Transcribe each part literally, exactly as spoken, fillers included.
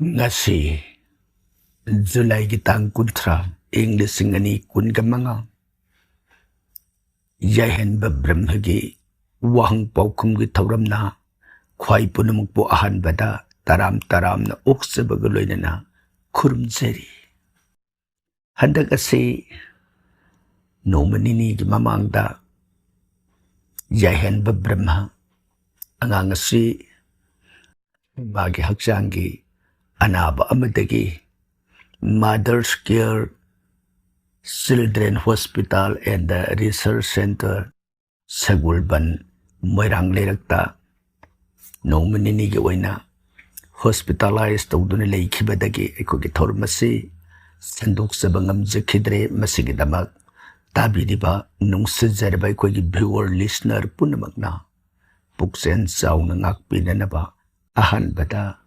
ꯉꯁꯤ ꯖꯨꯂꯥꯏꯒꯤ ꯇꯥꯡ ꯀꯨꯟꯊ꯭ꯔꯥ, ꯏꯪ ꯂꯤꯁꯤꯡ ꯑꯅꯤ ꯀꯨꯟꯒ ꯃꯉꯥ, ꯌꯥꯏꯍꯟꯕ ꯕ꯭ꯔꯍ꯭ꯃꯒꯤ ꯋꯥꯍꯪ ꯄꯥꯎꯈꯨꯝꯒꯤ ꯊꯧꯔꯝꯅ ꯈ꯭ꯋꯥꯏ ꯄꯨꯝꯅꯃꯛꯄꯨ ꯑꯍꯥꯟꯕꯗ ꯇꯔꯥꯝ ꯇꯔꯥꯝꯅ ꯑꯣꯛꯆꯕꯒ ꯂꯣꯏꯅꯅ ꯈꯨꯔꯨꯝꯖꯔꯤ꯫ ꯍꯟꯗꯛ ꯑꯁꯤ ꯅꯣꯡꯃ ꯅꯤꯅꯤꯒꯤ ꯃꯃꯥꯡꯗ ꯌꯥꯏꯍꯟꯕ ꯕ꯭ꯔꯍ꯭ꯃ ꯑꯉꯥꯡ ꯑꯁꯤ ꯃꯥꯒꯤ ꯍꯛꯆꯥꯡꯒꯤ ꯑꯅꯥꯕ ꯑꯃꯗꯒꯤ Mothers Care Children Hospital and Research Centre, ꯁꯒꯣꯜꯕꯟ, ꯃꯣꯏꯔꯥꯡ ꯂꯩꯔꯛꯇ ꯅꯣꯡꯃ ꯅꯤꯅꯤꯒꯤ ꯑꯣꯏꯅ ꯍꯣꯁꯄꯤꯇꯥꯂꯥꯏꯁ ꯇꯧꯗꯨꯅ ꯂꯩꯈꯤꯕꯗꯒꯤ ꯑꯩꯈꯣꯏꯒꯤ ꯊꯧꯔꯝ ꯑꯁꯤ ꯁꯟꯗꯣꯛꯆꯕ ꯉꯝꯖꯈꯤꯗ꯭ꯔꯦ꯫ ꯃꯁꯤꯒꯤꯗꯃꯛ ꯇꯥꯕꯤꯔꯤꯕ ꯅꯨꯡꯁꯤꯖꯔꯕ ꯑꯩꯈꯣꯏꯒꯤ ꯚ꯭ꯌꯨꯋꯔ, ꯂꯤꯁꯅꯔ ꯄꯨꯝꯅꯃꯛꯅ ꯄꯨꯛꯆꯦꯜ ꯆꯥꯎꯅ ꯉꯥꯛꯄꯤꯅꯅꯕ ꯑꯍꯥꯟꯕꯗ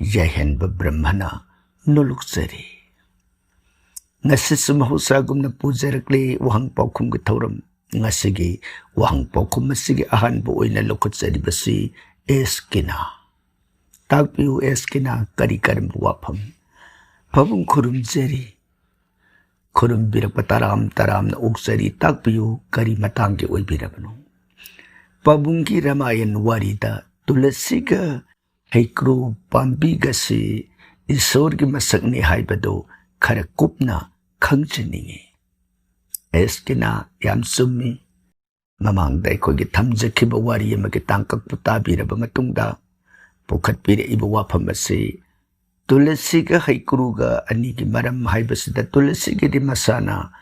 ꯌꯥꯏꯍꯟꯕ ꯕ꯭ꯔꯍ꯭ꯃꯅ ꯅꯣꯂꯨꯛꯆꯔꯤ꯫ ꯉꯁꯤꯁꯨ ꯃꯍꯧꯁꯥꯒꯨꯝꯅ ꯄꯨꯖꯔꯛꯂꯤ ꯋꯥꯍꯪ ꯄꯥꯎꯈꯨꯝꯒꯤ ꯊꯧꯔꯝ꯫ ꯉꯁꯤꯒꯤ ꯋꯥꯍꯪ ꯄꯥꯎꯈꯨꯝ ꯑꯁꯤꯒꯤ ꯑꯍꯥꯟꯕ ꯑꯣꯏꯅ ꯂꯧꯈꯠꯆꯔꯤꯕꯁꯤ ꯑꯦꯁ ꯀꯤꯅꯥ꯫ ꯇꯥꯛꯄꯤꯌꯨ ꯑꯦꯁ ꯀꯤꯅꯥ, ꯀꯔꯤ ꯀꯔꯝꯕ ꯋꯥꯐꯝ? ꯄꯥꯕꯨꯡ ꯈꯨꯔꯨꯝꯖꯔꯤ꯫ ꯈꯨꯔꯨꯝꯕꯤꯔꯛꯄ ꯇꯔꯥꯝ ꯇꯔꯥꯝꯅ ꯑꯣꯛꯆꯔꯤ꯫ ꯇꯥꯛꯄꯤꯌꯨ, ꯀꯔꯤ ꯃꯇꯥꯡꯒꯤ ꯑꯣꯏꯕꯤꯔꯕꯅꯣ? ꯄꯥꯕꯨꯡꯒꯤ ꯔꯥꯃꯥꯌꯟ ꯋꯥꯔꯤꯗ ꯇꯨꯂꯁꯤꯒ ꯍꯩꯀ꯭ꯔꯨ ꯄꯥꯝꯕꯤꯒꯁꯤ ꯏꯁꯣꯔꯒꯤ ꯃꯁꯛꯅꯤ ꯍꯥꯏꯕꯗꯨ ꯈꯔ ꯀꯨꯞꯅ ꯈꯪꯖꯅꯤꯡꯏ꯫ ꯑꯦꯁ ꯀꯤꯅꯥ, ꯌꯥꯝ ꯆꯨꯝꯃꯤ꯫ ꯃꯃꯥꯡꯗ ꯑꯩꯈꯣꯏꯒꯤ ꯊꯝꯖꯈꯤꯕ ꯋꯥꯔꯤ ꯑꯃꯒꯤ ꯇꯥꯡꯀꯛꯄꯨ ꯇꯥꯕꯤꯔꯕ ꯃꯇꯨꯡꯗ ꯄꯨꯈꯠꯄꯤꯔꯛꯏꯕ ꯋꯥꯐꯝ ꯑꯁꯤ ꯇꯨꯂꯁꯤꯒ ꯍꯩꯀ꯭ꯔꯨꯒ ꯑꯅꯤꯒꯤ ꯃꯔꯝ ꯍꯥꯏꯕꯁꯤꯗ, ꯇꯨꯂꯁꯤꯒꯤꯗꯤ ꯃꯁꯥꯅ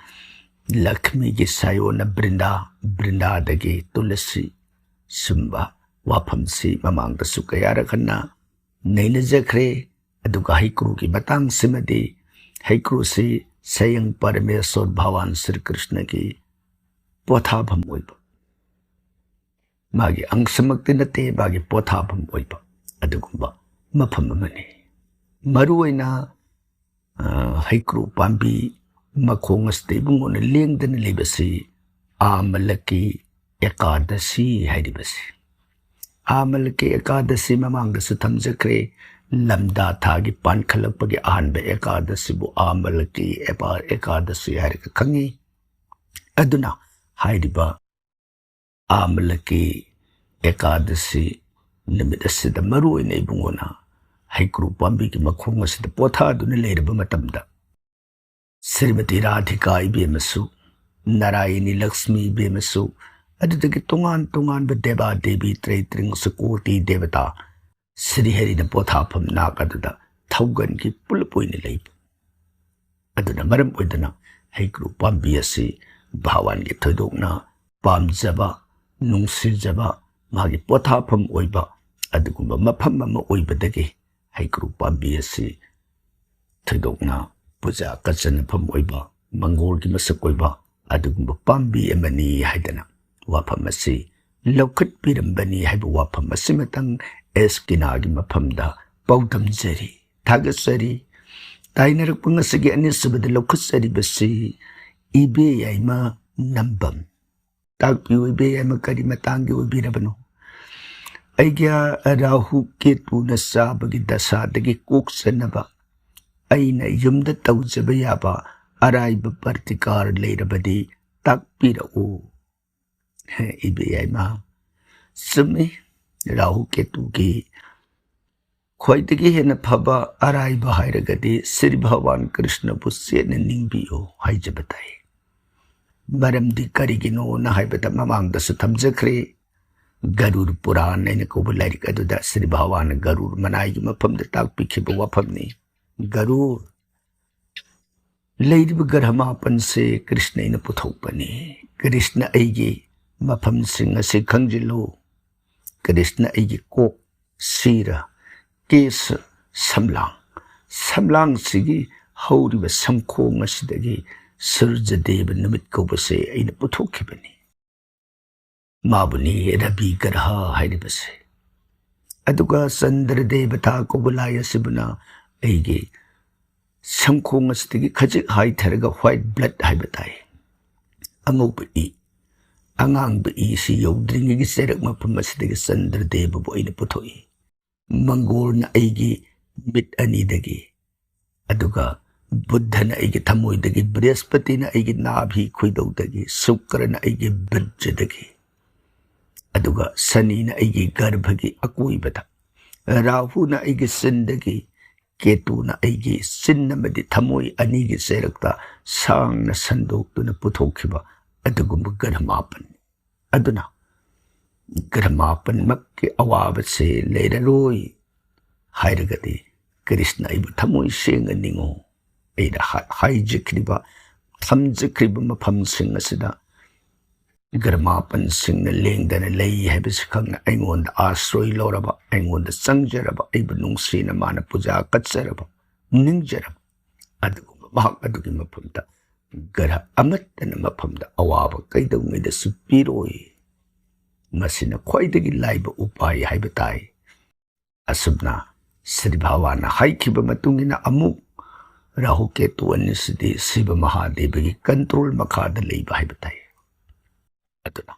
ꯂꯛꯁꯃꯤꯒꯤ ꯁꯥꯌꯣꯟꯅ ꯕ꯭ꯔꯤꯟꯗꯥ, ꯕ꯭ꯔꯤꯟꯗꯥꯗꯒꯤ ꯇꯨꯂꯁꯤ, ꯁꯨꯝꯕ ꯋꯥꯐꯝꯁꯤ ꯃꯃꯥꯡꯗꯁꯨ ꯀꯌꯥꯔꯛ ꯍꯟꯅ ꯅꯩꯅꯖꯈ꯭ꯔꯦ꯫ ꯑꯗꯨꯒ ꯍꯩꯀ꯭ꯔꯨꯒꯤ ꯃꯇꯥꯡꯁꯤꯃꯗꯤ, ꯍꯩꯀ꯭ꯔꯨꯁꯤ ꯁꯌꯪ ꯄꯔꯃꯦꯁꯣꯔ ꯚꯒꯋꯥꯟ ꯁ꯭ꯔꯤ ꯀ꯭ꯔꯤꯁꯅꯒꯤ ꯄꯣꯊꯥꯐꯝ ꯑꯣꯏꯕ, ꯃꯥꯒꯤ ꯑꯪꯁꯃꯛꯇꯤ ꯅꯠꯇꯦ, ꯃꯥꯒꯤ ꯄꯣꯊꯥꯐꯝ ꯑꯣꯏꯕ ꯑꯗꯨꯒꯨꯝꯕ ꯃꯐꯝ ꯑꯃꯅꯤ꯫ ꯃꯔꯨꯑꯣꯏꯅ, ꯑ, ꯍꯩꯀ꯭ꯔꯨ ꯄꯥꯝꯕꯤ ꯃꯈꯣꯡ ꯑꯁꯤꯗ ꯏꯕꯨꯡꯉꯣꯅ ꯂꯦꯡꯗꯅ ꯂꯩꯕꯁꯤ ꯑꯥꯃꯂꯀꯤ ꯑꯦꯀꯥꯗꯁꯤ ꯍꯥꯏꯔꯤꯕꯁꯤ꯫ ꯑꯥꯃꯂꯀꯤ ꯑꯦꯀꯥꯗꯁꯤ ꯃꯃꯥꯡꯗꯁꯨ ꯊꯝꯖꯈ꯭ꯔꯦ꯫ ꯂꯝꯗꯥ ꯊꯥꯒꯤ ꯄꯥꯟꯈꯠꯂꯛꯄꯒꯤ ꯑꯍꯥꯟꯕ ꯑꯦꯀꯥꯗꯁꯤꯕꯨ ꯑꯥꯃꯂꯀꯤ ꯑꯦꯄꯥ-, ꯑꯦꯀꯥꯗꯁꯤ ꯍꯥꯏꯔꯒ ꯈꯪꯉꯤ꯫ ꯑꯗꯨꯅ ꯍꯥꯏꯔꯤꯕ ꯑꯥꯃꯂꯀꯤ ꯑꯦꯀꯥꯗꯁꯤ ꯅꯨꯃꯤꯠ ꯑꯁꯤꯗ ꯃꯔꯨ ꯑꯣꯏꯅ ꯏꯕꯨꯡꯉꯣꯅ ꯍꯩꯀ꯭ꯔꯨ ꯄꯥꯝꯕꯤꯒꯤ ꯃꯈꯣꯡ ꯑꯁꯤꯗ ꯄꯣꯊꯥꯗꯨꯅ ꯂꯩꯔꯕ ꯃꯇꯝꯗ, ꯁ꯭ꯔꯤꯃꯇꯤ ꯔꯥꯙꯤꯀꯥ ꯏꯕꯦꯝꯃꯁꯨ, ꯅꯥꯔꯥꯌꯅꯤ ꯂꯛꯁꯃꯤ ꯏꯕꯦꯝꯃꯁꯨ, ꯑꯗꯨꯗꯒꯤ ꯇꯣꯉꯥꯟ ꯇꯣꯉꯥꯟꯕ ꯗꯦꯕꯥ ꯗꯦꯕꯤ ꯇ꯭ꯔꯩ ꯇ꯭ꯔꯤꯡꯁ ꯀꯣꯇꯤ ꯗꯦꯕꯇꯥ ꯁ꯭ꯔꯤꯍꯔꯤꯅ ꯄꯣꯊꯥꯐꯝ ꯅꯥꯛ ꯑꯗꯨꯗ ꯊꯧꯒꯟꯒꯤ ꯄꯨꯂꯞ ꯑꯣꯏꯅ ꯂꯩꯕ꯫ ꯑꯗꯨꯅ ꯃꯔꯝ ꯑꯣꯏꯗꯨꯅ ꯍꯩꯀ꯭ꯔꯨ ꯄꯥꯝꯕꯤ ꯑꯁꯤ ꯚꯒꯋꯥꯟꯒꯤ ꯊꯣꯏꯗꯣꯛꯅ ꯄꯥꯝꯖꯕ, ꯅꯨꯡꯁꯤꯖꯕ, ꯃꯥꯒꯤ ꯄꯣꯊꯥꯐꯝ ꯑꯣꯏꯕ ꯑꯗꯨꯒꯨꯝꯕ ꯃꯐꯝ ꯑꯃ ꯑꯣꯏꯕꯗꯒꯤ ꯍꯩꯀ꯭ꯔꯨ ꯄꯥꯝꯕꯤ ꯑꯁꯤ ꯊꯣꯏꯗꯣꯛꯅ ꯄꯨꯖꯥ ꯀꯠꯆꯅꯐꯝ ꯑꯣꯏꯕ, ꯃꯪꯒꯣꯜꯒꯤ ꯃꯁꯛ ꯑꯣꯏꯕ ꯑꯗꯨꯒꯨꯝꯕ ꯄꯥꯝꯕꯤ ꯑꯃꯅꯤ ꯍꯥꯏꯗꯅ ꯋꯥꯐꯝ ꯑꯁꯤ ꯂꯧꯈꯠꯄꯤꯔꯝꯕꯅꯤ ꯍꯥꯏꯕ ꯋꯥꯐꯝ ꯑꯁꯤꯃꯇꯪ ꯑꯦꯁ ꯀꯤꯅꯥꯒꯤ ꯃꯐꯝꯗ ꯄꯥꯎꯗꯝꯖꯔꯤ, ꯊꯥꯒꯠꯆꯔꯤ꯫ ꯇꯥꯏꯅꯔꯛꯄ ꯉꯁꯤꯒꯤ ꯑꯅꯤꯁꯨꯕꯗ ꯂꯧꯈꯠꯆꯔꯤꯕꯁꯤ ꯏꯕꯦ ꯌꯥꯏꯃ ꯅꯝꯕꯝ꯫ ꯇꯥꯛꯄꯤꯌꯨ ꯏꯕꯦ ꯌꯥꯏꯃ, ꯀꯔꯤ ꯃꯇꯥꯡꯒꯤ ꯑꯣꯏꯕꯤꯔꯕꯅꯣ? ꯑꯩꯒꯤ ꯔꯥꯍꯨ ꯀꯦꯇꯨꯅ ꯆꯥꯕꯒꯤ ꯗꯁꯥꯗꯒꯤ ꯀꯣꯛꯆꯅꯕ ꯑꯩꯅ ꯌꯨꯝꯗ ꯇꯧꯖꯕ ꯌꯥꯕ ꯑꯔꯥꯏꯕ ꯄ꯭ꯔꯇꯤꯀꯥꯔ ꯂꯩꯔꯕꯗꯤ ꯇꯥꯛꯄꯤꯔꯛꯎ꯫ ꯍꯦ, ꯏꯕꯦ ꯌꯥꯏꯃ, ꯆꯨꯝꯃꯤ, ꯔꯥꯍꯨ ꯀꯦꯇꯨꯒꯤ ꯈ꯭ꯋꯥꯏꯗꯒꯤ ꯍꯦꯟꯅ ꯐꯕ ꯑꯔꯥꯏꯕ ꯍꯥꯏꯔꯒꯗꯤ ꯁ꯭ꯔꯤ ꯚꯒꯋꯥꯟ ꯀ꯭ꯔꯤꯁꯅꯕꯨ ꯆꯦꯠꯅ ꯅꯤꯡꯕꯤꯌꯨ ꯍꯥꯏꯖꯕ ꯇꯥꯏ꯫ ꯃꯔꯝꯗꯤ ꯀꯔꯤꯒꯤꯅꯣꯅ ꯍꯥꯏꯕꯗ ꯃꯃꯥꯡꯗꯁꯨ ꯊꯝꯖꯈ꯭ꯔꯦ꯫ ꯒꯔꯨꯔ ꯄꯨꯔꯥꯟ ꯍꯥꯏꯅ ꯀꯧꯕ ꯂꯥꯏꯔꯤꯛ ꯑꯗꯨꯗ ꯁ꯭ꯔꯤ ꯚꯒꯋꯥꯟꯅ ꯒꯔꯨꯔ ꯃꯅꯥꯏꯒꯤ ꯃꯐꯝꯗ ꯇꯥꯛꯄꯤꯈꯤꯕ ꯋꯥꯐꯝꯅꯤ꯫ ꯒꯔꯨꯔ ꯂꯩꯔꯤꯕ ꯒ꯭ꯔꯍ ꯃꯥꯄꯟꯁꯦ ꯀ꯭ꯔꯤꯁꯅ ꯑꯩꯅ ꯄꯨꯊꯣꯛꯄꯅꯤ꯫ ꯀ꯭ꯔꯤꯁꯅ ꯑꯩꯒꯤ ꯃꯐꯝꯁꯤꯡ ꯑꯁꯤ ꯈꯪꯖꯤꯜꯂꯨ꯫ ꯀ꯭ꯔꯤꯁꯅ ꯑꯩꯒꯤ ꯀꯣꯛ, ꯁꯤꯔ, ꯀꯦꯁ, ꯁꯝꯂꯥꯡ, ꯁꯝꯂꯥꯡꯁꯤꯒꯤ ꯍꯧꯔꯤꯕ ꯁꯝꯈꯣꯡ ꯑꯁꯤꯗꯒꯤ ꯁꯨꯔꯖꯗꯦꯕ ꯅꯨꯃꯤꯠ ꯀꯧꯕꯁꯦ ꯑꯩꯅ ꯄꯨꯊꯣꯛꯈꯤꯕꯅꯤ꯫ ꯃꯥꯕꯨꯅꯤ ꯔꯕꯤ ꯒ꯭ꯔꯍ ꯍꯥꯏꯔꯤꯕꯁꯦ꯫ ꯑꯗꯨꯒ ꯆꯟꯗ꯭ꯔ ꯗꯦꯕꯇꯥ ꯀꯧꯕ ꯂꯥꯏ ꯑꯁꯤꯕꯨꯅ ꯑꯩꯒꯤ ꯁꯝꯈꯣꯡ ꯑꯁꯤꯗꯒꯤ ꯈꯖꯤꯛ ꯍꯥꯏꯊꯔꯒ ꯋꯥꯏꯠ ꯕ꯭ꯂꯠ ꯍꯥꯏꯕ ꯇꯥꯏ, ꯑꯉꯧꯕ ꯏ, ꯑꯉꯥꯡꯕ ꯏꯁꯤ ꯌꯧꯗ꯭ꯔꯤꯉꯩꯒꯤ ꯆꯩꯔꯛ ꯃꯐꯝ ꯑꯁꯤꯗꯒꯤ ꯆꯟꯗ꯭ꯔ ꯗꯦꯕꯕꯨ ꯑꯩꯅ ꯄꯨꯊꯣꯛꯏ꯫ ꯃꯪꯒꯣꯜꯅ ꯑꯩꯒꯤ ꯃꯤꯠ ꯑꯅꯤꯗꯒꯤ, ꯑꯗꯨꯒ ꯕꯨꯙꯅ ꯑꯩꯒꯤ ꯊꯃꯣꯏꯗꯒꯤ, ꯕ꯭ꯔꯍꯁꯄꯇꯤꯅ ꯑꯩꯒꯤ ꯅꯥꯚꯤ ꯈꯣꯏꯗꯧꯗꯒꯤ, ꯁꯨꯀ꯭ꯔꯅ ꯑꯩꯒꯤ ꯕꯤꯔꯖꯗꯒꯤ, ꯑꯗꯨꯒ ꯁꯅꯤꯅ ꯑꯩꯒꯤ ꯒꯔꯚꯒꯤ ꯑꯀꯣꯏꯕꯗ, ꯔꯥꯍꯨꯅ ꯑꯩꯒꯤ ꯆꯤꯟꯗꯒꯤ, ꯀꯦꯇꯨꯅ ꯑꯩꯒꯤ ꯆꯤꯟ ꯑꯃꯗꯤ ꯊꯃꯣꯏ ꯑꯅꯤꯒꯤ ꯆꯩꯔꯛꯇ ꯁꯥꯡꯅ ꯁꯟꯗꯣꯛꯇꯨꯅ ꯄꯨꯊꯣꯛꯈꯤꯕ ꯑꯗꯨꯒꯨꯝꯕ ꯒ꯭ꯔꯍ ꯃꯥꯄꯟꯅꯤ꯫ ꯑꯗꯨꯅ ꯒ꯭ꯔꯍ ꯃꯥꯄꯟꯃꯛꯀꯤ ꯑꯋꯥꯕꯁꯦ ꯂꯩꯔꯔꯣꯏ ꯍꯥꯏꯔꯒꯗꯤ, ꯀ꯭ꯔꯤꯁꯅ ꯑꯩꯕꯨ ꯊꯃꯣꯏ ꯁꯦꯡꯅ ꯅꯤꯡꯉꯨ꯫ ꯑꯩꯅ ꯍꯥ-, ꯍꯥꯏꯖꯈ꯭ꯔꯤꯕ, ꯊꯝꯖꯈ꯭ꯔꯤꯕ ꯃꯐꯝꯁꯤꯡ ꯑꯁꯤꯗ ꯒ꯭ꯔꯍ ꯃꯥꯄꯟꯁꯤꯡꯅ ꯂꯦꯡꯗꯅ ꯂꯩ ꯍꯥꯏꯕꯁꯤ ꯈꯪꯅ ꯑꯩꯉꯣꯟꯗ ꯑꯥꯁ꯭ꯔꯣꯏ ꯂꯧꯔꯕ, ꯑꯩꯉꯣꯟꯗ ꯆꯪꯖꯔꯕ, ꯑꯩꯕꯨ ꯅꯨꯡꯁꯤꯅ ꯃꯥꯅ ꯄꯨꯖꯥ ꯀꯠꯆꯔꯕ, ꯅꯤꯡꯖꯔꯕ ꯑꯗꯨꯒꯨꯝꯕ ꯃꯍꯥꯛ ꯑꯗꯨꯒꯤ ꯃꯐꯝꯗ ꯒ꯭ꯔꯍ ꯑꯃꯠꯇꯅ ꯃꯐꯝꯗ ꯑꯋꯥꯕ ꯀꯩꯗꯧꯉꯩꯗꯁꯨ ꯄꯤꯔꯣꯏ꯫ ꯃꯁꯤꯅ ꯈ꯭ꯋꯥꯏꯗꯒꯤ ꯂꯥꯏꯕ ꯎꯄꯥꯏ ꯍꯥꯏꯕ ꯇꯥꯏ꯫ ꯑꯁꯨꯝꯅ ꯁ꯭ꯔꯤ ꯚꯒꯋꯥꯟꯅ ꯍꯥꯏꯈꯤꯕ ꯃꯇꯨꯡ ꯏꯟꯅ ꯑꯃꯨꯛ ꯔꯥꯍꯨ ꯀꯦꯇꯨ ꯑꯅꯤꯁꯤꯗꯤ ꯁꯤꯕ ꯃꯍꯥꯗꯦꯕꯒꯤ ꯀꯟꯇ꯭ꯔꯣꯜ ꯃꯈꯥꯗ ꯂꯩꯕ ꯍꯥꯏꯕ ꯇꯥꯏ꯫ ꯑꯗꯨꯅ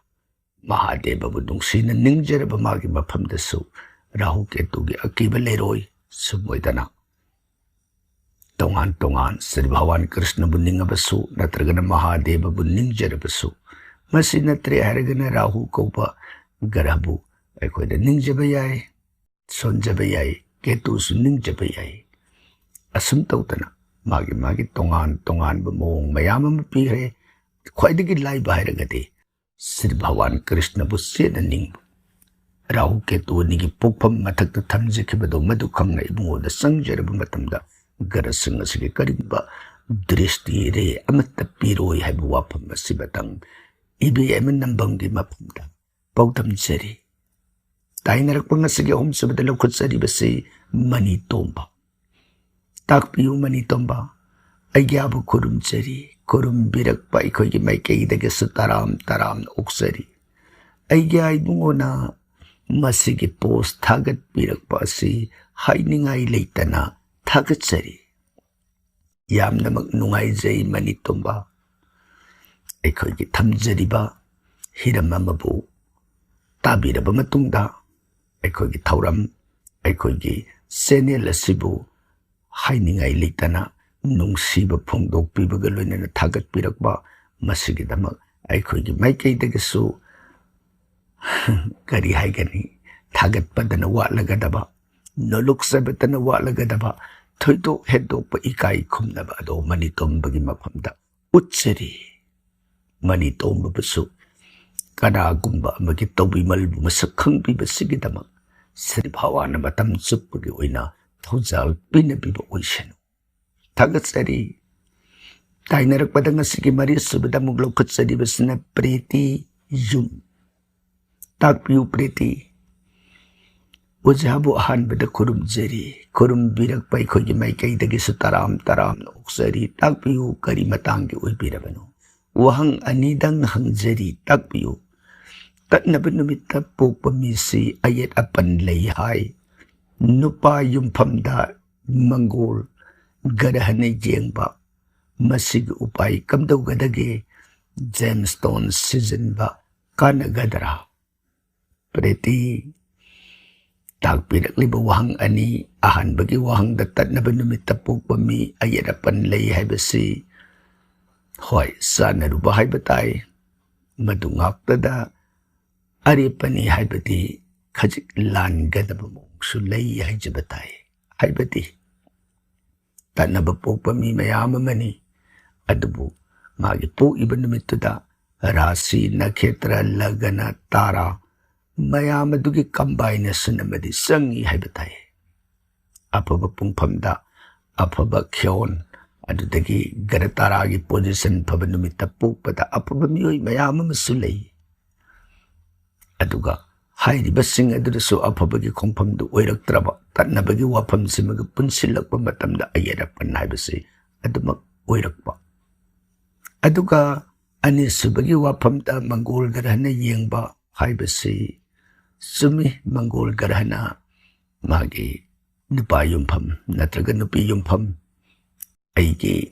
ꯃꯍꯥꯗꯦꯕꯕꯨ ꯅꯨꯡꯁꯤꯅ ꯅꯤꯡꯖꯔꯕ ꯃꯥꯒꯤ ꯃꯐꯝꯗꯁꯨ ꯔꯥꯍꯨ ꯀꯦꯇꯨꯒꯤ ꯑꯀꯤꯕ ꯂꯩꯔꯣꯏ꯫ ꯁꯨꯝ ꯑꯣꯏꯗꯅ ꯇꯣꯉꯥꯟ ꯇꯣꯉꯥꯟ ꯁ꯭ꯔꯤ ꯚꯒꯋꯥꯟ ꯀ꯭ꯔꯤꯁꯅꯕꯨ ꯅꯤꯡꯉꯕꯁꯨ ꯅꯠꯇ꯭ꯔꯒꯅ ꯃꯍꯥꯗꯦꯕꯕꯨ ꯅꯤꯡꯖꯔꯕꯁꯨ, ꯃꯁꯤ ꯅꯠꯇ꯭ꯔꯦ ꯍꯥꯏꯔꯒꯅ ꯔꯥꯍꯨ ꯀꯧꯕ ꯒ꯭ꯔꯍꯕꯨ ꯑꯩꯈꯣꯏꯅ ꯅꯤꯡꯖꯕ ꯌꯥꯏ, ꯁꯣꯟꯖꯕ ꯌꯥꯏ, ꯀꯦꯇꯨꯁꯨ ꯅꯤꯡꯖꯕ ꯌꯥꯏ꯫ ꯑꯁꯨꯝ ꯇꯧꯗꯅ ꯃꯥꯒꯤ ꯃꯥꯒꯤ ꯇꯣꯉꯥꯟ ꯇꯣꯉꯥꯟꯕ ꯃꯑꯣꯡ ꯃꯌꯥꯝ ꯑꯃ ꯄꯤꯈ꯭ꯔꯦ꯫ ꯈ꯭ꯋꯥꯏꯗꯒꯤ ꯂꯥꯏꯕ ꯍꯥꯏꯔꯒꯗꯤ ꯁ꯭ꯔꯤ ꯚꯒꯋꯥꯟ ꯀ꯭ꯔꯤꯁꯅꯕꯨ ꯆꯦꯠꯅ ꯅꯤꯡꯕ꯫ ꯔꯥꯍꯨ ꯀꯦꯇꯨ ꯑꯅꯤꯒꯤ ꯄꯣꯛꯐꯝ ꯃꯊꯛꯇ ꯊꯝꯖꯈꯤꯕꯗꯣ ꯃꯗꯨ ꯈꯪꯅ ꯏꯕꯨꯡꯉꯣꯗ ꯆꯪꯖꯔꯕ ꯃꯇꯝꯗ ꯒ꯭ꯔꯍꯁꯤꯡ ꯑꯁꯤꯒꯤ ꯀꯔꯤꯒꯨꯝꯕ ꯗ꯭ꯔꯤꯁꯇꯤ ꯔꯦ ꯑꯃꯠꯇ ꯄꯤꯔꯣꯏ ꯍꯥꯏꯕ ꯋꯥꯐꯝ ꯑꯁꯤꯃꯇꯪ ꯏꯕꯦꯝꯃ ꯅꯝꯕꯝꯒꯤ ꯃꯐꯝꯗ ꯄꯥꯎꯗꯝꯖꯔꯤ꯫ ꯇꯥꯏꯅꯔꯛꯄ ꯉꯁꯤꯒꯤ ꯑꯍꯨꯝꯁꯨꯕꯗ ꯂꯧꯈꯠꯆꯔꯤꯕꯁꯤ ꯃꯅꯤ ꯇꯣꯝꯕ꯫ ꯇꯥꯛꯄꯤꯌꯨ ꯃꯅꯤ ꯇꯣꯝꯕ, ꯑꯩꯒꯤ ꯑꯥꯕꯨ ꯈꯨꯔꯨꯝꯖꯔꯤ, ꯈꯨꯔꯨꯝꯕꯤꯔꯛꯄ ꯑꯩꯈꯣꯏꯒꯤ ꯃꯥꯏꯀꯩꯗꯒꯤꯁꯨ ꯇꯔꯥꯝ ꯇꯔꯥꯝꯅ ꯑꯣꯛꯆꯔꯤ꯫ ꯑꯩꯒꯤ ꯏꯕꯨꯡꯉꯣꯅ ꯃꯁꯤꯒꯤ ꯄꯣꯁ ꯊꯥꯒꯠꯄꯤꯔꯛꯄ ꯑꯁꯤ ꯍꯥꯏꯅꯤꯡꯉꯥꯏ ꯂꯩꯇꯅ ꯊꯥꯒꯠꯆꯔꯤ꯫ ꯌꯥꯝꯅꯃꯛ ꯅꯨꯡꯉꯥꯏꯖꯩ ꯃꯅꯤ ꯇꯣꯝꯕ꯫ ꯑꯩꯈꯣꯏꯒꯤ ꯊꯝꯖꯔꯤꯕ ꯍꯤꯔꯝ ꯑꯃꯕꯨ ꯇꯥꯕꯤꯔꯕ ꯃꯇꯨꯡꯗ, ꯑꯩꯈꯣꯏꯒꯤ ꯊꯧꯔꯝ, ꯑꯩꯈꯣꯏꯒꯤ ꯆꯦꯅꯦꯜ ꯑꯁꯤꯕꯨ ꯍꯥꯏꯅꯤꯡꯉꯥꯏ ꯂꯩꯇꯅ ꯅꯨꯡꯁꯤꯕ ꯐꯣꯡꯗꯣꯛꯄꯤꯕꯒ ꯂꯣꯏꯅꯅ ꯊꯥꯒꯠꯄꯤꯔꯛꯄ, ꯃꯁꯤꯒꯤꯗꯃꯛ ꯑꯩꯈꯣꯏꯒꯤ ꯃꯥꯏꯀꯩꯗꯒꯤꯁꯨ ꯀꯔꯤ ꯍꯥꯏꯒꯅꯤ, ꯊꯥꯒꯠꯄꯗꯅ ꯋꯥꯠꯂꯒꯗꯕ, ꯅꯣꯂꯨꯛꯆꯕꯗꯅ ꯋꯥꯠꯂꯒꯗꯕ, ꯊꯣꯏꯗꯣꯛ ꯍꯦꯟꯗꯣꯛꯄ ꯏꯀꯥꯏ ꯈꯨꯝꯅꯕ ꯑꯗꯣ ꯃꯅꯤꯇꯣꯝꯕꯒꯤ ꯃꯐꯝꯗ ꯎꯠꯆꯔꯤ꯫ ꯃꯅꯤꯇꯣꯝꯕꯕꯨꯁꯨ ꯀꯅꯥꯒꯨꯝꯕ ꯑꯃꯒꯤ ꯇꯧꯕꯤꯃꯜꯕꯨ ꯃꯁꯛ ꯈꯪꯕꯤꯕꯁꯤꯒꯤꯗꯃꯛ ꯁ꯭ꯔꯤ ꯚꯥꯋꯥꯅ ꯃꯇꯝ ꯆꯨꯞꯄꯒꯤ ꯑꯣꯏꯅ ꯊꯧꯖꯥꯜ ꯄꯤꯅꯕꯤꯕ ꯑꯣꯏꯁꯅꯨ꯫ ꯊꯥꯒꯠꯆꯔꯤ꯫ ꯇꯥꯏꯅꯔꯛꯄꯗ ꯉꯁꯤꯒꯤ ꯃꯔꯤꯁꯨꯕꯗ ꯑꯃꯨꯛ ꯂꯧꯈꯠꯆꯔꯤꯕꯁꯤꯅ ꯄ꯭ꯔꯤꯇꯤ ꯌꯨꯝ꯫ ꯇꯥꯛꯄꯤꯌꯨ ꯄ꯭ꯔꯤꯇꯤ꯫ ꯑꯣꯖꯥꯕꯨ ꯑꯍꯥꯟꯕꯗ ꯈꯨꯔꯨꯝꯖꯔꯤ꯫ ꯈꯨꯔꯨꯝꯕꯤꯔꯛꯄ ꯑꯩꯈꯣꯏꯒꯤ ꯃꯥꯏꯀꯩꯗꯒꯤꯁꯨ ꯇꯔꯥꯝ ꯇꯔꯥꯝꯅ ꯑꯣꯛꯆꯔꯤ꯫ ꯇꯥꯛꯄꯤꯌꯨ, ꯀꯔꯤ ꯃꯇꯥꯡꯒꯤ ꯑꯣꯏꯕꯤꯔꯕꯅꯣ? ꯋꯥꯍꯪ ꯑꯅꯤꯗꯪ ꯍꯪꯖꯔꯤ, ꯇꯥꯛꯄꯤꯌꯨ꯫ ꯇꯠꯅꯕ ꯅꯨꯃꯤꯠꯇ ꯄꯣꯛꯄ ꯃꯤꯁꯤ ꯑꯌꯦꯠ ꯑꯄꯟ ꯂꯩ ꯍꯥꯏ꯫ ꯅꯨꯄꯥ ꯌꯨꯝꯐꯝꯗ ꯃꯪꯒꯣꯜ ꯒ꯭ꯔꯍꯅ ꯌꯦꯡꯕ, ꯃꯁꯤꯒꯤ ꯎꯄꯥꯏ ꯀꯝꯗꯧꯒꯗꯒꯦ? ꯖꯦꯝꯁꯇꯣꯟ ꯁꯤꯖꯤꯟꯕ ꯀꯥꯟꯅꯒꯗ꯭ꯔꯥ? ꯄ꯭ꯔꯤꯇꯤ, ꯇꯥꯛꯄꯤꯔꯛꯂꯤꯕ ꯋꯥꯍꯪ ꯑꯅꯤ, ꯑꯍꯥꯟꯕꯒꯤ ꯋꯥꯍꯪꯗ ꯇꯠꯅꯕ ꯅꯨꯃꯤꯠꯇ ꯄꯣꯛꯄ ꯃꯤ ꯑꯌꯦꯠ ꯑꯄꯟ ꯂꯩ ꯍꯥꯏꯕꯁꯤ ꯍꯣꯏ, ꯆꯥꯟꯅꯔꯨꯕ ꯍꯥꯏꯕ ꯇꯥꯏ꯫ ꯃꯗꯨ ꯉꯥꯛꯇꯗ ꯑꯔꯦꯞꯄꯅꯤ ꯍꯥꯏꯕꯗꯤ ꯈꯖꯤꯛ ꯂꯥꯟꯒꯗꯕ ꯃꯑꯣꯡꯁꯨ ꯂꯩ ꯍꯥꯏꯖꯕ ꯇꯥꯏ꯫ ꯍꯥꯏꯕꯗꯤ ꯇꯠꯅꯕ ꯄꯣꯛꯄ ꯃꯤ ꯃꯌꯥꯝ ꯑꯃꯅꯤ, ꯑꯗꯨꯕꯨ ꯃꯥꯒꯤ ꯄꯣꯛꯏꯕ ꯅꯨꯃꯤꯠꯇꯨꯗ ꯔꯥꯁꯤ, ꯅꯈꯦꯇ꯭ꯔ, ꯂꯒꯅ, ꯇꯥꯔꯥ ꯃꯌꯥꯝ ꯑꯗꯨꯒꯤ ꯀꯝꯕꯥꯏꯅꯦꯁꯟ ꯑꯃꯗꯤ ꯆꯪꯏ ꯍꯥꯏꯕ ꯇꯥꯏ꯫ ꯑꯐꯕ ꯄꯨꯡꯐꯝꯗ ꯑꯐꯕ ꯈ꯭ꯌꯣꯟ, ꯑꯗꯨꯗꯒꯤ ꯒ꯭ꯔꯍ ꯇꯥꯔꯥꯒꯤ ꯄꯣꯖꯤꯁꯟ ꯐꯕ ꯅꯨꯃꯤꯠꯇ ꯄꯣꯛꯄꯗ ꯑꯐꯕ ꯃꯤꯑꯣꯏ ꯃꯌꯥꯝ ꯑꯃꯁꯨ ꯂꯩ꯫ ꯑꯗꯨꯒ ꯍꯥꯏꯔꯤꯕꯁꯤꯡ ꯑꯗꯨꯗꯁꯨ ꯑꯐꯕꯒꯤ ꯈꯣꯡꯐꯝꯗꯨ ꯑꯣꯏꯔꯛꯇ꯭ꯔꯕ, ꯇꯠꯅꯕꯒꯤ ꯋꯥꯐꯝꯁꯤꯃꯒ ꯄꯨꯟꯁꯤꯜꯂꯛꯄ ꯃꯇꯝꯗ ꯑꯌꯦꯠ ꯑꯄꯟ ꯍꯥꯏꯕꯁꯤ ꯑꯗꯨꯃꯛ ꯑꯣꯏꯔꯛꯄ꯫ ꯑꯗꯨꯒ ꯑꯅꯤꯁꯨꯕꯒꯤ ꯋꯥꯐꯝꯗ ꯃꯪꯒꯣꯜ ꯒ꯭ꯔꯍꯅ ꯌꯦꯡꯕ ꯍꯥꯏꯕꯁꯤ ꯆꯨꯝꯃꯤ꯫ ꯃꯪꯒꯣꯜ ꯒ꯭ꯔꯍꯅ ꯃꯥꯒꯤ ꯅꯨꯄꯥ ꯌꯨꯝꯐꯝ ꯅꯠꯇ꯭ꯔꯒ ꯅꯨꯄꯤ ꯌꯨꯝꯐꯝ, ꯑꯩꯒꯤ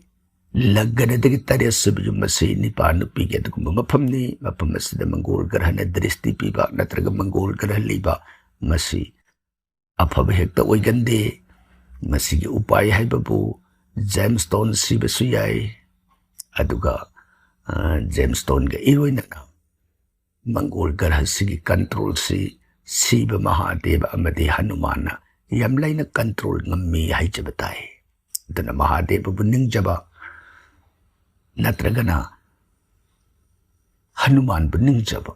ꯂꯒꯅꯗꯒꯤ ꯇꯔꯦꯠ ꯁꯨꯕ ꯌꯨꯝ ꯑꯁꯤ ꯅꯨꯄꯥ ꯅꯨꯄꯤꯒꯤ ꯑꯗꯨꯒꯨꯝꯕ ꯃꯐꯝꯅꯤ꯫ ꯃꯐꯝ ꯑꯁꯤꯗ ꯃꯪꯒꯣꯜ ꯒ꯭ꯔꯍꯅ ꯗ꯭ꯔꯤꯁꯇꯤ ꯄꯤꯕ ꯅꯠꯇ꯭ꯔꯒ ꯃꯪꯒꯣꯜ ꯒ꯭ꯔꯍ ꯂꯩꯕ, ꯃꯁꯤ ꯑꯐꯕ ꯍꯦꯛꯇ ꯑꯣꯏꯒꯟꯗꯦ꯫ ꯃꯁꯤꯒꯤ ꯎꯄꯥꯏ ꯍꯥꯏꯕꯕꯨ ꯖꯦꯝꯁꯇꯣꯟ ꯁꯤꯕꯁꯨ ꯌꯥꯏ꯫ ꯑꯗꯨꯒ, ꯑ, ꯖꯦꯝꯁꯇꯣꯟꯒ ꯏꯔꯣꯏꯅꯅ ꯃꯪꯒꯣꯜ ꯒ꯭ꯔꯍꯁꯤꯒꯤ ꯀꯟꯇ꯭ꯔꯣꯜꯁꯤ ꯁꯤꯕ ꯃꯍꯥꯗꯦꯕ ꯑꯃꯗꯤ ꯍꯅꯨꯃꯥꯟꯅ ꯌꯥꯝ ꯂꯥꯏꯅ ꯀꯟꯇ꯭ꯔꯣꯜ ꯉꯝꯃꯤ ꯍꯥꯏꯖꯕ ꯇꯥꯏ꯫ ꯑꯗꯨꯅ ꯃꯍꯥꯗꯦꯕꯕꯨ ꯅꯤꯡꯖꯕ ꯅꯠꯇ꯭ꯔꯒꯅ ꯍꯅꯨꯃꯥꯟꯕꯨ ꯅꯤꯡꯖꯕ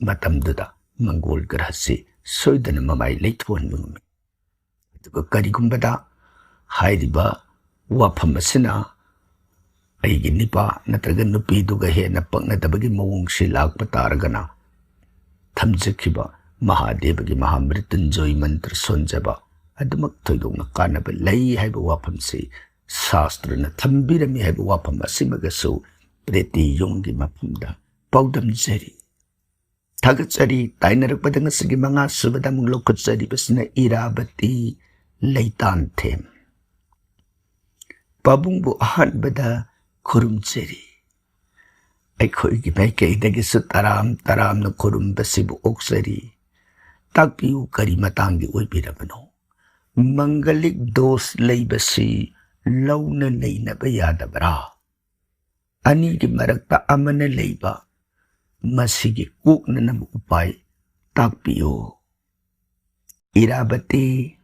ꯃꯇꯝꯗꯨꯗ ꯃꯪꯒꯣꯜ ꯒ꯭ꯔꯍꯁꯤ ꯁꯣꯏꯗꯅ ꯃꯃꯥꯏ ꯂꯩꯊꯣꯛꯍꯟꯕ ꯉꯝꯃꯤ꯫ ꯑꯗꯨꯒ ꯀꯔꯤꯒꯨꯝꯕꯗ ꯍꯥꯏꯔꯤꯕ ꯋꯥꯐꯝ ꯑꯁꯤꯅ ꯑꯩꯒꯤ ꯅꯤꯄꯥ ꯅꯠꯇ꯭ꯔꯒ ꯅꯨꯄꯤꯗꯨꯒ ꯍꯦꯟꯅ ꯄꯛꯅꯗꯕꯒꯤ ꯃꯑꯣꯡꯁꯤ ꯂꯥꯛꯄ ꯇꯥꯔꯒꯅ, ꯊꯝꯖꯈꯤꯕ ꯃꯍꯥꯗꯦꯕꯒꯤ ꯃꯍꯥꯃ꯭ꯔꯤꯇꯨꯟꯖꯣꯏ ꯃꯟꯇ꯭ꯔ ꯁꯣꯟꯖꯕ ꯑꯗꯨꯃꯛ ꯊꯣꯏꯗꯣꯛꯅ ꯀꯥꯟꯅꯕ ꯂꯩ ꯍꯥꯏꯕ ꯋꯥꯐꯝꯁꯤ ꯁꯥꯁꯇ꯭ꯔꯅ ꯊꯝꯕꯤꯔꯝꯃꯤ ꯍꯥꯏꯕ ꯋꯥꯐꯝ ꯑꯁꯤꯃꯒꯁꯨ ꯄ꯭ꯔꯦꯇꯤ ꯌꯨꯝꯒꯤ ꯃꯐꯝꯗ ꯄꯥꯎꯗꯝꯖꯔꯤ꯫ ꯊꯥꯒꯠꯆꯔꯤ꯫ ꯇꯥꯏꯅꯔꯛꯄꯗ ꯉꯁꯤꯒꯤ ꯃꯉꯥ ꯁꯨꯕꯗ ꯑꯃꯨꯛ ꯂꯧꯈꯠꯆꯔꯤꯕꯁꯤꯅ ꯏꯔꯥꯕꯇꯤ ꯂꯩꯇꯥꯟꯊꯦꯝ꯫ ꯄꯥꯕꯨꯡꯕꯨ ꯑꯍꯥꯟꯕꯗ ꯈꯨꯔꯨꯝꯖꯔꯤ꯫ ꯑꯩꯈꯣꯏꯒꯤ ꯃꯥꯏꯀꯩꯗꯒꯤꯁꯨ ꯇꯔꯥꯝ ꯇꯔꯥꯝꯅ ꯈꯨꯔꯨꯝꯕꯁꯤꯕꯨ ꯑꯣꯛꯆꯔꯤ꯫ ꯇꯥꯛꯄꯤꯌꯨ, ꯀꯔꯤ ꯃꯇꯥꯡꯒꯤ ꯑꯣꯏꯕꯤꯔꯕꯅꯣ? ꯃꯪꯒꯂꯤꯛ ꯗꯣꯁ ꯂꯩꯕꯁꯤ ꯂꯧꯅ ꯂꯩꯅꯕ ꯌꯥꯗꯕ꯭ꯔꯥ? ꯑꯅꯤꯒꯤ ꯃꯔꯛꯇ ꯑꯃꯅ ꯂꯩꯕ, ꯃꯁꯤꯒꯤ ꯀꯣꯛꯅꯅꯕ ꯎꯄꯥꯏ ꯇꯥꯛꯄꯤꯌꯨ꯫ ꯏꯔꯥꯕꯇꯤ,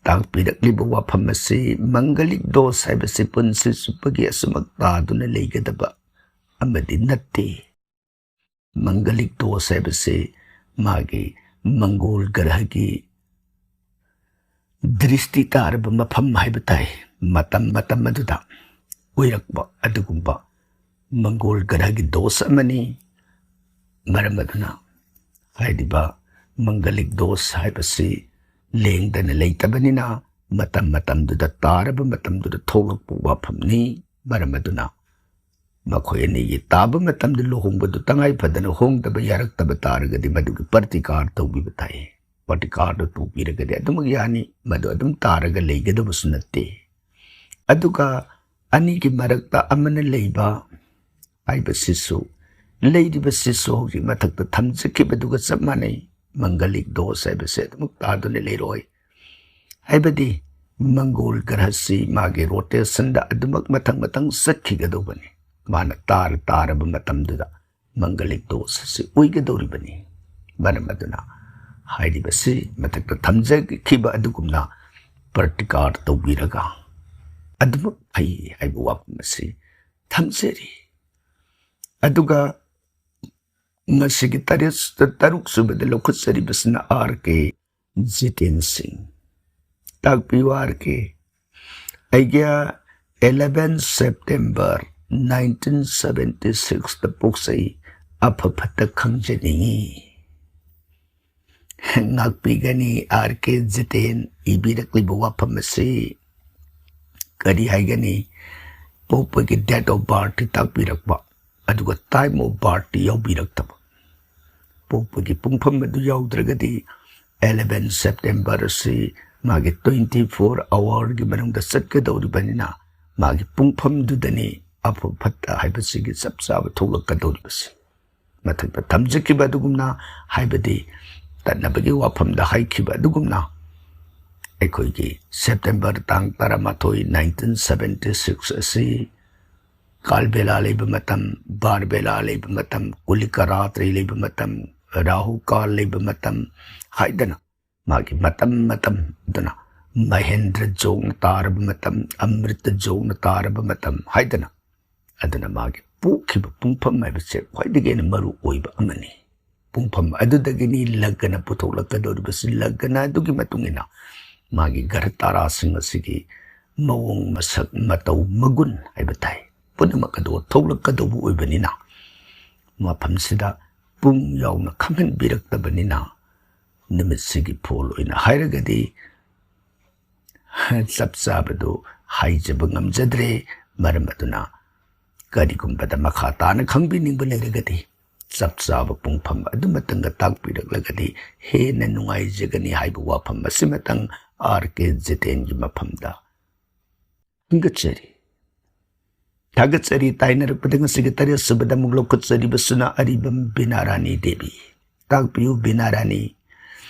ꯇꯥꯛꯄꯤꯔꯛꯂꯤꯕ ꯋꯥꯐꯝ ꯑꯁꯤ ꯃꯪꯒꯂꯤꯛ ꯗꯣꯁ ꯍꯥꯏꯕꯁꯤ ꯄꯨꯟꯁꯤ ꯆꯨꯞꯄꯒꯤ ꯑꯁꯨꯃꯛ ꯇꯥꯗꯨꯅ ꯂꯩꯒꯗꯕ ꯑꯃꯗꯤ ꯅꯠꯇꯦ꯫ ꯃꯪꯒꯂꯤꯛ ꯗꯣꯁ ꯍꯥꯏꯕꯁꯤ ꯃꯥꯒꯤ ꯃꯪꯒꯣꯜ ꯒ꯭ꯔꯍꯒꯤ ꯗ꯭ꯔꯤꯁꯇꯤ ꯇꯥꯔꯕ ꯃꯐꯝ ꯍꯥꯏꯕ ꯇꯥꯏ꯫ ꯃꯇꯝ ꯃꯇꯝ ꯑꯗꯨꯗ ꯑꯣꯏꯔꯛꯄ ꯑꯗꯨꯒꯨꯝꯕ ꯃꯪꯒꯣꯜ ꯒ꯭ꯔꯍꯒꯤ ꯗꯣꯁ ꯑꯃꯅꯤ꯫ ꯃꯔꯝ ꯑꯗꯨꯅ ꯍꯥꯏꯔꯤꯕ ꯃꯪꯒꯂꯤꯛ ꯗꯣꯁ ꯍꯥꯏꯕꯁꯤ ꯂꯦꯡꯗꯅ ꯂꯩꯇꯕꯅꯤꯅ ꯃꯇꯝ ꯃꯇꯝꯗꯨꯗ ꯇꯥꯔꯕ ꯃꯇꯝꯗꯨꯗ ꯊꯣꯛꯂꯛꯄ ꯋꯥꯐꯝꯅꯤ꯫ ꯃꯔꯝ ꯑꯗꯨꯅ ꯃꯈꯣꯏ ꯑꯅꯤꯒꯤ ꯇꯥꯕ ꯃꯇꯝꯗ ꯂꯨꯍꯣꯡꯕꯗꯨ ꯇꯉꯥꯏ ꯐꯗꯅ ꯍꯣꯡꯗꯕ ꯌꯥꯔꯛꯇꯕ ꯇꯥꯔꯒꯗꯤ ꯃꯗꯨꯒꯤ ꯄ꯭ꯔꯇꯤꯀꯥꯔ ꯇꯧꯕꯤꯕ ꯇꯥꯏ꯫ ꯄ꯭ꯔꯇꯤꯀꯥꯔꯗꯨ ꯇꯧꯕꯤꯔꯒꯗꯤ ꯑꯗꯨꯃꯛ ꯌꯥꯅꯤ, ꯃꯗꯨ ꯑꯗꯨꯝ ꯇꯥꯔꯒ ꯂꯩꯒꯗꯕꯁꯨ ꯅꯠꯇꯦ꯫ ꯑꯗꯨꯒ ꯑꯅꯤꯒꯤ ꯃꯔꯛꯇ ꯑꯃꯅ ꯂꯩꯕ ꯍꯥꯏꯕꯁꯤꯁꯨ, ꯂꯩꯔꯤꯕꯁꯤꯁꯨ ꯍꯧꯖꯤꯛ ꯃꯊꯛꯇ ꯊꯝꯖꯈꯤꯕꯗꯨꯒ ꯆꯞ ꯃꯥꯟꯅꯩ꯫ ꯃꯪꯒꯂꯤꯛ ꯗꯣꯁ ꯍꯥꯏꯕꯁꯦ ꯑꯗꯨꯃꯛ ꯇꯥꯗꯨꯅ ꯂꯩꯔꯣꯏ꯫ ꯍꯥꯏꯕꯗꯤ ꯃꯪꯒꯣꯜ ꯒ꯭ꯔꯍꯁꯤ ꯃꯥꯒꯤ ꯔꯣꯇꯦꯁꯟꯗ ꯑꯗꯨꯃꯛ ꯃꯊꯪ ꯃꯊꯪ ꯆꯠꯈꯤꯒꯗꯧꯕꯅꯤ꯫ ꯃꯥꯅ ꯇꯥꯔ ꯇꯥꯔꯕ ꯃꯇꯝꯗꯨꯗ ꯃꯪꯒꯂꯤꯛ ꯗꯣꯁ ꯑꯁꯤ ꯑꯣꯏꯒꯗꯧꯔꯤꯕꯅꯤ꯫ ꯃꯔꯝ ꯑꯗꯨꯅ ꯍꯥꯏꯔꯤꯕꯁꯤ ꯃꯊꯛꯇ ꯊꯝꯖꯈꯤꯕ ꯑꯗꯨꯒꯨꯝꯅ ꯄ꯭ꯔꯇꯤꯀꯥꯔ ꯇꯧꯕꯤꯔꯒ ꯑꯗꯨꯃꯛ ꯐꯩ ꯍꯥꯏꯕ ꯋꯥꯐꯝ ꯑꯁꯤ ꯊꯝꯖꯔꯤ꯫ ꯑꯗꯨꯒ ꯉꯁꯤꯒꯤ ꯇꯔꯦꯠ, ꯇꯔꯨꯛ ꯁꯨꯕꯗ ꯂꯧꯈꯠꯆꯔꯤꯕꯁꯤꯅ ꯑꯥꯔ ꯀꯦ ꯖꯤꯇꯦꯟ ꯁꯤꯡ꯫ ꯇꯥꯛꯄꯤꯌꯨ ꯑꯥꯔ ꯀꯦ꯫ ꯑꯩꯒꯤ eleven September nineteen seventy sixꯇ ꯄꯣꯛꯆꯩ꯫ ꯑꯐ ꯐꯠꯇ ꯈꯪꯖꯅꯤꯡꯏ꯫ ꯉꯥꯛꯄꯤꯒꯅꯤ ꯑꯥꯔ ꯀꯦ ꯖꯤꯇꯦꯟ ꯏꯕꯤꯔꯛꯂꯤꯕ ꯋꯥꯐꯝ ꯑꯁꯤ꯫ ꯀꯔꯤ ꯍꯥꯏꯒꯅꯤ? ꯄꯣꯛꯄꯒꯤ date of birth ꯇꯥꯛꯄꯤꯔꯛꯄ, ꯑꯗꯨꯒ time of birth ꯌꯥꯎꯕꯤꯔꯛꯇꯕ꯫ ꯄꯣꯛꯄꯒꯤ ꯄꯨꯡꯐꯝ ꯑꯗꯨ ꯌꯥꯎꯗ꯭ꯔꯒꯗꯤ eleven September ꯑꯁꯤ ꯃꯥꯒꯤ twenty four hourꯒꯤ ꯃꯅꯨꯡꯗ ꯆꯠꯀꯗꯧꯔꯤꯕꯅꯤꯅ ꯃꯥꯒꯤ ꯄꯨꯡꯐꯝꯗꯨꯗꯅꯤ ꯑꯐ ꯐꯠꯇ ꯍꯥꯏꯕꯁꯤꯒꯤ ꯆꯞ ꯆꯥꯕ ꯊꯣꯛꯂꯛꯀꯗꯧꯔꯤꯕꯁꯤ꯫ ꯃꯊꯛꯇ ꯊꯝꯖꯈꯤꯕ ꯑꯗꯨꯒꯨꯝꯅ, ꯍꯥꯏꯕꯗꯤ ꯇꯠꯅꯕꯒꯤ ꯋꯥꯐꯝꯗ ꯍꯥꯏꯈꯤꯕ ꯑꯗꯨꯒꯨꯝꯅ, ꯑꯩꯈꯣꯏꯒꯤ September ꯇꯥꯡ ꯇꯔꯥꯃꯥꯊꯣꯏ, nineteen seventy six ꯑꯁꯤ ꯀꯥꯜꯕꯦꯂꯥ ꯂꯩꯕ ꯃꯇꯝ, ꯕꯥꯔꯕꯦꯂꯥ ꯂꯩꯕ ꯃꯇꯝ, ꯀꯨꯂꯤꯀꯥ ꯔꯥꯇ꯭ꯔꯤ ꯂꯩꯕ ꯃꯇꯝ, ꯔꯥꯍꯨ ꯀꯥꯜ ꯂꯩꯕ ꯃꯇꯝ ꯍꯥꯏꯗꯅ ꯃꯥꯒꯤ ꯃꯇꯝ ꯃꯇꯝ ꯑꯗꯨꯅ ꯃꯍꯦꯟꯗ꯭ꯔ ꯖꯣꯡꯅ ꯇꯥꯔꯕ ꯃꯇꯝ, ꯑꯃ꯭ꯔꯤꯇ ꯖꯣꯡꯅ ꯇꯥꯔꯕ ꯃꯇꯝ ꯍꯥꯏꯗꯅ, ꯑꯗꯨꯅ ꯃꯥꯒꯤ ꯄꯣꯛꯈꯤꯕ ꯄꯨꯡꯐꯝ ꯍꯥꯏꯕꯁꯦ ꯈ꯭ꯋꯥꯏꯗꯒꯤ ꯍꯦꯟꯅ ꯃꯔꯨ ꯑꯣꯏꯕ ꯑꯃꯅꯤ꯫ ꯄꯨꯡꯐꯝ ꯑꯗꯨꯗꯒꯤꯅꯤ ꯂꯒꯅ ꯄꯨꯊꯣꯛꯂꯛꯀꯗꯧꯔꯤꯕꯁꯤ꯫ ꯂꯒꯅ ꯑꯗꯨꯒꯤ ꯃꯇꯨꯡ ꯏꯟꯅ ꯃꯥꯒꯤ ꯒ꯭ꯔꯍ ꯇꯥꯔꯥꯁꯤꯡ ꯑꯁꯤꯒꯤ ꯃꯑꯣꯡ ꯃꯁꯛ ꯃꯇꯧ ꯃꯒꯨꯟ ꯍꯥꯏꯕ ꯇꯥꯏ, ꯄꯨꯝꯅꯃꯛ ꯑꯗꯨ ꯊꯣꯛꯂꯛꯀꯗꯧꯕ ꯑꯣꯏꯕꯅꯤꯅ, ꯃꯐꯝꯁꯤꯗ ꯄꯨꯡ ꯌꯥꯎꯅ ꯈꯪꯍꯟꯕꯤꯔꯛꯇꯕꯅꯤꯅ, ꯅꯨꯃꯤꯠꯁꯤꯒꯤ ꯐꯣꯜ ꯑꯣꯏꯅ ꯍꯥꯏꯔꯒꯗꯤ ꯆꯞ ꯆꯥꯕꯗꯨ ꯍꯥꯏꯖꯕ ꯉꯝꯖꯗ꯭ꯔꯦ꯫ ꯃꯔꯝ ꯑꯗꯨꯅ ꯀꯔꯤꯒꯨꯝꯕꯗ ꯃꯈꯥ ꯇꯥꯅ ꯈꯪꯕꯤꯅꯤꯡꯕ ꯂꯩꯔꯒꯗꯤ ꯆꯞ ꯆꯥꯕ ꯄꯨꯡꯐꯝ ꯑꯗꯨꯃꯇꯪꯒ ꯇꯥꯛꯄꯤꯔꯛꯂꯒꯗꯤ ꯍꯦꯟꯅ ꯅꯨꯡꯉꯥꯏꯖꯒꯅꯤ ꯍꯥꯏꯕ ꯋꯥꯐꯝ ꯑꯁꯤꯃꯇꯪ ꯑꯥꯔ ꯀꯦ ꯖꯤꯇꯦꯟꯒꯤ ꯃꯐꯝꯗ ꯊꯥꯒꯠꯆꯔꯤ꯫ ꯊꯥꯒꯠꯆꯔꯤ꯫ ꯇꯥꯏꯅꯔꯛꯄꯗ ꯉꯁꯤꯒꯤ ꯇꯔꯦꯠ ꯁꯨꯕꯗ ꯑꯃꯨꯛ ꯂꯧꯈꯠꯆꯔꯤꯕꯁꯤꯅ ꯑꯔꯤꯕꯝ ꯕꯤꯅꯥ ꯔꯥꯅꯤ ꯗꯦꯕꯤ꯫ ꯇꯥꯛꯄꯤꯌꯨ ꯕꯤꯅꯥ ꯔꯥꯅꯤ꯫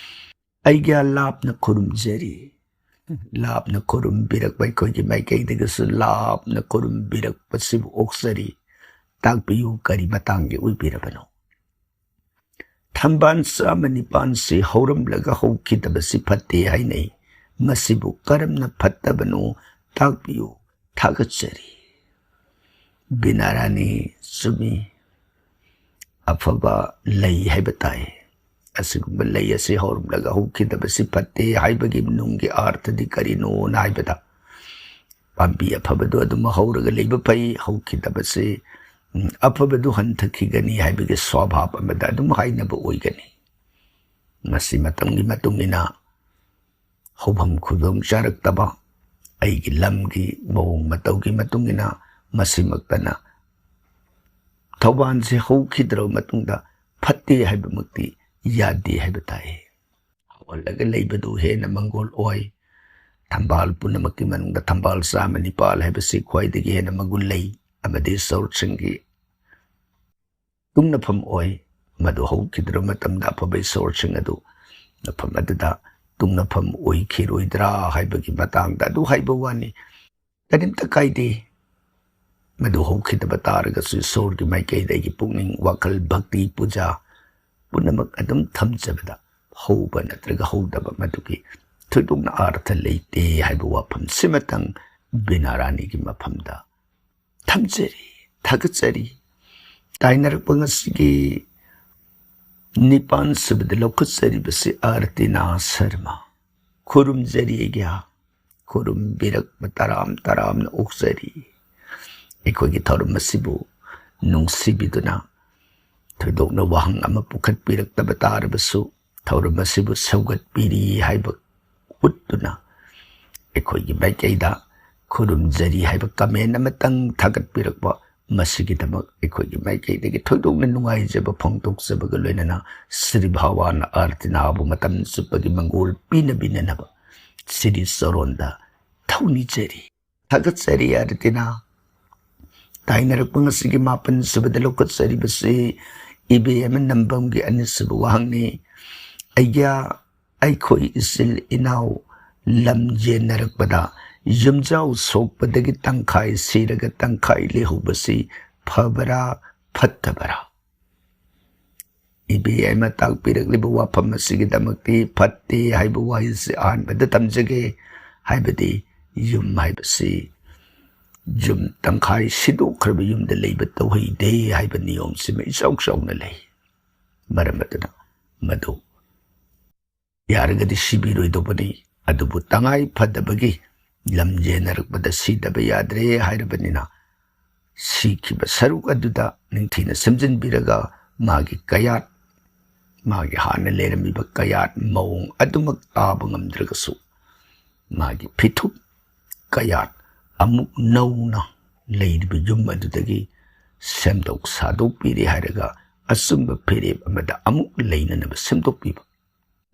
ꯑꯩꯒꯤ ꯂꯥꯞꯅ ꯈꯨꯔꯨꯝꯖꯔꯤ꯫ ꯂꯥꯞꯅ ꯈꯨꯔꯨꯝꯕꯤꯔꯛꯄ, ꯑꯩꯈꯣꯏꯒꯤ ꯃꯥꯏꯀꯩꯗꯒꯤꯁꯨ ꯂꯥꯞꯅ ꯈꯨꯔꯨꯝꯕꯤꯔꯛꯄꯁꯤꯕꯨ ꯑꯣꯛꯆꯔꯤ꯫ ꯇꯥꯛꯄꯤꯌꯨ, ꯀꯔꯤ ꯃꯇꯥꯡꯒꯤ ꯑꯣꯏꯕꯤꯔꯕꯅꯣ? ꯊꯝꯕꯥꯜ ꯆꯥꯝꯃ ꯅꯤꯄꯥꯟꯁꯤ ꯍꯧꯔꯝꯂꯒ ꯍꯧꯈꯤꯗꯕꯁꯤ ꯐꯠꯇꯦ ꯍꯥꯏꯅꯩ꯫ ꯃꯁꯤꯕꯨ ꯀꯔꯝꯅ ꯐꯠꯇꯕꯅꯣ ꯇꯥꯛꯄꯤꯌꯨ꯫ ꯊꯥꯒꯠꯆꯔꯤ꯫ ꯕꯤꯅꯥ ꯔꯥꯅꯤ, ꯆꯨꯝꯃꯤ꯫ ꯑꯐꯕ ꯂꯩ ꯍꯥꯏꯕ ꯇꯥꯏ꯫ ꯑꯁꯤꯒꯨꯝꯕ ꯂꯩ ꯑꯁꯤ ꯍꯧꯔꯝꯂꯒ ꯍꯧꯈꯤꯗꯕꯁꯤ ꯐꯠꯇꯦ ꯍꯥꯏꯕꯒꯤ ꯅꯨꯡꯒꯤ ꯑꯥꯔꯊꯗꯤ ꯀꯔꯤꯅꯣꯅ ꯍꯥꯏꯕꯗ, ꯄꯥꯝꯕꯤ ꯑꯐꯕꯗꯨ ꯑꯗꯨꯝ ꯍꯧꯔꯒ ꯂꯩꯕ ꯐꯩ, ꯍꯧꯈꯤꯗꯕꯁꯤ, ꯎꯝ, ꯑꯐꯕꯗꯨ ꯍꯟꯊꯈꯤꯒꯅꯤ ꯍꯥꯏꯕꯒꯤ ꯁ꯭ꯋꯥꯚꯥꯕ ꯑꯃꯗ ꯑꯗꯨꯝ ꯍꯥꯏꯅꯕ ꯑꯣꯏꯒꯅꯤ꯫ ꯃꯁꯤ ꯃꯇꯝꯒꯤ ꯃꯇꯨꯡ ꯏꯟꯅ ꯍꯧꯐꯝ ꯈꯨꯗꯣꯡ ꯆꯥꯔꯛꯇꯕ, ꯑꯩꯒꯤ ꯂꯝꯒꯤ ꯃꯑꯣꯡ ꯃꯇꯧꯒꯤ ꯃꯇꯨꯡ ꯏꯟꯅ ꯃꯁꯤꯃꯛꯇꯅ ꯊꯧꯕꯥꯜꯁꯦ ꯍꯧꯈꯤꯗ꯭ꯔꯕ ꯃꯇꯨꯡꯗ ꯐꯠꯇꯦ ꯍꯥꯏꯕꯃꯛꯇꯤ ꯌꯥꯗꯦ ꯍꯥꯏꯕ ꯇꯥꯏ꯫ ꯍꯧꯍꯜꯂꯒ ꯂꯩꯕꯗꯨ ꯍꯦꯟꯅ ꯃꯪꯒꯣꯜ ꯑꯣꯏ꯫ ꯊꯝꯕꯥꯜ ꯄꯨꯝꯅꯃꯛꯀꯤ ꯃꯅꯨꯡꯗ ꯊꯝꯕꯥꯜ ꯆꯥꯝꯃ ꯅꯤꯄꯥꯜ ꯍꯥꯏꯕꯁꯤ ꯈ꯭ꯋꯥꯏꯗꯒꯤ ꯍꯦꯟꯅ ꯃꯒꯨꯟ ꯂꯩ ꯑꯃꯗꯤ ꯏꯁꯣꯔꯁꯤꯡꯒꯤ ꯇꯨꯡꯅꯐꯝ ꯑꯣꯏ꯫ ꯃꯗꯨ ꯍꯧꯈꯤꯗ꯭ꯔꯕ ꯃꯇꯝꯗ ꯑꯐꯕ ꯏꯁꯣꯔꯁꯤꯡ ꯑꯗꯨ ꯃꯐꯝ ꯑꯗꯨꯗ ꯇꯨꯡꯅꯐꯝ ꯑꯣꯏꯈꯤꯔꯣꯏꯗ꯭ꯔꯥ ꯍꯥꯏꯕꯒꯤ ꯃꯇꯥꯡꯗ ꯑꯗꯨ ꯍꯥꯏꯕ ꯋꯥꯅꯤ꯫ ꯀꯔꯤꯝꯇ ꯀꯥꯏꯗꯦ꯫ ꯃꯗꯨ ꯍꯧꯈꯤꯗꯕ ꯇꯥꯔꯒꯁꯨ ꯏꯁꯣꯔꯒꯤ ꯃꯥꯏꯀꯩꯗ ꯑꯩꯒꯤ ꯄꯨꯛꯅꯤꯡ ꯋꯥꯈꯜ ꯚꯛꯇꯤ ꯄꯨꯖꯥ ꯄꯨꯝꯅꯃꯛ ꯑꯗꯨꯝ ꯊꯝꯖꯕꯗ ꯍꯧꯕ ꯅꯠꯇ꯭ꯔꯒ ꯍꯧꯗꯕ ꯃꯗꯨꯒꯤ ꯊꯣꯏꯗꯣꯛꯅ ꯑꯥꯔꯊ ꯂꯩꯇꯦ ꯍꯥꯏꯕ ꯋꯥꯐꯝꯁꯤꯃꯇꯪ ꯕꯤꯅꯥ ꯔꯥꯅꯤꯒꯤ ꯃꯐꯝꯗ ꯊꯝꯖꯔꯤ, ꯊꯥꯒꯠꯆꯔꯤ꯫ ꯇꯥꯏꯅꯔꯛꯄ ꯉꯁꯤꯒꯤ ꯅꯤꯄꯥꯟ ꯁꯨꯕꯗ ꯂꯧꯈꯠꯆꯔꯤꯕꯁꯤ ꯑꯥꯔꯇꯤꯅꯥ ꯁꯔꯃ꯫ ꯈꯨꯔꯨꯝꯖꯔꯤ ꯑꯩꯒꯤ ꯈꯨꯔꯨꯝꯕꯤꯔꯛꯄ ꯇꯔꯥꯝ ꯇꯔꯥꯝꯅ ꯑꯣꯛꯆꯔꯤ꯫ ꯑꯩꯈꯣꯏꯒꯤ ꯊꯧꯔꯝ ꯑꯁꯤꯕꯨ ꯅꯨꯡꯁꯤꯕꯤꯗꯨꯅ ꯊꯣꯏꯗꯣꯛꯅ ꯋꯥꯍꯪ ꯑꯃ ꯄꯨꯈꯠꯄꯤꯔꯛꯇꯕ ꯇꯥꯔꯕꯁꯨ, ꯊꯧꯔꯝ ꯑꯁꯤꯕꯨ ꯁꯧꯒꯠꯄꯤꯔꯤ ꯍꯥꯏꯕ ꯎꯠꯇꯨꯅ ꯑꯩꯈꯣꯏꯒꯤ ꯃꯥꯏꯀꯩꯗ ꯈꯨꯔꯨꯝꯖꯔꯤ ꯍꯥꯏꯕ ꯀꯃꯦꯟ ꯑꯃꯇꯪ ꯊꯥꯒꯠꯄꯤꯔꯛꯄ, ꯃꯁꯤꯒꯤꯗꯃꯛ ꯑꯩꯈꯣꯏꯒꯤ ꯃꯥꯏꯀꯩꯗꯒꯤ ꯊꯣꯏꯗꯣꯛꯅ ꯅꯨꯡꯉꯥꯏꯖꯕ ꯐꯣꯡꯗꯣꯛꯆꯕꯒ ꯂꯣꯏꯅꯅ ꯁ꯭ꯔꯤ ꯚꯒꯋꯥꯟꯅ ꯑꯥꯔꯇꯤꯅꯥꯕꯨ ꯃꯇꯝ ꯆꯨꯞꯄꯒꯤ ꯃꯪꯒꯣꯜ ꯄꯤꯅꯕꯤꯅꯅꯕ ꯁꯤꯔꯤ ꯆꯔꯣꯟꯗ ꯊꯧꯅꯤꯖꯔꯤ꯫ ꯊꯥꯒꯠꯆꯔꯤ ꯑꯥꯔꯇꯤꯅꯥ꯫ ꯇꯥꯏꯅꯔꯛꯄ ꯉꯁꯤꯒꯤ ꯃꯥꯄꯟ ꯁꯨꯕꯗ ꯂꯧꯈꯠꯆꯔꯤꯕꯁꯤ ꯏꯕꯦ ꯑꯃ ꯅꯝꯕꯝꯒꯤ ꯑꯅꯤꯁꯨꯕ ꯋꯥꯍꯪꯅꯤ꯫ ꯑꯩꯒ꯭ꯌꯥ, ꯑꯩꯈꯣꯏ ꯏꯆꯤꯜ ꯏꯅꯥꯎ ꯂꯝ ꯌꯦꯟꯅꯔꯛꯄꯗ ꯌꯨꯝꯖꯥꯎ ꯁꯣꯛꯄꯗꯒꯤ ꯇꯪꯈꯥꯏ ꯁꯤꯔꯒ ꯇꯪꯈꯥꯏ ꯂꯩꯍꯧꯕꯁꯤ ꯐꯕꯔꯥ ꯐꯠꯇꯕꯔꯥ? ꯏꯕꯦ ꯑꯃ ꯇꯥꯛꯄꯤꯔꯛꯂꯤꯕ ꯋꯥꯐꯝ ꯑꯁꯤꯒꯤꯗꯃꯛꯇꯤ ꯐꯠꯇꯦ ꯍꯥꯏꯕ ꯋꯥꯍꯩꯁꯤ ꯑꯍꯥꯟꯕꯗ ꯊꯝꯖꯒꯦ꯫ ꯍꯥꯏꯕꯗꯤ ꯌꯨꯝ ꯍꯥꯏꯕꯁꯤ ꯌꯨꯝ ꯇꯪꯈꯥꯏ ꯁꯤꯗꯣꯛꯈ꯭ꯔꯕ ꯌꯨꯝꯗ ꯂꯩꯕ ꯇꯧꯍꯩꯗꯦ ꯍꯥꯏꯕ ꯅꯤꯌꯣꯝꯁꯤꯃ ꯏꯆꯥꯎ ꯆꯥꯎꯅ ꯂꯩ꯫ ꯃꯔꯝ ꯑꯗꯨꯅ ꯃꯗꯨ ꯌꯥꯔꯒꯗꯤ ꯁꯤꯕꯤꯔꯣꯏꯗꯧꯕꯅꯤ꯫ ꯑꯗꯨꯕꯨ ꯇꯉꯥꯏ ꯐꯗꯕꯒꯤ ꯂꯝ ꯌꯦꯟꯅꯔꯛꯄꯗ ꯁꯤꯗꯕ ꯌꯥꯗ꯭ꯔꯦ ꯍꯥꯏꯔꯕꯅꯤꯅ, ꯁꯤꯈꯤꯕ ꯁꯔꯨꯛ ꯑꯗꯨꯗ ꯅꯤꯡꯊꯤꯅ ꯁꯦꯝꯖꯤꯟꯕꯤꯔꯒ ꯃꯥꯒꯤ ꯀꯌꯥꯠ, ꯃꯥꯒꯤ ꯍꯥꯟꯅ ꯂꯩꯔꯝꯃꯤꯕ ꯀꯌꯥꯠ ꯃꯑꯣꯡ ꯑꯗꯨꯃꯛ ꯇꯥꯕ ꯉꯝꯗ꯭ꯔꯒꯁꯨ, ꯃꯥꯒꯤ ꯐꯤꯊꯨꯞ ꯀꯌꯥꯠ ꯑꯃꯨꯛ ꯅꯧꯅ ꯂꯩꯔꯤꯕ ꯌꯨꯝ ꯑꯗꯨꯗꯒꯤ ꯁꯦꯝꯗꯣꯛ ꯁꯥꯗꯣꯛꯄꯤꯔꯦ ꯍꯥꯏꯔꯒ ꯑꯆꯨꯝꯕ ꯐꯤꯔꯦꯞ ꯑꯃꯗ ꯑꯃꯨꯛ ꯂꯩꯅꯅꯕ ꯁꯦꯝꯗꯣꯛꯄꯤꯕ꯫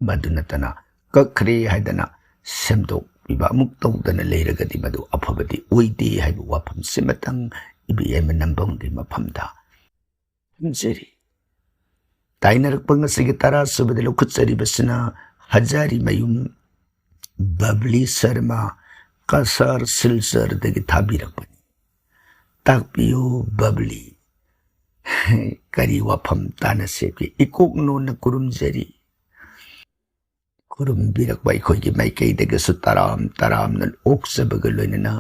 ꯃꯗꯨ ꯅꯠꯇꯅ ꯀꯛꯈ꯭ꯔꯦ ꯍꯥꯏꯗꯅ ꯁꯦꯝꯗꯣꯛꯄꯤꯕ ꯑꯃꯨꯛ ꯇꯧꯗꯅ ꯂꯩꯔꯒꯗꯤ ꯃꯗꯨ ꯑꯐꯕꯗꯤ ꯑꯣꯏꯗꯦ ꯍꯥꯏꯕ ꯋꯥꯐꯝꯁꯤꯃꯇꯪ ꯏꯕꯦ ꯑꯃ ꯅꯝꯕꯝꯒꯤ ꯃꯐꯝꯗ ꯊꯝꯖꯔꯤ꯫ ꯇꯥꯏꯅꯔꯛꯄ ꯉꯁꯤꯒꯤ ꯇꯔꯥ ꯁꯨꯕꯗ ꯂꯧꯈꯠꯆꯔꯤꯕꯁꯤꯅ ꯍꯖꯥꯔꯤꯃꯌꯨꯝ ꯕꯕ꯭ꯂꯤ ꯁꯔꯃ, ꯀꯁꯥꯔ ꯁꯤꯜꯆꯔꯗꯒꯤ ꯊꯥꯕꯤꯔꯛꯄꯅꯤ꯫ ꯇꯥꯛꯄꯤꯌꯨ ꯕꯕ꯭ꯂꯤ, ꯀꯔꯤ ꯋꯥꯐꯝ ꯇꯥꯟꯅꯁꯦꯒꯦ? ꯏꯀꯣꯛ ꯅꯣꯟꯅ ꯈꯨꯔꯨꯝꯖꯔꯤ꯫ ꯈꯨꯔꯨꯝꯕꯤꯔꯛꯄ ꯑꯩꯈꯣꯏꯒꯤ ꯃꯥꯏꯀꯩꯗꯒꯤꯁꯨ ꯇꯔꯥꯝ ꯇꯔꯥꯝꯅ ꯑꯣꯛꯆꯕꯒ ꯂꯣꯏꯅꯅ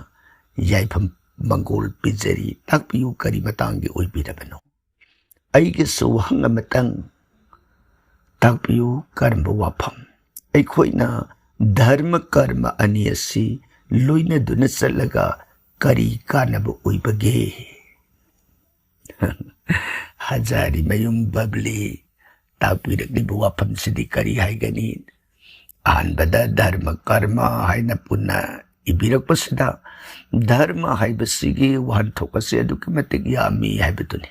ꯌꯥꯏꯐꯝ ꯃꯪꯒꯣꯜ ꯄꯤꯖꯔꯤ꯫ ꯇꯥꯛꯄꯤꯌꯨ, ꯀꯔꯤ ꯃꯇꯥꯡꯒꯤ ꯑꯣꯏꯕꯤꯔꯕꯅꯣ? ꯑꯩꯒꯤꯁꯨ ꯋꯥꯍꯪ ꯑꯃꯇꯪ ꯇꯥꯛꯄꯤꯌꯨ, ꯀꯔꯝꯕ ꯋꯥꯐꯝ? ꯑꯩꯈꯣꯏꯅ ꯙꯔꯃ ꯀꯔꯃ ꯑꯅꯤ ꯑꯁꯤ ꯂꯣꯏꯅꯗꯨꯅ ꯆꯠꯂꯒ ꯀꯔꯤ ꯀꯥꯟꯅꯕ ꯑꯣꯏꯕꯒꯦ? ꯍꯖꯥꯔꯤꯃꯌꯨꯝ ꯕꯕ꯭ꯂꯤ, ꯇꯥꯛꯄꯤꯔꯛꯂꯤꯕ ꯋꯥꯐꯝꯁꯤꯗꯤ ꯀꯔꯤ ꯍꯥꯏꯒꯅꯤ? ꯑꯍꯥꯟꯕꯗ ꯙꯔꯃ ꯀꯔꯃ ꯍꯥꯏꯅ ꯄꯨꯟꯅ ꯏꯕꯤꯔꯛꯄꯁꯤꯗ, ꯙꯔꯃ ꯍꯥꯏꯕꯁꯤꯒꯤ ꯋꯥꯍꯟꯊꯣꯛ ꯑꯁꯤ ꯑꯗꯨꯛꯀꯤ ꯃꯇꯤꯛ ꯌꯥꯝꯃꯤ ꯍꯥꯏꯕꯗꯨꯅꯤ꯫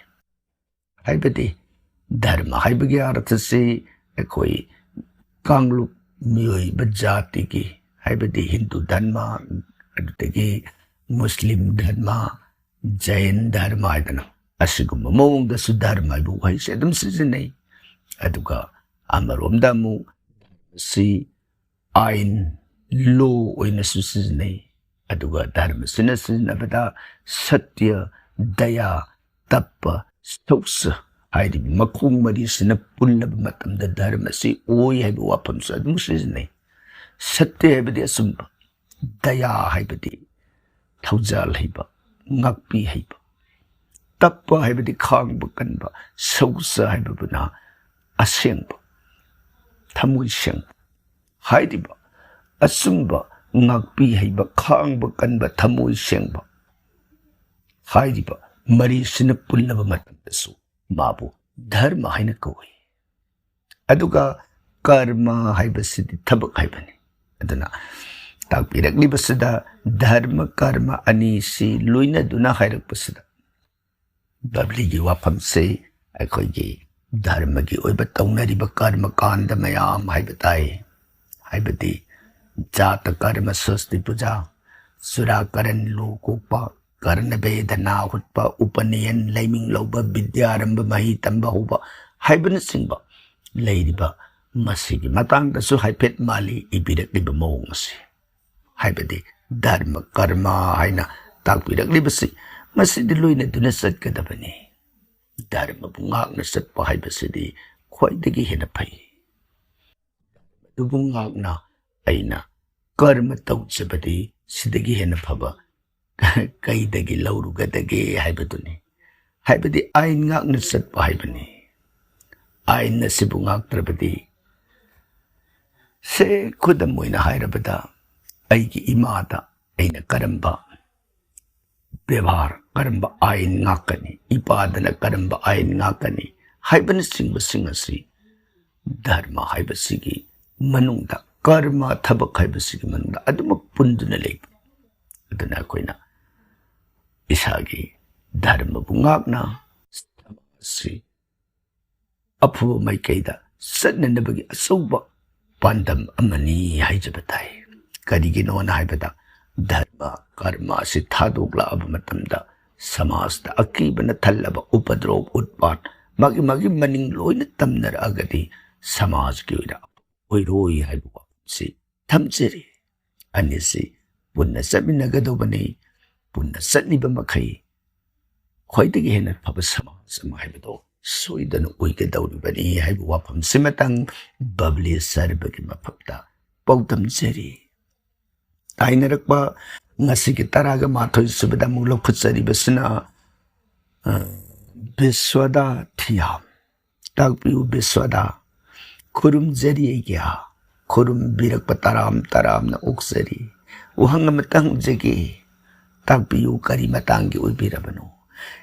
ꯍꯥꯏꯕꯗꯤ ꯙꯔꯃ ꯍꯥꯏꯕꯒꯤ ꯑꯔꯊꯁꯤ ꯑꯩꯈꯣꯏ ꯀꯥꯡꯂꯨꯞ ꯃꯤꯑꯣꯏꯕ ꯖꯥꯇꯤꯒꯤ, ꯍꯥꯏꯕꯗꯤ ꯍꯤꯟꯗꯨ ꯙꯔꯃ, ꯑꯗꯨꯗꯒꯤ ꯃꯨꯁꯂꯤꯝ ꯙꯔꯃ, ꯖꯩꯟ ꯙꯔꯃ ꯍꯥꯏꯗꯅ ꯑꯁꯤꯒꯨꯝꯕ ꯃꯑꯣꯡꯗꯁꯨ ꯙꯔꯃ ꯍꯥꯏꯕ ꯋꯥꯍꯩꯁꯦ ꯑꯗꯨꯝ ꯁꯤꯖꯤꯟꯅꯩ꯫ ꯑꯗꯨꯒ ꯑꯃꯔꯣꯝꯗ ꯑꯃꯨꯛ ꯁꯤ ꯑꯥꯏꯟ, ꯂꯣ ꯑꯣꯏꯅꯁꯨ ꯁꯤꯖꯤꯟꯅꯩ꯫ ꯑꯗꯨꯒ ꯙꯔꯃꯁꯤꯅ ꯁꯤꯖꯤꯟꯅꯕꯗ ꯁꯇ꯭ꯌ, ꯗꯌꯥ, ꯇꯞꯄ, ꯁꯧꯁ ꯍꯥꯏꯔꯤꯕ ꯃꯈꯣꯡ ꯃꯔꯤꯁꯤꯅ ꯄꯨꯜꯂꯕ ꯃꯇꯝꯗ ꯙꯔꯃꯁꯤ ꯑꯣꯏ ꯍꯥꯏꯕ ꯋꯥꯐꯝꯁꯨ ꯑꯗꯨꯝ ꯁꯤꯖꯤꯟꯅꯩ꯫ ꯁꯇ꯭ꯌ ꯍꯥꯏꯕꯗꯤ ꯑꯆꯨꯝꯕ, ꯗꯌꯥ ꯍꯥꯏꯕꯗꯤ ꯊꯧꯖꯥꯜ ꯍꯩꯕ, ꯉꯥꯛꯄꯤ ꯍꯩꯕ, ꯇꯞꯄ ꯍꯥꯏꯕꯗꯤ ꯈꯥꯡꯕ ꯀꯟꯕ, ꯁꯧꯁ ꯍꯥꯏꯕꯕꯨꯅ ꯑꯁꯦꯡꯕ, ꯊꯃꯣꯏ ꯁꯦꯡꯕ꯫ ꯍꯥꯏꯔꯤꯕ ꯑꯆꯨꯝꯕ, ꯉꯥꯛꯄꯤ ꯍꯩꯕ, ꯈꯥꯡꯕ ꯀꯟꯕ, ꯊꯃꯣꯏ ꯁꯦꯡꯕ ꯍꯥꯏꯔꯤꯕ ꯃꯔꯤꯁꯤꯅ ꯄꯨꯜꯂꯕ ꯃꯇꯝꯗꯁꯨ ꯃꯥꯕꯨ ꯙꯔꯃ ꯍꯥꯏꯅ ꯀꯧꯏ꯫ ꯑꯗꯨꯒ ꯀꯔꯃ ꯍꯥꯏꯕꯁꯤꯗꯤ ꯊꯕꯛ ꯍꯥꯏꯕꯅꯤ꯫ ꯑꯗꯨꯅ ꯇꯥꯛꯄꯤꯔꯛꯂꯤꯕꯁꯤꯗ ꯙꯔꯃ ꯀꯔꯃ ꯑꯅꯤꯁꯤ ꯂꯣꯏꯅꯗꯨꯅ ꯍꯥꯏꯔꯛꯄꯁꯤꯗ ꯕꯕ꯭ꯂꯤꯒꯤ ꯋꯥꯐꯝꯁꯤ ꯑꯩꯈꯣꯏꯒꯤ ꯙꯔꯃꯒꯤ ꯑꯣꯏꯕ ꯇꯧꯅꯔꯤꯕ ꯀꯔꯃ ꯀꯥꯟꯗ ꯃꯌꯥꯝ ꯍꯥꯏꯕ ꯇꯥꯏ꯫ ꯍꯥꯏꯕꯗꯤ ꯖꯥꯇ ꯀꯔꯃ, ꯁꯣꯁꯇꯤ ꯄꯨꯖꯥ, ꯆꯨꯔꯥꯀꯔꯟ, ꯂꯨ ꯀꯣꯛꯄ, ꯀꯔꯅ ꯚꯦꯗ, ꯅꯥ ꯍꯨꯠꯄ, ꯎꯄꯅꯌꯟ, ꯂꯩꯃꯤꯡ ꯂꯧꯕ, ꯕꯤꯗ꯭ꯌꯥꯔꯝꯚ, ꯃꯍꯩ ꯇꯝꯕ ꯍꯧꯕ ꯍꯥꯏꯕꯅꯆꯤꯡꯕ ꯂꯩꯔꯤꯕ ꯃꯁꯤꯒꯤ ꯃꯇꯥꯡꯗꯁꯨ ꯍꯥꯏꯐꯦꯠ ꯃꯥꯜꯂꯤ ꯏꯕꯤꯔꯛꯂꯤꯕ ꯃꯑꯣꯡ ꯑꯁꯤ꯫ ꯍꯥꯏꯕꯗꯤ ꯙꯔꯃ ꯀꯔꯃ ꯍꯥꯏꯅ ꯇꯥꯛꯄꯤꯔꯛꯂꯤꯕꯁꯤ ꯃꯁꯤꯗꯤ ꯂꯣꯏꯅꯗꯨꯅ ꯆꯠꯀꯗꯕꯅꯤ꯫ ꯙꯔꯃꯕꯨ ꯉꯥꯛꯅ ꯆꯠꯄ ꯍꯥꯏꯕꯁꯤꯗꯤ ꯈ꯭ꯋꯥꯏꯗꯒꯤ ꯍꯦꯟꯅ ꯐꯩ꯫ ꯑꯗꯨꯕꯨ ꯉꯥꯛꯅ ꯑꯩꯅ ꯀꯔꯃ ꯇꯧꯖꯕꯗꯤ ꯁꯤꯗꯒꯤ ꯍꯦꯟꯅ ꯐꯕ ꯀꯩꯗꯒꯤ ꯂꯧꯔꯨꯒꯗꯒꯦ ꯍꯥꯏꯕꯗꯨꯅꯤ꯫ ꯍꯥꯏꯕꯗꯤ ꯑꯥꯏꯟ ꯉꯥꯛꯅ ꯆꯠꯄ ꯍꯥꯏꯕꯅꯤ꯫ ꯑꯥꯏꯟ ꯑꯁꯤꯕꯨ ꯉꯥꯛꯇ꯭ꯔꯕꯗꯤ, ꯁꯦ, ꯈꯨꯗꯝ ꯑꯣꯏꯅ ꯍꯥꯏꯔꯕꯗ, ꯑꯩꯒꯤ ꯏꯃꯥꯗ ꯑꯩꯅ ꯀꯔꯝꯕ ꯕꯦꯕꯥꯔ, ꯀꯔꯝꯕ ꯑꯥꯏꯟ ꯉꯥꯛꯀꯅꯤ, ꯏꯄꯥꯗꯅ ꯀꯔꯝꯕ ꯑꯥꯏꯟ ꯉꯥꯛꯀꯅꯤ ꯍꯥꯏꯕꯅꯆꯤꯡꯕꯁꯤꯡ ꯑꯁꯤ ꯙꯔꯃ ꯍꯥꯏꯕꯁꯤꯒꯤ ꯃꯅꯨꯡꯗ, ꯀꯔꯃ, ꯊꯕꯛ ꯍꯥꯏꯕꯁꯤꯒꯤ ꯃꯅꯨꯡꯗ ꯑꯗꯨꯃꯛ ꯄꯨꯟꯗꯨꯅ ꯂꯩꯕ꯫ ꯑꯗꯨꯅ ꯑꯩꯈꯣꯏꯅ ꯏꯁꯥꯒꯤ ꯙꯔꯃꯕꯨ ꯉꯥꯛꯅ ꯁꯃꯥꯖꯁꯤ ꯑꯐꯕ ꯃꯥꯏꯀꯩꯗ ꯆꯠꯅꯅꯕꯒꯤ ꯑꯆꯧꯕ ꯄꯥꯟꯗꯝ ꯑꯃꯅꯤ ꯍꯥꯏꯖꯕ ꯇꯥꯏ꯫ ꯀꯔꯤꯒꯤꯅꯣꯅ ꯍꯥꯏꯕꯗ, ꯙꯔꯃ ꯀꯔꯃ ꯑꯁꯤ ꯊꯥꯗꯣꯛꯂꯛꯑꯕ ꯃꯇꯝꯗ ꯁꯃꯥꯖꯇ ꯑꯀꯤꯕꯅ ꯊꯜꯂꯕ ꯎꯄꯗ꯭ꯔꯣꯞ ꯎꯠꯄꯥꯠ, ꯃꯥꯒꯤ ꯃꯥꯒꯤ ꯃꯅꯤꯡ ꯂꯣꯏꯅ ꯇꯝꯅꯔꯛꯑꯒꯗꯤ ꯁꯃꯥꯖꯀꯤ ꯑꯣꯏꯅ ꯑꯣꯏꯔꯣꯏ ꯍꯥꯏꯕ ꯋꯥꯐꯝꯁꯤ ꯊꯝꯖꯔꯤ꯫ ꯑꯅꯤꯁꯤ ꯄꯨꯟꯅ ꯆꯠꯃꯤꯟꯅꯒꯗꯧꯕꯅꯤ꯫ ꯄꯨꯟꯅ ꯆꯠꯂꯤꯕ ꯃꯈꯩ ꯈ꯭ꯋꯥꯏꯗꯒꯤ ꯍꯦꯟꯅ ꯐꯕ ꯁꯃꯥꯖ ꯑꯃ ꯍꯥꯏꯕꯗꯣ ꯁꯣꯏꯗꯅ ꯑꯣꯏꯒꯗꯧꯔꯤꯕꯅꯤ ꯍꯥꯏꯕ ꯋꯥꯐꯝꯁꯤꯃꯇꯪ ꯕꯕ꯭ꯂꯤ ꯁꯔꯕꯒꯤ ꯃꯐꯝꯗ ꯄꯥꯎꯗꯝꯖꯔꯤ꯫ ꯇꯥꯏꯅꯔꯛꯄ ꯉꯁꯤꯒꯤ ꯇꯔꯥꯒ ꯃꯥꯊꯣꯏ ꯁꯨꯕꯗ ꯑꯃꯨꯛ ꯂꯧꯈꯠꯆꯔꯤꯕꯁꯤꯅ, ꯑ, ꯕꯤꯁ꯭ꯋꯗꯥ ꯊꯤꯌꯥꯝ꯫ ꯇꯥꯛꯄꯤꯌꯨ ꯕꯤꯁ꯭ꯋꯗꯥ꯫ ꯈꯨꯔꯨꯝꯖꯔꯤ ꯑꯩꯒꯤ꯫ ꯈꯨꯔꯨꯝꯕꯤꯔꯛꯄ ꯇꯔꯥꯝ ꯇꯔꯥꯝꯅ ꯑꯣꯛꯆꯔꯤ꯫ ꯋꯥꯍꯪ ꯑꯃꯇ ꯍꯪꯖꯒꯦ꯫ ꯇꯥꯛꯄꯤꯌꯨ, ꯀꯔꯤ ꯃꯇꯥꯡꯒꯤ ꯑꯣꯏꯕꯤꯔꯕꯅꯣ?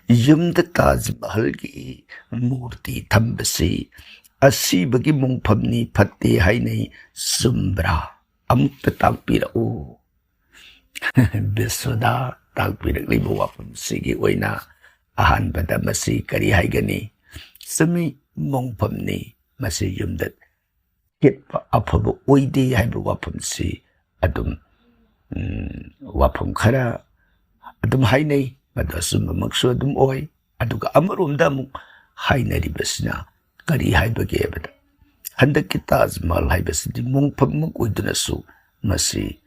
ꯌꯨꯝꯗ ꯇꯥꯖ ꯃꯍꯜꯒꯤ ꯃꯨꯔꯇꯤ ꯊꯝꯕꯁꯤ ꯑꯁꯤꯕꯒꯤ ꯃꯣꯡꯐꯝꯅꯤ, ꯐꯠꯇꯦ ꯍꯥꯏꯅꯩ, ꯆꯨꯝꯕ꯭ꯔꯥ? ꯑꯃꯨꯛꯇ ꯇꯥꯛꯄꯤꯔꯛꯎ꯫ ꯕꯤꯁ꯭ꯋꯗꯥ ꯇꯥꯛꯄꯤꯔꯛꯂꯤꯕ ꯋꯥꯐꯝꯁꯤꯒꯤ ꯑꯣꯏꯅ ꯑꯍꯥꯟꯕꯗ ꯃꯁꯤ ꯀꯔꯤ ꯍꯥꯏꯒꯅꯤ? ꯆꯨꯝꯃꯤ, ꯃꯣꯡꯐꯝꯅꯤ꯫ ꯃꯁꯤ ꯌꯨꯝꯗ ꯊꯦꯠꯄ ꯑꯐꯕ ꯑꯣꯏꯗꯦ ꯍꯥꯏꯕ ꯋꯥꯐꯝꯁꯤ ꯑꯗꯨꯝ, ꯎꯝ, ꯋꯥꯐꯝ ꯈꯔ ꯑꯗꯨꯝ ꯍꯥꯏꯅꯩ, ꯃꯗꯨ ꯑꯆꯨꯝꯕꯃꯛꯁꯨ ꯑꯗꯨꯝ ꯑꯣꯏ꯫ ꯑꯗꯨꯒ ꯑꯃꯔꯣꯝꯗ ꯑꯃꯨꯛ ꯍꯥꯏꯅꯔꯤꯕꯁꯤꯅ ꯀꯔꯤ ꯍꯥꯏꯕꯒꯦ ꯍꯥꯏꯕꯗ, ꯍꯟꯗꯛꯀꯤ ꯇꯥꯖ ꯃꯍꯜ ꯍꯥꯏꯕꯁꯤꯗꯤ ꯃꯣꯡꯐꯝꯃꯛ ꯑꯣꯏꯗꯨꯅꯁꯨ ꯃꯁꯤ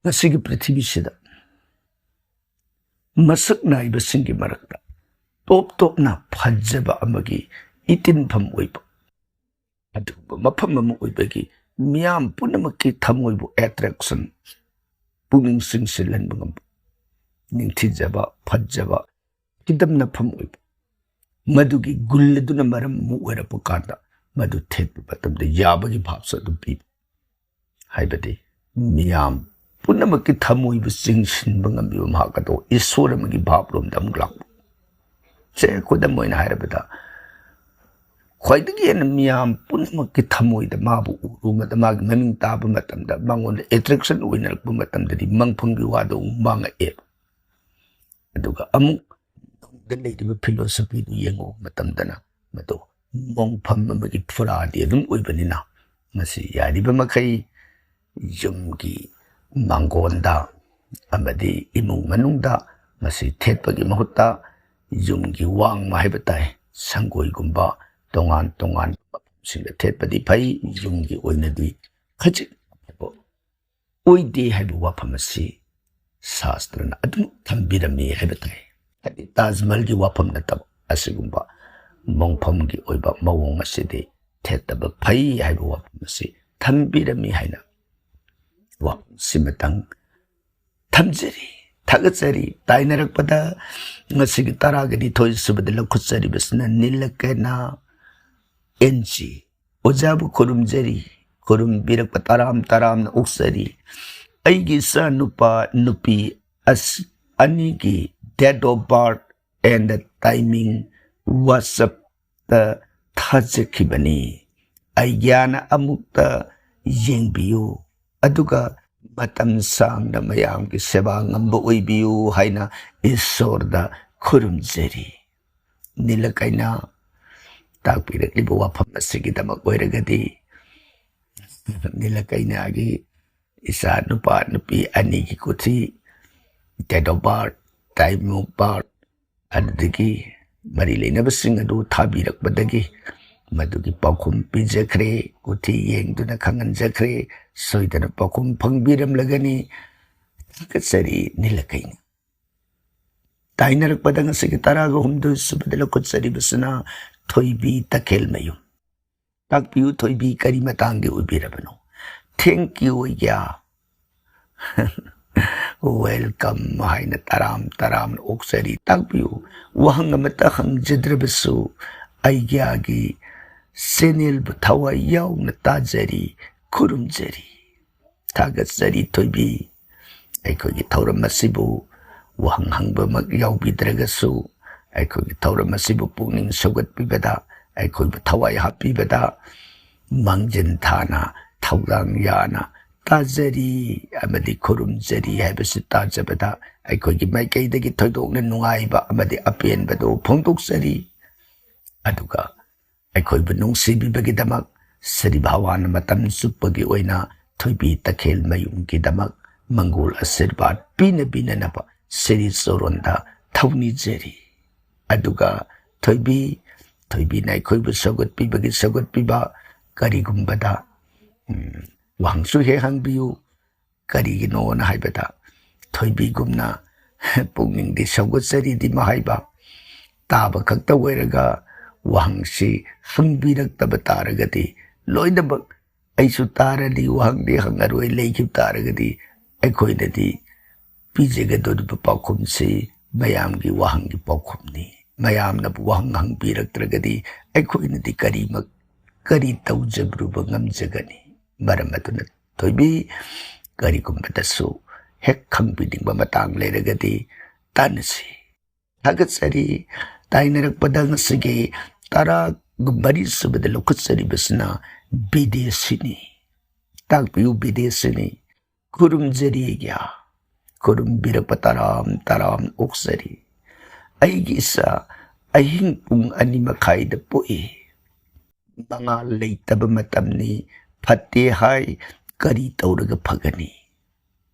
ꯉꯁꯤꯒꯤ ꯄ꯭ꯔꯤꯊꯤꯕꯤꯁꯤꯗ ꯃꯁꯛ ꯅꯥꯏꯕꯁꯤꯡꯒꯤ ꯃꯔꯛꯇ ꯇꯣꯞ ꯇꯣꯞꯅ ꯐꯖꯕ ꯑꯃꯒꯤ ꯏꯇꯤꯟꯐꯝ ꯑꯣꯏꯕ ꯑꯗꯨꯒꯨꯝꯕ ꯃꯐꯝ ꯑꯃ ꯑꯣꯏꯕꯒꯤ ꯃꯤꯌꯥꯝ ꯄꯨꯝꯅꯃꯛꯀꯤ ꯊꯃꯣꯏꯕꯨ attraction, ꯄꯨꯛꯅꯤꯡ ꯆꯤꯡꯁꯤꯜꯍꯟꯕ ꯉꯝꯕ, ꯅꯤꯡꯊꯤꯖꯕ, ꯐꯖꯕ, ꯈꯤꯗꯝꯅꯐꯝ ꯑꯣꯏꯕ, ꯃꯗꯨꯒꯤ ꯒꯨꯜ ꯑꯗꯨꯅ ꯃꯔꯝ ꯑꯃ ꯑꯣꯏꯔꯛꯄ ꯀꯥꯟꯗ ꯃꯗꯨ ꯊꯦꯠꯄ ꯃꯇꯝꯗ ꯌꯥꯕꯒꯤ ꯚꯥꯞꯁꯨ ꯑꯗꯨꯝ ꯄꯤꯕ꯫ ꯍꯥꯏꯕꯗꯤ ꯃꯤꯌꯥꯝ ꯄꯨꯝꯅꯃꯛꯀꯤ ꯊꯃꯣꯏꯕꯨ ꯆꯤꯡꯁꯤꯟꯕ ꯉꯝꯂꯤꯕ ꯃꯍꯥꯛ ꯑꯗꯣ ꯏꯁꯣꯔ ꯑꯃꯒꯤ ꯚꯥꯞꯂꯣꯝꯗ ꯑꯃꯨꯛ ꯂꯥꯛꯄ꯫ ꯁꯦ, ꯈꯨꯗꯝ ꯑꯣꯏꯅ ꯍꯥꯏꯔꯕꯗ, ꯈ꯭ꯋꯥꯏꯗꯒꯤ ꯍꯦꯟꯅ ꯃꯤꯌꯥꯝ ꯄꯨꯝꯅꯃꯛꯀꯤ ꯊꯃꯣꯏꯗ ꯃꯥꯕꯨ ꯎꯔꯨꯕꯗ, ꯃꯥꯒꯤ ꯃꯃꯤꯡ ꯇꯥꯕ ꯃꯇꯝꯗ, ꯃꯉꯣꯟꯗ attraction ꯑꯣꯏꯅꯔꯛꯄ ꯃꯇꯝꯗꯗꯤ ꯃꯪꯐꯝꯒꯤ ꯋꯥꯗꯣ ꯑꯃꯨꯛ ꯃꯥꯡꯉꯛꯑꯦꯕ꯫ ꯑꯗꯨꯒ ꯑꯃꯨꯛ ꯅꯨꯡꯗ ꯂꯩꯔꯤꯕ philosophyꯗꯨ ꯌꯦꯡꯉꯨꯕ ꯃꯇꯝꯗꯅ ꯃꯗꯨ ꯃꯣꯡꯐꯝ ꯑꯃꯒꯤ ꯐꯨꯔꯥꯗꯤ ꯑꯗꯨꯝ ꯑꯣꯏꯕꯅꯤꯅ, ꯃꯁꯤ ꯌꯥꯔꯤꯕ ꯃꯈꯩ ꯌꯨꯝꯒꯤ ꯃꯥꯡꯒꯣꯟꯗ ꯑꯃꯗꯤ ꯏꯃꯨꯡ ꯃꯅꯨꯡꯗ ꯃꯁꯤ ꯊꯦꯠꯄꯒꯤ ꯃꯍꯨꯠꯇ ꯌꯨꯝꯒꯤ ꯋꯥꯡꯃ ꯍꯥꯏꯕ ꯇꯥꯏ, ꯁꯪꯒꯣꯏꯒꯨꯝꯕ ꯇꯣꯉꯥꯟ ꯇꯣꯉꯥꯟꯕ ꯃꯐꯝꯁꯤꯡꯗ ꯊꯦꯠꯄꯗꯤ ꯐꯩ꯫ ꯌꯨꯝꯒꯤ ꯑꯣꯏꯅꯗꯤ ꯈꯖꯤꯛ ꯑꯐꯕ ꯑꯣꯏꯗꯦ ꯍꯥꯏꯕ ꯋꯥꯐꯝ ꯑꯁꯤ ꯁꯥꯁꯇ꯭ꯔꯅ ꯑꯗꯨꯝ ꯊꯝꯕꯤꯔꯝꯃꯤ ꯍꯥꯏꯕ ꯇꯥꯏ꯫ ꯍꯥꯏꯗꯤ ꯇꯥꯖ ꯃꯍꯜꯒꯤ ꯋꯥꯐꯝ ꯅꯠꯇꯕ ꯑꯁꯤꯒꯨꯝꯕ ꯃꯣꯡꯐꯝꯒꯤ ꯑꯣꯏꯕ ꯃꯑꯣꯡ ꯑꯁꯤꯗꯤ ꯊꯦꯠꯇꯕ ꯐꯩ ꯍꯥꯏꯕ ꯋꯥꯐꯝ ꯑꯁꯤ ꯊꯝꯕꯤꯔꯝꯃꯤ ꯍꯥꯏꯅ ꯋꯥꯐꯝ ꯁꯤꯃꯇꯪ ꯊꯝꯖꯔꯤ꯫ ꯊꯥꯒꯠꯆꯔꯤ꯫ ꯇꯥꯏꯅꯔꯛꯄꯗ ꯉꯁꯤꯒꯤ ꯇꯔꯥꯒ ꯅꯤꯊꯣꯏ ꯁꯨꯕꯗ ꯂꯧꯈꯠꯆꯔꯤꯕꯁꯤꯅ ꯅꯤꯂꯀꯦꯅꯥ ꯑꯦꯟ ꯖꯤ꯫ ꯑꯣꯖꯥꯕꯨ ꯈꯨꯔꯨꯝꯖꯔꯤ꯫ ꯈꯨꯔꯨꯝꯕꯤꯔꯛꯄ ꯇꯔꯥꯝ ꯇꯔꯥꯝꯅ ꯑꯣꯛꯆꯔꯤ꯫ ꯑꯩꯒꯤ ꯏꯆꯥ ꯅꯨꯄꯥ ꯅꯨꯄꯤ ꯑꯁ-, ꯑꯅꯤꯒꯤ date of birth and timing WhatsApp-ꯇ ꯊꯥꯖꯈꯤꯕꯅꯤ꯫ ꯑꯩꯒ꯭ꯌꯥꯅ ꯑꯃꯨꯛꯇ ꯌꯦꯡꯕꯤꯌꯨ꯫ ꯑꯗꯨꯒ ꯃꯇꯝ ꯁꯥꯡꯅ ꯃꯌꯥꯝꯒꯤ ꯁꯦꯕꯥ ꯉꯝꯕ ꯑꯣꯏꯕꯤꯌꯨ ꯍꯥꯏꯅ ꯏꯁꯣꯔꯗ ꯈꯨꯔꯨꯝꯖꯔꯤ꯫ ꯅꯤꯂꯀꯩꯅ ꯇꯥꯛꯄꯤꯔꯛꯂꯤꯕ ꯋꯥꯐꯝ ꯑꯁꯤꯒꯤꯗꯃꯛ ꯑꯣꯏꯔꯒꯗꯤ, ꯅꯤꯂꯀꯩꯅꯥꯒꯤ ꯏꯆꯥ ꯅꯨꯄꯥ ꯅꯨꯄꯤ ꯑꯅꯤꯒꯤ ꯀꯨꯊꯤ, date of birth, time of birth, ꯑꯗꯨꯗꯒꯤ ꯃꯔꯤ ꯂꯩꯅꯕꯁꯤꯡ ꯑꯗꯨ ꯊꯥꯕꯤꯔꯛꯄꯗꯒꯤ ꯃꯗꯨꯒꯤ ꯄꯥꯎꯈꯨꯝ ꯄꯤꯖꯈ꯭ꯔꯦ, ꯀꯨꯊꯤ ꯌꯦꯡꯗꯨꯅ ꯈꯪꯍꯟꯖꯈ꯭ꯔꯦ꯫ ꯁꯣꯏꯗꯅ ꯄꯥꯎꯈꯨꯝ ꯐꯪꯕꯤꯔꯝꯂꯒꯅꯤ꯫ ꯊꯥꯒꯠꯆꯔꯤ ꯅꯤꯂꯀꯩꯅ꯫ ꯇꯥꯏꯅꯔꯛꯄꯗ ꯉꯁꯤꯒꯤ ꯇꯔꯥꯒ ꯍꯨꯝꯗꯣꯏ ꯁꯨꯕꯗ ꯂꯧꯈꯠꯆꯔꯤꯕꯁꯤꯅ ꯊꯣꯏꯕꯤ ꯇꯈꯦꯜꯃꯌꯨꯝ꯫ ꯇꯥꯛꯄꯤꯌꯨ ꯊꯣꯏꯕꯤ, ꯀꯔꯤ ꯃꯇꯥꯡꯒꯤ ꯑꯣꯏꯕꯤꯔꯕꯅꯣ? Thank you ꯑꯩꯒ꯭ꯌꯥ꯫ Welcome ꯍꯥꯏꯅ ꯇꯔꯥꯝ ꯇꯔꯥꯝꯅ ꯑꯣꯛꯆꯔꯤ꯫ ꯇꯥꯛꯄꯤꯌꯨ, ꯋꯥꯍꯪ ꯑꯃꯠꯇ ꯍꯪꯖꯗ꯭ꯔꯕꯁꯨ ꯑꯩꯒ꯭ꯌꯥꯒꯤ channel-ꯕꯨ ꯊꯋꯥꯏ ꯌꯥꯎꯅ ꯇꯥꯖꯔꯤ, ꯈꯨꯔꯨꯝꯖꯔꯤ꯫ ꯊꯥꯒꯠꯆꯔꯤ ꯊꯣꯏꯕꯤ꯫ ꯑꯩꯈꯣꯏꯒꯤ ꯊꯧꯔꯝ ꯑꯁꯤꯕꯨ ꯋꯥꯍꯪ ꯍꯪꯕꯃꯛ ꯌꯥꯎꯕꯤꯗ꯭ꯔꯒꯁꯨ, ꯑꯩꯈꯣꯏꯒꯤ ꯊꯧꯔꯝ ꯑꯁꯤꯕꯨ ꯄꯨꯛꯅꯤꯡ ꯁꯧꯒꯠꯄꯤꯕꯗ, ꯑꯩꯈꯣꯏꯕꯨ ꯊꯋꯥꯏ ꯍꯥꯞꯄꯤꯕꯗ ꯃꯥꯡꯖꯤꯟ ꯊꯥꯅ, ꯊꯧꯗꯥꯡ ꯌꯥꯅ ꯇꯥꯖꯔꯤ ꯑꯃꯗꯤ ꯈꯨꯔꯨꯝꯖꯔꯤ ꯍꯥꯏꯕꯁꯤ ꯇꯥꯖꯕꯗ ꯑꯩꯈꯣꯏꯒꯤ ꯃꯥꯏꯀꯩꯗꯒꯤ ꯊꯣꯏꯗꯣꯛꯅ ꯅꯨꯡꯉꯥꯏꯕ ꯑꯃꯗꯤ ꯑꯄꯦꯟꯕꯗꯨ ꯐꯣꯡꯗꯣꯛꯆꯔꯤ꯫ ꯑꯗꯨꯒ ꯑꯩꯈꯣꯏꯕꯨ ꯅꯨꯡꯁꯤꯕꯤꯕꯒꯤꯗꯃꯛ ꯁ꯭ꯔꯤ ꯚꯒꯋꯥꯟꯅ ꯃꯇꯝ ꯆꯨꯞꯄꯒꯤ ꯑꯣꯏꯅ ꯊꯣꯏꯕꯤ ꯇꯈꯦꯜꯃꯌꯨꯝꯒꯤꯗꯃꯛ ꯃꯪꯒꯣꯜ ꯑꯁꯤꯔꯕꯥꯗ ꯄꯤꯅ ꯄꯤꯅꯅꯕ ꯁꯤꯔꯤ ꯆꯣꯔꯣꯟꯗ ꯊꯧꯅꯤꯖꯔꯤ꯫ ꯑꯗꯨꯒ ꯊꯣꯏꯕꯤ, ꯊꯣꯏꯕꯤꯅ ꯑꯩꯈꯣꯏꯕꯨ ꯁꯧꯒꯠꯄꯤꯕꯒꯤ ꯁꯧꯒꯠꯄꯤꯕ, ꯀꯔꯤꯒꯨꯝꯕꯗ, ꯎꯝ, ꯋꯥꯍꯪꯁꯨ ꯍꯦꯛ ꯍꯪꯕꯤꯌꯨ꯫ ꯀꯔꯤꯒꯤꯅꯣꯅ ꯍꯥꯏꯕꯗ, ꯊꯣꯏꯕꯤꯒꯨꯝꯅ ꯄꯨꯛꯅꯤꯡꯗꯤ ꯁꯧꯒꯠꯆꯔꯤꯗꯤ ꯃꯍꯥꯏꯕ, ꯇꯥꯕ ꯈꯛꯇ ꯑꯣꯏꯔꯒ ꯋꯥꯍꯪꯁꯤ ꯍꯪꯕꯤꯔꯛꯇꯕ ꯇꯥꯔꯒꯗꯤ, ꯂꯣꯏꯅꯃꯛ ꯑꯩꯁꯨ ꯇꯥꯔꯅꯤ, ꯋꯥꯍꯪꯗꯤ ꯍꯪꯉꯔꯣꯏ ꯂꯩꯈꯤꯕ ꯇꯥꯔꯒꯗꯤ, ꯑꯩꯈꯣꯏꯅꯗꯤ ꯄꯤꯖꯒꯗꯧꯔꯤꯕ ꯄꯥꯎꯈꯨꯝꯁꯤ ꯃꯌꯥꯝꯒꯤ ꯋꯥꯍꯪꯒꯤ ꯄꯥꯎꯈꯨꯝꯅꯤ꯫ ꯃꯌꯥꯝꯅ ꯋꯥꯍꯪ ꯍꯪꯕꯤꯔꯛꯇ꯭ꯔꯒꯗꯤ ꯑꯩꯈꯣꯏꯅꯗꯤ ꯀꯔꯤꯃꯛ, ꯀꯔꯤ ꯇꯧꯖꯔꯨꯕ ꯉꯝꯖꯒꯅꯤ? ꯃꯔꯝ ꯑꯗꯨꯅ ꯊꯣꯏꯕꯤ, ꯀꯔꯤꯒꯨꯝꯕꯗꯁꯨ ꯍꯦꯛ ꯈꯪꯕꯤꯅꯤꯡꯕ ꯃꯇꯥꯡ ꯂꯩꯔꯒꯗꯤ ꯇꯥꯟꯅꯁꯤ꯫ ꯊꯥꯒꯠꯆꯔꯤ꯫ ꯇꯥꯏꯅꯔꯛꯄꯗ ꯉꯁꯤꯒꯤ ꯇꯔꯥ ꯃꯔꯤ ꯁꯨꯕꯗ ꯂꯧꯈꯠꯆꯔꯤꯕꯁꯤꯅ ꯕꯤꯗꯦꯁꯤꯅꯤ꯫ ꯇꯥꯛꯄꯤꯌꯨ ꯕꯤꯗꯦꯁꯤꯅꯤ꯫ ꯈꯨꯔꯨꯝꯖꯔꯤ ꯑꯩꯒꯤ꯫ ꯈꯨꯔꯨꯝꯕꯤꯔꯛꯄ ꯇꯔꯥꯝ ꯇꯔꯥꯝ ꯑꯣꯛꯆꯔꯤ꯫ ꯑꯩꯒꯤ ꯏꯆꯥ ꯑꯍꯤꯡ ꯄꯨꯡ ꯑꯅꯤ ꯃꯈꯥꯏꯗ ꯄꯣꯛꯏ꯫ ꯃꯉꯥꯜ ꯂꯩꯇꯕ ꯃꯇꯝꯅꯤ, ꯐꯠꯇꯦ ꯍꯥꯏ, ꯀꯔꯤ ꯇꯧꯔꯒ ꯐꯒꯅꯤ?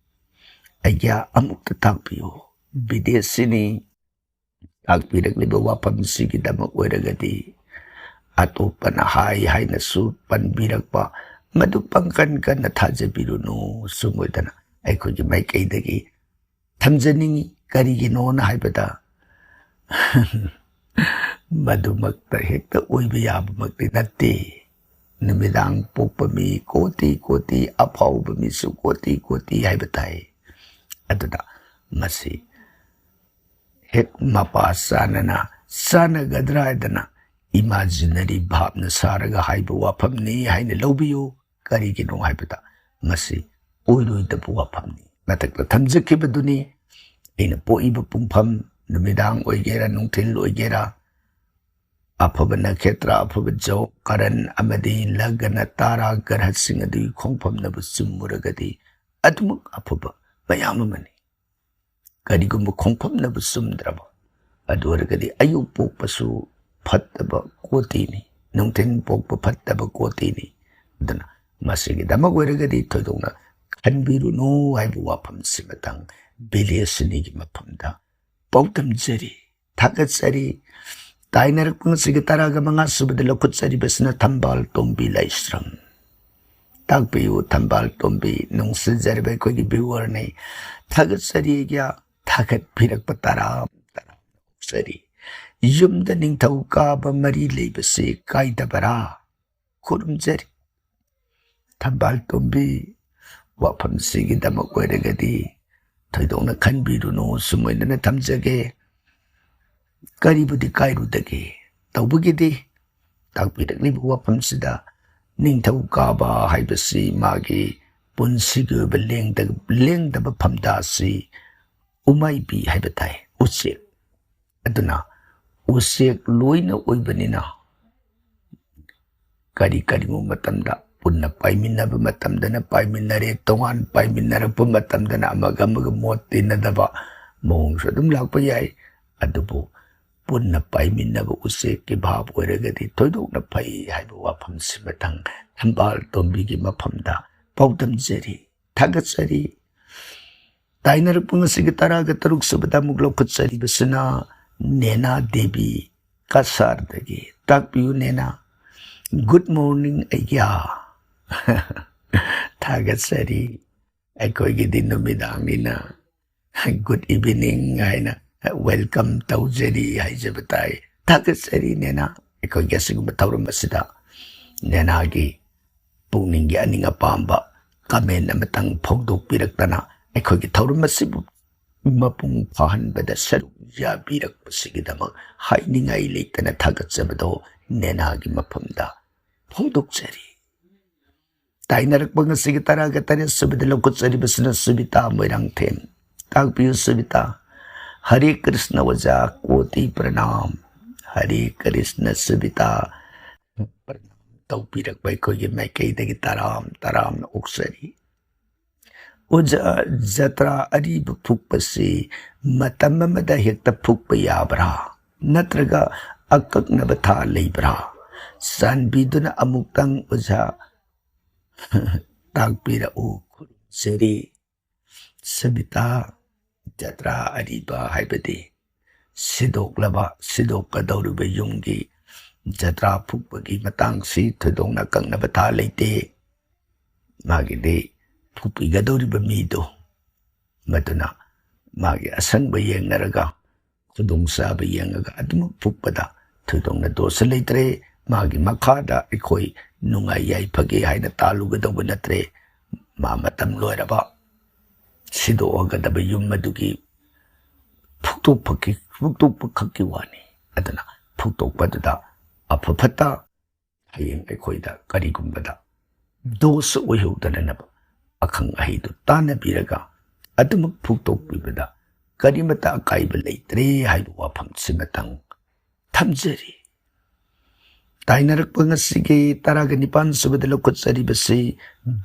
ꯑꯩꯒꯤ ꯑꯃꯨꯛꯇ ꯇꯥꯛꯄꯤꯌꯨ꯫ ꯕꯤꯗꯦꯁꯤꯅꯤ꯫ ꯇꯥꯛꯄꯤꯔꯛꯂꯤꯕ ꯋꯥꯐꯝꯁꯤꯒꯤꯗꯃꯛ ꯑꯣꯏꯔꯒꯗꯤ ꯑꯇꯣꯞꯄꯅ ꯍꯥꯏ ꯍꯥꯏꯅꯁꯨ ꯄꯟꯕꯤꯔꯛꯄ ꯃꯗꯨ ꯄꯪꯀꯟ ꯀꯟꯅ ꯊꯥꯖꯕꯤꯔꯨꯅꯨ꯫ ꯁꯨꯝ ꯑꯣꯏꯗꯅ ꯑꯩꯈꯣꯏꯒꯤ ꯃꯥꯏꯀꯩꯗꯒꯤ ꯊꯝꯖꯅꯤꯡꯏ꯫ ꯀꯔꯤꯒꯤꯅꯣꯅ ꯍꯥꯏꯕꯗ ꯃꯗꯨꯃꯛꯇ ꯍꯦꯛꯇ ꯑꯣꯏꯕ ꯌꯥꯕꯃꯛꯇꯤ ꯅꯠꯇꯦ꯫ ꯅꯨꯃꯤꯗꯥꯡ ꯄꯣꯛꯄ ꯃꯤ ꯀꯣꯇꯤ ꯀꯣꯇꯤ, ꯑꯐꯥꯎꯕ ꯃꯤꯁꯨ ꯀꯣꯇꯤ ꯀꯣꯇꯤ ꯍꯥꯏꯕ ꯇꯥꯏ꯫ ꯑꯗꯨꯅ ꯃꯁꯤ ꯍꯦꯛ ꯃꯄꯥ ꯆꯥꯅꯅ ꯆꯥꯅꯒꯗ꯭ꯔꯥ ꯍꯥꯏꯗꯅ ꯏꯃꯥꯖꯤꯅꯔꯤ ꯚꯥꯞꯅ ꯁꯥꯔꯒ ꯍꯥꯏꯕ ꯋꯥꯐꯝꯅꯤ ꯍꯥꯏꯅ ꯂꯧꯕꯤꯌꯨ꯫ ꯀꯔꯤꯒꯤꯅꯣ ꯍꯥꯏꯕꯗ ꯃꯁꯤ ꯑꯣꯏꯔꯣꯏꯗꯕ ꯋꯥꯐꯝꯅꯤ꯫ ꯃꯊꯛꯇ ꯊꯝꯖꯈꯤꯕꯗꯨꯅꯤ, ꯑꯩꯅ ꯄꯣꯛꯏꯕ ꯄꯨꯡꯐꯝ, ꯅꯨꯃꯤꯗꯥꯡ ꯑꯣꯏꯒꯦꯔꯥ ꯅꯨꯡꯊꯤꯜ ꯑꯣꯏꯒꯦꯔꯥ, ꯑꯐꯕ ꯅꯈꯦꯇ꯭ꯔ, ꯑꯐꯕ ꯖꯣꯛ, ꯀꯔꯟ ꯑꯃꯗꯤ ꯂꯒꯅ ꯇꯥꯔꯥ ꯒ꯭ꯔꯍꯁꯤꯡ ꯑꯗꯨꯒꯤ ꯈꯣꯡꯐꯝꯅꯕꯨ ꯆꯨꯝꯃꯨꯔꯒꯗꯤ ꯑꯗꯨꯃꯛ ꯑꯐꯕ ꯃꯌꯥꯝ ꯑꯃꯅꯤ꯫ ꯀꯔꯤꯒꯨꯝꯕ ꯈꯣꯡꯐꯝꯅꯕꯨ ꯆꯨꯝꯗ꯭ꯔꯕ ꯑꯗꯨ ꯑꯣꯏꯔꯒꯗꯤ ꯑꯌꯨꯛ ꯄꯣꯛꯄꯁꯨ ꯐꯠꯇꯕ ꯀꯣꯇꯤꯅꯤ, ꯅꯨꯡꯊꯤꯜ ꯄꯣꯛꯄ ꯐꯠꯇꯕ ꯀꯣꯇꯤꯅꯤ꯫ ꯑꯗꯨꯅ ꯃꯁꯤꯒꯤꯗꯃꯛ ꯑꯣꯏꯔꯒꯗꯤ ꯊꯣꯏꯗꯣꯛꯅ ꯈꯟꯕꯤꯔꯨꯅꯨ ꯍꯥꯏꯕ ꯋꯥꯐꯝꯁꯤꯃꯇꯪ ꯚꯤꯂꯦꯖ ꯑꯅꯤꯒꯤ ꯃꯐꯝꯗ ꯄꯥꯎꯗꯝꯖꯔꯤ, ꯊꯥꯒꯠꯆꯔꯤ꯫ ꯇꯥꯏꯅꯔꯛꯄ ꯉꯁꯤꯒꯤ ꯇꯔꯥꯒ ꯃꯉꯥ ꯁꯨꯕꯗ ꯂꯧꯈꯠꯆꯔꯤꯕꯁꯤꯅ ꯊꯝꯕꯥꯜ ꯇꯣꯝꯕꯤ ꯂꯥꯏꯁ꯭ꯔꯝ꯫ ꯇꯥꯛꯄꯤꯌꯨ ꯊꯝꯕꯥꯜ ꯇꯣꯝꯕꯤ, ꯅꯨꯡꯁꯤꯖꯔꯕ ꯑꯩꯈꯣꯏꯒꯤ ꯚ꯭ꯌꯨꯋꯔꯅꯤ꯫ ꯊꯥꯒꯠꯆꯔꯤ ꯑꯩꯒꯤ ꯊꯥꯒꯠꯄꯤꯔꯛꯄ ꯇꯔꯥꯝ ꯇꯔꯥꯝꯅ ꯑꯣꯛꯆꯔꯤ꯫ ꯌꯨꯝꯗ ꯅꯤꯡꯊꯧ ꯀꯥꯕ ꯃꯔꯤ ꯂꯩꯕꯁꯤ ꯀꯥꯏꯗꯕꯔꯥ? ꯈꯨꯔꯨꯝꯖꯔꯤ꯫ ꯊꯝꯕꯥꯜ ꯇꯣꯝꯕꯤ, ꯋꯥꯐꯝꯁꯤꯒꯤꯗꯃꯛ ꯑꯣꯏꯔꯒꯗꯤ ꯊꯣꯏꯗꯣꯛꯅ ꯈꯟꯕꯤꯔꯨꯅꯨ, ꯁꯨꯝ ꯑꯣꯏꯅꯅ ꯊꯝꯖꯒꯦ꯫ ꯀꯔꯤꯕꯨꯗꯤ ꯀꯥꯏꯔꯨꯗꯒꯦ? ꯇꯧꯕꯒꯤꯗꯤ ꯇꯥꯛꯄꯤꯔꯛꯂꯤꯕ ꯋꯥꯐꯝꯁꯤꯗ ꯅꯤꯡꯊꯧ ꯀꯥꯕ ꯍꯥꯏꯕꯁꯤ ꯃꯥꯒꯤ ꯄꯨꯟꯁꯤꯒꯤ ꯑꯣꯏꯕ ꯂꯦꯡꯗ-, ꯂꯦꯡꯗꯕ ꯐꯝꯗꯥꯁꯤ ꯎꯃꯥꯏꯕꯤ ꯍꯥꯏꯕ ꯇꯥꯏ, ꯎꯆꯦꯛ꯫ ꯑꯗꯨꯅ ꯎꯆꯦꯛ ꯂꯣꯏꯅ ꯑꯣꯏꯕꯅꯤꯅ ꯀꯔꯤ ꯀꯔꯤꯒꯨꯝꯕ ꯃꯇꯝꯗ ꯄꯨꯟꯅ ꯄꯥꯏꯃꯤꯟꯅꯕ ꯃꯇꯝꯗꯅ ꯄꯥꯏꯃꯤꯟꯅꯔꯦ, ꯇꯣꯉꯥꯟ ꯄꯥꯏꯃꯤꯟꯅꯔꯛꯄ ꯃꯇꯝꯗꯅ ꯑꯃꯒ ꯑꯃꯒ ꯃꯣꯠ ꯇꯤꯟꯅꯗꯕ ꯃꯑꯣꯡꯁꯨ ꯑꯗꯨꯝ ꯂꯥꯛꯄ ꯌꯥꯏ꯫ ꯑꯗꯨꯕꯨ ꯄꯨꯟꯅ ꯄꯥꯏꯃꯤꯟꯅꯕ ꯎꯆꯦꯛꯀꯤ ꯚꯥꯕ ꯑꯣꯏꯔꯒꯗꯤ ꯊꯣꯏꯗꯣꯛꯅ ꯐꯩ ꯍꯥꯏꯕ ꯋꯥꯐꯝꯁꯤꯃꯇꯪ ꯊꯝꯕꯥꯜ ꯇꯣꯝꯕꯤꯒꯤ ꯃꯐꯝꯗ ꯄꯥꯎꯗꯝꯖꯔꯤ, ꯊꯥꯒꯠꯆꯔꯤ꯫ ꯇꯥꯏꯅꯔꯛꯄ ꯉꯁꯤꯒꯤ ꯇꯔꯥꯒ ꯇꯔꯨꯛ ꯁꯨꯕꯗ ꯑꯃꯨꯛ ꯂꯧꯈꯠꯆꯔꯤꯕꯁꯤꯅ ꯅꯦꯅꯥ ꯗꯦꯕꯤ ꯀꯁꯥꯔꯗꯒꯤ꯫ ꯇꯥꯛꯄꯤꯌꯨ ꯅꯦꯅꯥ꯫ Good morning ꯑꯩꯒ꯭ꯌꯥ꯫ ꯊꯥꯒꯠꯆꯔꯤ꯫ ꯑꯩꯈꯣꯏꯒꯤꯗꯤ ꯅꯨꯃꯤꯗꯥꯡꯅꯤꯅ good evening ꯍꯥꯏꯅ welcome ꯇꯧꯖꯔꯤ ꯍꯥꯏꯖꯕ ꯇꯥꯏ꯫ ꯊꯥꯒꯠꯆꯔꯤ ꯅꯦꯅꯥ꯫ ꯑꯩꯈꯣꯏꯒꯤ ꯑꯁꯤꯒꯨꯝꯕ ꯊꯧꯔꯝ ꯑꯁꯤꯗ ꯅꯦꯅꯥꯒꯤ ꯄꯨꯛꯅꯤꯡꯒꯤ ꯑꯅꯤꯡ ꯑꯄꯥꯝꯕ comment ꯑꯃꯇꯪ ꯐꯣꯡꯗꯣꯛꯄꯤꯔꯛꯇꯅ ꯑꯩꯈꯣꯏꯒꯤ ꯊꯧꯔꯝ ꯑꯁꯤꯕꯨ ꯃꯄꯨꯡ ꯐꯥꯍꯟꯕꯗ ꯁꯔꯨꯛ ꯌꯥꯕꯤꯔꯛꯄꯁꯤꯒꯤꯗꯃꯛ ꯍꯥꯏꯅꯤꯡꯉꯥꯏ ꯂꯩꯇꯅ ꯊꯥꯒꯠꯆꯕꯗꯣ ꯅꯦꯅꯥꯒꯤ ꯃꯐꯝꯗ ꯐꯣꯡꯗꯣꯛꯆꯔꯤ꯫ ꯇꯥꯏꯅꯔꯛꯄ ꯉꯁꯤꯒꯤ ꯇꯔꯥꯒ ꯇꯔꯦꯠ ꯁꯨꯕꯗ ꯂꯧꯈꯠꯆꯔꯤꯕꯁꯤꯅ ꯁꯨꯕꯤꯇꯥ ꯃꯣꯏꯔꯥꯡꯊꯦꯝ꯫ ꯇꯥꯛꯄꯤꯌꯨ ꯁꯨꯕꯤꯇꯥ꯫ ꯍꯔꯦ ꯀ꯭ꯔꯤꯁꯅ ꯑꯣꯖꯥ, ꯀꯣꯇꯤ ꯄ꯭ꯔꯅꯥꯝ꯫ ꯍꯔꯦ ꯀ꯭ꯔꯤꯁꯅ ꯁꯨꯕꯤꯇꯥ꯫ ꯄ꯭ꯔꯅꯥꯝ ꯇꯧꯕꯤꯔꯛꯄ ꯑꯩꯈꯣꯏꯒꯤ ꯃꯥꯏꯀꯩꯗꯒꯤ ꯇꯔꯥꯝ ꯇꯔꯥꯝꯅ ꯑꯣꯛꯆꯔꯤ꯫ ꯑꯣꯖꯥ, ꯖꯇ꯭ꯔꯥ ꯑꯔꯤꯕ ꯐꯨꯛꯄꯁꯤ ꯃꯇꯝ ꯑꯃꯗ ꯍꯦꯛꯇ ꯐꯨꯛꯄ ꯌꯥꯕ꯭ꯔꯥ? ꯅꯠꯇ꯭ꯔꯒ ꯑꯀꯛꯅꯕ ꯊꯥ ꯂꯩꯕ꯭ꯔꯥ? ꯆꯥꯟꯕꯤꯗꯨꯅ ꯑꯃꯨꯛꯇꯪ ꯑꯣꯖꯥ ꯇꯥꯛꯄꯤꯔꯛꯎ꯫ ꯆꯦꯔꯤ ꯁꯕꯤꯇꯥ, ꯖꯇ꯭ꯔꯥ ꯑꯔꯤꯕ ꯍꯥꯏꯕꯗꯤ ꯁꯤꯗꯣꯛꯂꯕ, ꯁꯤꯗꯣꯛꯀꯗꯧꯔꯤꯕ ꯌꯨꯝꯒꯤ ꯖꯇ꯭ꯔꯥ ꯐꯨꯛꯄꯒꯤ ꯃꯇꯥꯡꯁꯤ ꯊꯣꯏꯗꯣꯛꯅ ꯀꯛꯅꯕ ꯊꯥ ꯂꯩꯇꯦ꯫ ꯃꯥꯒꯤꯗꯤ ꯐꯨꯛꯄꯤꯒꯗꯧꯔꯤꯕ ꯃꯤꯗꯣ, ꯃꯗꯨꯅ ꯃꯥꯒꯤ ꯑꯁꯪꯕ ꯌꯦꯡꯅꯔꯒ, ꯈꯨꯗꯣꯡꯆꯥꯕ ꯌꯦꯡꯉꯒ ꯑꯗꯨꯃꯛ ꯐꯨꯛꯄꯗ ꯊꯣꯏꯗꯣꯛꯅ ꯗꯣꯁ ꯂꯩꯇ꯭ꯔꯦ꯫ ꯃꯥꯒꯤ ꯃꯈꯥꯗ ꯑꯩꯈꯣꯏ ꯅꯨꯡꯉꯥꯏ ꯌꯥꯏꯐꯒꯦ ꯍꯥꯏꯅ ꯇꯥꯜꯂꯨꯒꯗꯧꯕ ꯅꯠꯇ꯭ꯔꯦ꯫ ꯃꯥ ꯃꯇꯝ ꯂꯣꯏꯔꯕ, ꯁꯤꯗꯣꯛꯑꯒꯗꯕ ꯌꯨꯝ ꯑꯗꯨꯒꯤ ꯐꯨꯛꯇꯣꯛꯄꯒꯤ, ꯐꯨꯛꯇꯣꯛꯄ ꯈꯛꯀꯤ ꯋꯥꯅꯤ꯫ ꯑꯗꯨꯅ ꯐꯨꯛꯇꯣꯛꯄꯗꯨꯗ ꯑꯐ ꯐꯠꯇ, ꯍꯌꯦꯡ ꯑꯩꯈꯣꯏꯗ ꯀꯔꯤꯒꯨꯝꯕꯗ ꯗꯣꯁ ꯑꯣꯏꯍꯧꯗꯅꯅꯕ ꯑꯈꯪ ꯑꯍꯩꯗꯨ ꯇꯥꯟꯅꯕꯤꯔꯒ ꯑꯗꯨꯃꯛ ꯐꯨꯛꯇꯣꯛꯄꯤꯕꯗ ꯀꯔꯤꯃꯇ ꯑꯀꯥꯏꯕ ꯂꯩꯇ꯭ꯔꯦ ꯍꯥꯏꯕ ꯋꯥꯐꯝꯁꯤꯃꯇꯪ ꯊꯝꯖꯔꯤ꯫ ꯇꯥꯏꯅꯔꯛꯄ ꯉꯁꯤꯒꯤ ꯇꯔꯥꯒ ꯅꯤꯄꯥꯟ ꯁꯨꯕꯗ ꯂꯧꯈꯠꯆꯔꯤꯕꯁꯤ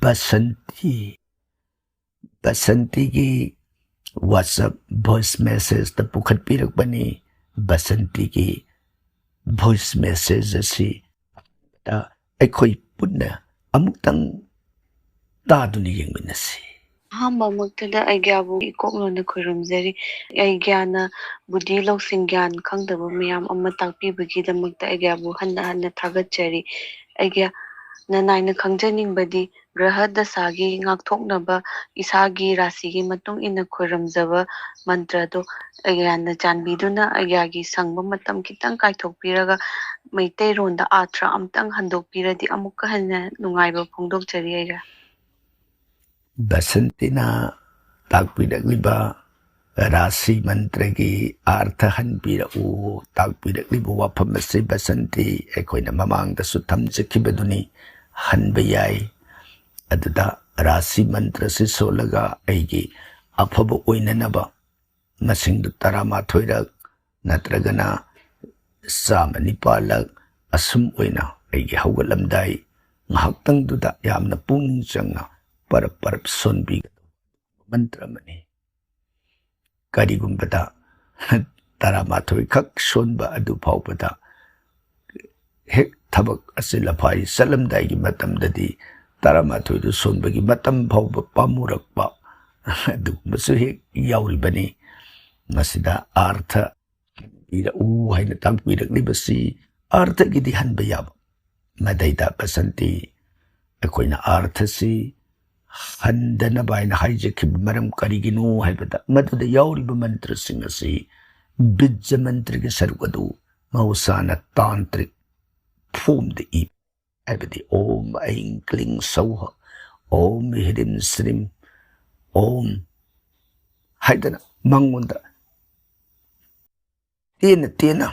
Basanti. ꯕꯁꯟꯇꯤꯒꯤ WhatsApp voice messageꯇ ꯄꯨꯈꯠꯄꯤꯔꯛꯄꯅꯤ꯫ ꯕꯁꯟꯇꯤꯒꯤ voice message ꯑꯁꯤ ꯑꯩꯈꯣꯏ ꯄꯨꯟꯅ ꯑꯃꯨꯛꯇꯪ ꯇꯥꯗꯨꯅ ꯌꯦꯡꯃꯤꯟꯅꯁꯤ꯫ ꯑꯍꯥꯟꯕꯃꯛꯇꯗ ꯑꯩꯒ꯭ꯌꯥꯕꯨ ꯏꯀꯣꯛꯂꯣꯟꯅ ꯈꯨꯔꯨꯝꯖꯔꯤ꯫ ꯑꯩꯒ꯭ꯌꯥꯅ ꯕꯨꯙꯤ ꯂꯧꯁꯤꯡ ꯒ꯭ꯌꯥꯟ ꯈꯪꯗꯕ ꯃꯌꯥꯝ ꯑꯃ ꯇꯥꯛꯄꯤꯕꯒꯤꯗꯃꯛꯇ ꯑꯩꯒ꯭ꯌꯥꯕꯨ ꯍꯟꯅ ꯍꯟꯅ ꯊꯥꯒꯠꯆꯔꯤ꯫ ꯑꯩꯒ꯭ꯌꯥꯅ ꯅꯥꯏꯅ ꯈꯪꯖꯅꯤꯡꯕꯗꯤ ꯒ꯭ꯔꯍ ꯗꯁꯥꯒꯤ ꯉꯥꯛꯊꯣꯛꯅꯕ ꯏꯁꯥꯒꯤ ꯔꯥꯁꯤꯒꯤ ꯃꯇꯨꯡ ꯏꯟꯅ ꯈꯨꯔꯨꯝꯖꯕ ꯃꯟꯇ꯭ꯔꯗꯣ ꯑꯩꯒ꯭ꯌꯥꯅ ꯆꯥꯟꯕꯤꯗꯨꯅ ꯑꯩꯒ꯭ꯌꯥꯒꯤ ꯁꯪꯕ ꯃꯇꯝ ꯈꯤꯇꯪ ꯀꯥꯏꯊꯣꯛꯄꯤꯔꯒ ꯃꯩꯇꯩꯔꯣꯟꯗ ꯑꯥꯔꯊ ꯑꯝꯇꯪ ꯍꯟꯗꯣꯛꯄꯤꯔꯗꯤ ꯑꯃꯨꯛꯀ ꯍꯦꯟꯅ ꯅꯨꯡꯉꯥꯏꯕ ꯐꯣꯡꯗꯣꯛꯆꯔꯤ ꯑꯩꯒ꯭ꯌꯥ꯫ ꯕꯁꯟꯇꯤꯅ ꯇꯥꯛꯄꯤꯔꯛꯂꯤꯕ ꯔꯥꯁꯤ ꯃꯟꯇ꯭ꯔꯒꯤ ꯑꯥꯔꯊ ꯍꯟꯕꯤꯔꯛꯎ꯫ ꯇꯥꯛꯄꯤꯔꯛꯂꯤꯕ ꯋꯥꯐꯝ ꯑꯁꯤ ꯕꯁꯟꯇꯤ ꯑꯩꯈꯣꯏꯅ ꯃꯃꯥꯡꯗꯁꯨ ꯊꯝꯖꯈꯤꯕꯗꯨꯅꯤ, ꯍꯟꯕ ꯌꯥꯏ꯫ ꯑꯗꯨꯗ ꯔꯥꯁꯤ ꯃꯟꯇ꯭ꯔꯁꯤ ꯁꯣꯜꯂꯒ ꯑꯩꯒꯤ ꯑꯐꯕ ꯑꯣꯏꯅꯅꯕ ꯃꯁꯤꯡꯗꯨ ꯇꯔꯥꯃꯥꯊꯣꯏꯔꯛ ꯅꯠꯇ꯭ꯔꯒꯅ ꯆꯥꯝꯃ ꯅꯤꯄꯥꯜꯂꯛ ꯑꯁꯨꯝ ꯑꯣꯏꯅ ꯑꯩꯒꯤ ꯍꯧꯒꯠꯂꯝꯗꯥꯏ ꯉꯥꯏꯍꯥꯛꯇꯪꯗꯨꯗ ꯌꯥꯝꯅ ꯄꯨꯛꯅꯤꯡ ꯆꯪꯅ ꯄꯔꯞ ꯄꯔꯞ ꯁꯣꯟꯕꯤꯒꯗꯧꯕ ꯃꯟꯇ꯭ꯔ ꯑꯃꯅꯤ꯫ ꯀꯔꯤꯒꯨꯝꯕꯗ ꯇꯔꯥꯃꯥꯊꯣꯏ ꯈꯛ ꯁꯣꯟꯕ ꯑꯗꯨ ꯐꯥꯎꯕꯗ ꯍꯦꯛ ꯊꯕꯛ ꯑꯆꯤꯜ ꯑꯐꯥꯏ ꯆꯠꯂꯝꯗꯥꯏꯒꯤ ꯃꯇꯝꯗꯗꯤ ꯇꯔꯥꯃꯥꯊꯣꯏꯗꯨ ꯁꯣꯟꯕꯒꯤ ꯃꯇꯝ ꯐꯥꯎꯕ ꯄꯥꯝꯃꯨꯔꯛꯄ ꯑꯗꯨꯒꯨꯝꯕꯁꯨ ꯍꯦꯛ ꯌꯥꯎꯔꯤꯕꯅꯤ꯫ ꯃꯁꯤꯗ ꯑꯥꯔꯊ ꯄꯤꯔꯛꯎ ꯍꯥꯏꯅ ꯇꯥꯛꯄꯤꯔꯛꯂꯤꯕꯁꯤ ꯑꯥꯔꯊꯒꯤꯗꯤ ꯍꯟꯕ ꯌꯥꯕ꯫ ꯃꯗꯩꯗ ꯕꯁꯟꯇꯤ, ꯑꯩꯈꯣꯏꯅ ꯑꯥꯔꯊꯁꯤ ꯍꯟꯗꯅꯕ ꯍꯥꯏꯅ ꯍꯥꯏꯖꯈꯤꯕ ꯃꯔꯝ ꯀꯔꯤꯒꯤꯅꯣ ꯍꯥꯏꯕꯗ, ꯃꯗꯨꯗ ꯌꯥꯎꯔꯤꯕ ꯃꯟꯇ꯭ꯔꯁꯤꯡ ꯑꯁꯤ ꯕꯤꯖ ꯃꯟꯇ꯭ꯔꯒꯤ ꯁꯔꯨꯛ ꯑꯗꯨ ꯃꯍꯧꯁꯥꯅ ꯇꯥꯟꯇ꯭ꯔꯤꯛ ꯐꯣꯝꯗ ꯏ, ꯍꯥꯏꯕꯗꯤ ꯑꯣꯝ ꯑꯩꯡ ꯀ꯭ꯂꯤꯡ ꯁꯧꯍ, ꯑꯣꯝ ꯍ꯭ꯔꯤꯝ ꯁ꯭ꯔꯤꯝ ꯑꯣꯝ ꯍꯥꯏꯗꯅ ꯃꯉꯣꯟꯗ ꯇꯦꯟꯅ ꯇꯦꯟꯅ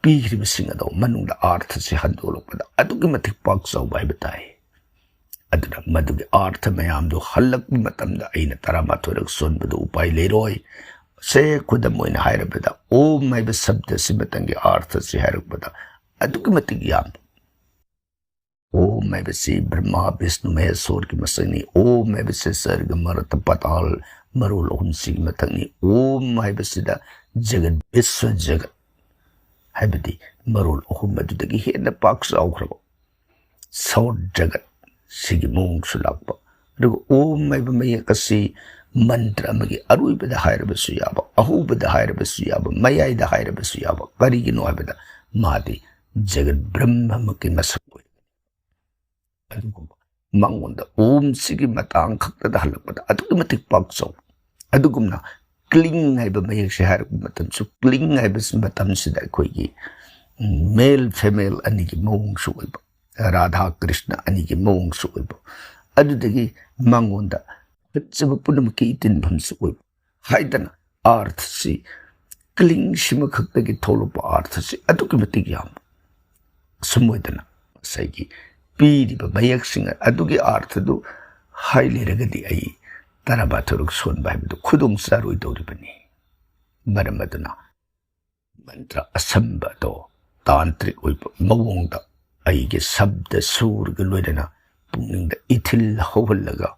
ꯄꯤꯈ꯭ꯔꯤꯕꯁꯤꯡ ꯑꯗꯣ ꯃꯅꯨꯡꯗ ꯑꯥꯔꯊꯁꯦ ꯍꯟꯗꯣꯛꯂꯛꯄꯗ ꯑꯗꯨꯛꯀꯤ ꯃꯇꯤꯛ ꯄꯥꯛ ꯆꯥꯎꯕ ꯍꯥꯏꯕ ꯇꯥꯏ꯫ ꯑꯗꯨꯅ ꯃꯗꯨꯒꯤ ꯑꯥꯔꯊ ꯃꯌꯥꯝꯗꯨ ꯍꯜꯂꯛꯄ ꯃꯇꯝꯗ ꯑꯩꯅ ꯇꯔꯥꯃꯥꯊꯣꯏꯔꯛ ꯁꯣꯟꯕꯗꯨ ꯎꯄꯥꯏ ꯂꯩꯔꯣꯏ꯫ ꯁꯦ, ꯈꯨꯗꯝ ꯑꯣꯏꯅ ꯍꯥꯏꯔꯕꯗ, ꯑꯣꯝ ꯍꯥꯏꯕ ꯁꯕꯗꯁꯤꯃꯇꯪꯒꯤ ꯑꯥꯔꯊꯁꯤ ꯍꯥꯏꯔꯛꯄꯗ ꯑꯗꯨꯛꯀꯤ ꯃꯇꯤꯛ ꯌꯥꯝꯕ꯫ ꯑꯣꯝ ꯍꯥꯏꯕꯁꯤ ꯕ꯭ꯔꯍ꯭ꯃ, ꯕꯤꯁꯅꯨ, ꯃꯍꯦꯁꯣꯔꯒꯤ ꯃꯁꯛꯅꯤ꯫ ꯑꯣꯝ ꯍꯥꯏꯕꯁꯤ ꯁꯔꯒ, ꯃꯔꯇ, ꯄꯇꯥꯜ, ꯃꯔꯣꯜ ꯑꯍꯨꯝꯁꯤꯒꯤ ꯃꯊꯛꯅꯤ꯫ ꯑꯣꯝ ꯍꯥꯏꯕꯁꯤꯗ ꯖꯒꯠ, ꯕꯤꯁ꯭ꯋ ꯖꯒꯠ, ꯍꯥꯏꯕꯗꯤ ꯃꯔꯣꯜ ꯑꯍꯨꯝ ꯑꯗꯨꯗꯒꯤ ꯍꯦꯟꯅ ꯄꯥꯛ ꯆꯥꯎꯈ꯭ꯔꯕ ꯁꯣꯔ ꯖꯒꯠ ꯁꯤꯒꯤ ꯃꯑꯣꯡꯁꯨ ꯂꯥꯛꯄ꯫ ꯑꯗꯨꯒ ꯑꯣꯝ ꯍꯥꯏꯕ ꯃꯌꯦꯛ ꯑꯁꯤ ꯃꯟꯇ꯭ꯔ ꯑꯃꯒꯤ ꯑꯔꯣꯏꯕꯗ ꯍꯥꯏꯔꯕꯁꯨ ꯌꯥꯕ, ꯑꯍꯧꯕꯗ ꯍꯥꯏꯔꯕꯁꯨ ꯌꯥꯕ, ꯃꯌꯥꯏꯗ ꯍꯥꯏꯔꯕꯁꯨ ꯌꯥꯕ꯫ ꯀꯔꯤꯒꯤꯅꯣ ꯍꯥꯏꯕꯗ ꯃꯥꯗꯤ ꯖꯒꯠ ꯕ꯭ꯔꯍ꯭ꯃꯃꯛꯀꯤ ꯃꯁꯛ ꯑꯣꯏ꯫ ꯑꯗꯨꯒꯨꯝꯕ ꯃꯉꯣꯟꯗ ꯑꯣꯝꯁꯤꯒꯤ ꯃꯇꯥꯡ ꯈꯛꯇꯗ ꯍꯜꯂꯛꯄꯗ ꯑꯗꯨꯛꯀꯤ ꯃꯇꯤꯛ ꯄꯥꯛ ꯆꯥꯎ꯫ ꯑꯗꯨꯒꯨꯝꯅ ꯀ꯭ꯂꯤꯡ ꯍꯥꯏꯕ ꯃꯌꯦꯛꯁꯦ ꯍꯥꯏꯔꯛꯄ ꯃꯇꯝꯁꯨ, ꯀ꯭ꯂꯤꯡ ꯍꯥꯏꯕ ꯃꯇꯝꯁꯤꯗ ꯑꯩꯈꯣꯏꯒꯤ ꯃꯦꯜ ꯐꯤꯃꯦꯜ ꯑꯅꯤꯒꯤ ꯃꯑꯣꯡꯁꯨ ꯑꯣꯏꯕ, ꯔꯥꯙꯥ ꯀ꯭ꯔꯤꯁꯅ ꯑꯅꯤꯒꯤ ꯃꯑꯣꯡꯁꯨ ꯑꯣꯏꯕ, ꯑꯗꯨꯗꯒꯤ ꯃꯉꯣꯟꯗ ꯐꯠꯖꯕ ꯄꯨꯝꯅꯃꯛꯀꯤ ꯏꯇꯤꯟꯐꯝꯁꯨ ꯑꯣꯏꯕ ꯍꯥꯏꯗꯅ ꯑꯥꯔꯊꯁꯤ, ꯀ꯭ꯂꯤꯡꯁꯤꯃ ꯈꯛꯇꯒꯤ ꯊꯣꯛꯂꯛꯄ ꯑꯥꯔꯊꯁꯤ ꯑꯗꯨꯛꯀꯤ ꯃꯇꯤꯛ ꯌꯥꯝꯕ꯫ ꯑꯁꯨꯝ ꯑꯣꯏꯗꯅ ꯉꯁꯥꯏꯒꯤ ꯄꯤꯔꯤꯕ ꯃꯌꯦꯛꯁꯤꯡ ꯑꯗꯨꯒꯤ ꯑꯥꯔꯊꯗꯨ ꯍꯥꯏ ꯂꯩꯔꯒꯗꯤ ꯑꯩ ꯇꯔꯥꯃꯥꯊꯣꯏꯔꯛ ꯁꯣꯟꯕ ꯍꯥꯏꯕꯗꯨ ꯈꯨꯗꯣꯡ ꯆꯥꯔꯣꯏꯗꯧꯔꯤꯕꯅꯤ꯫ ꯃꯔꯝ ꯑꯗꯨꯅ ꯃꯟꯇ꯭ꯔ ꯑꯁꯝꯕ ꯑꯗꯣ ꯇꯥꯟꯇ꯭ꯔꯤꯛ ꯑꯣꯏꯕ ꯃꯑꯣꯡꯗ ꯑꯩꯒꯤ ꯁꯕꯗ ꯁꯨꯔꯒ ꯂꯣꯏꯅꯅ ꯄꯨꯛꯅꯤꯡꯗ ꯏꯊꯤꯜ ꯍꯧꯍꯜꯂꯒ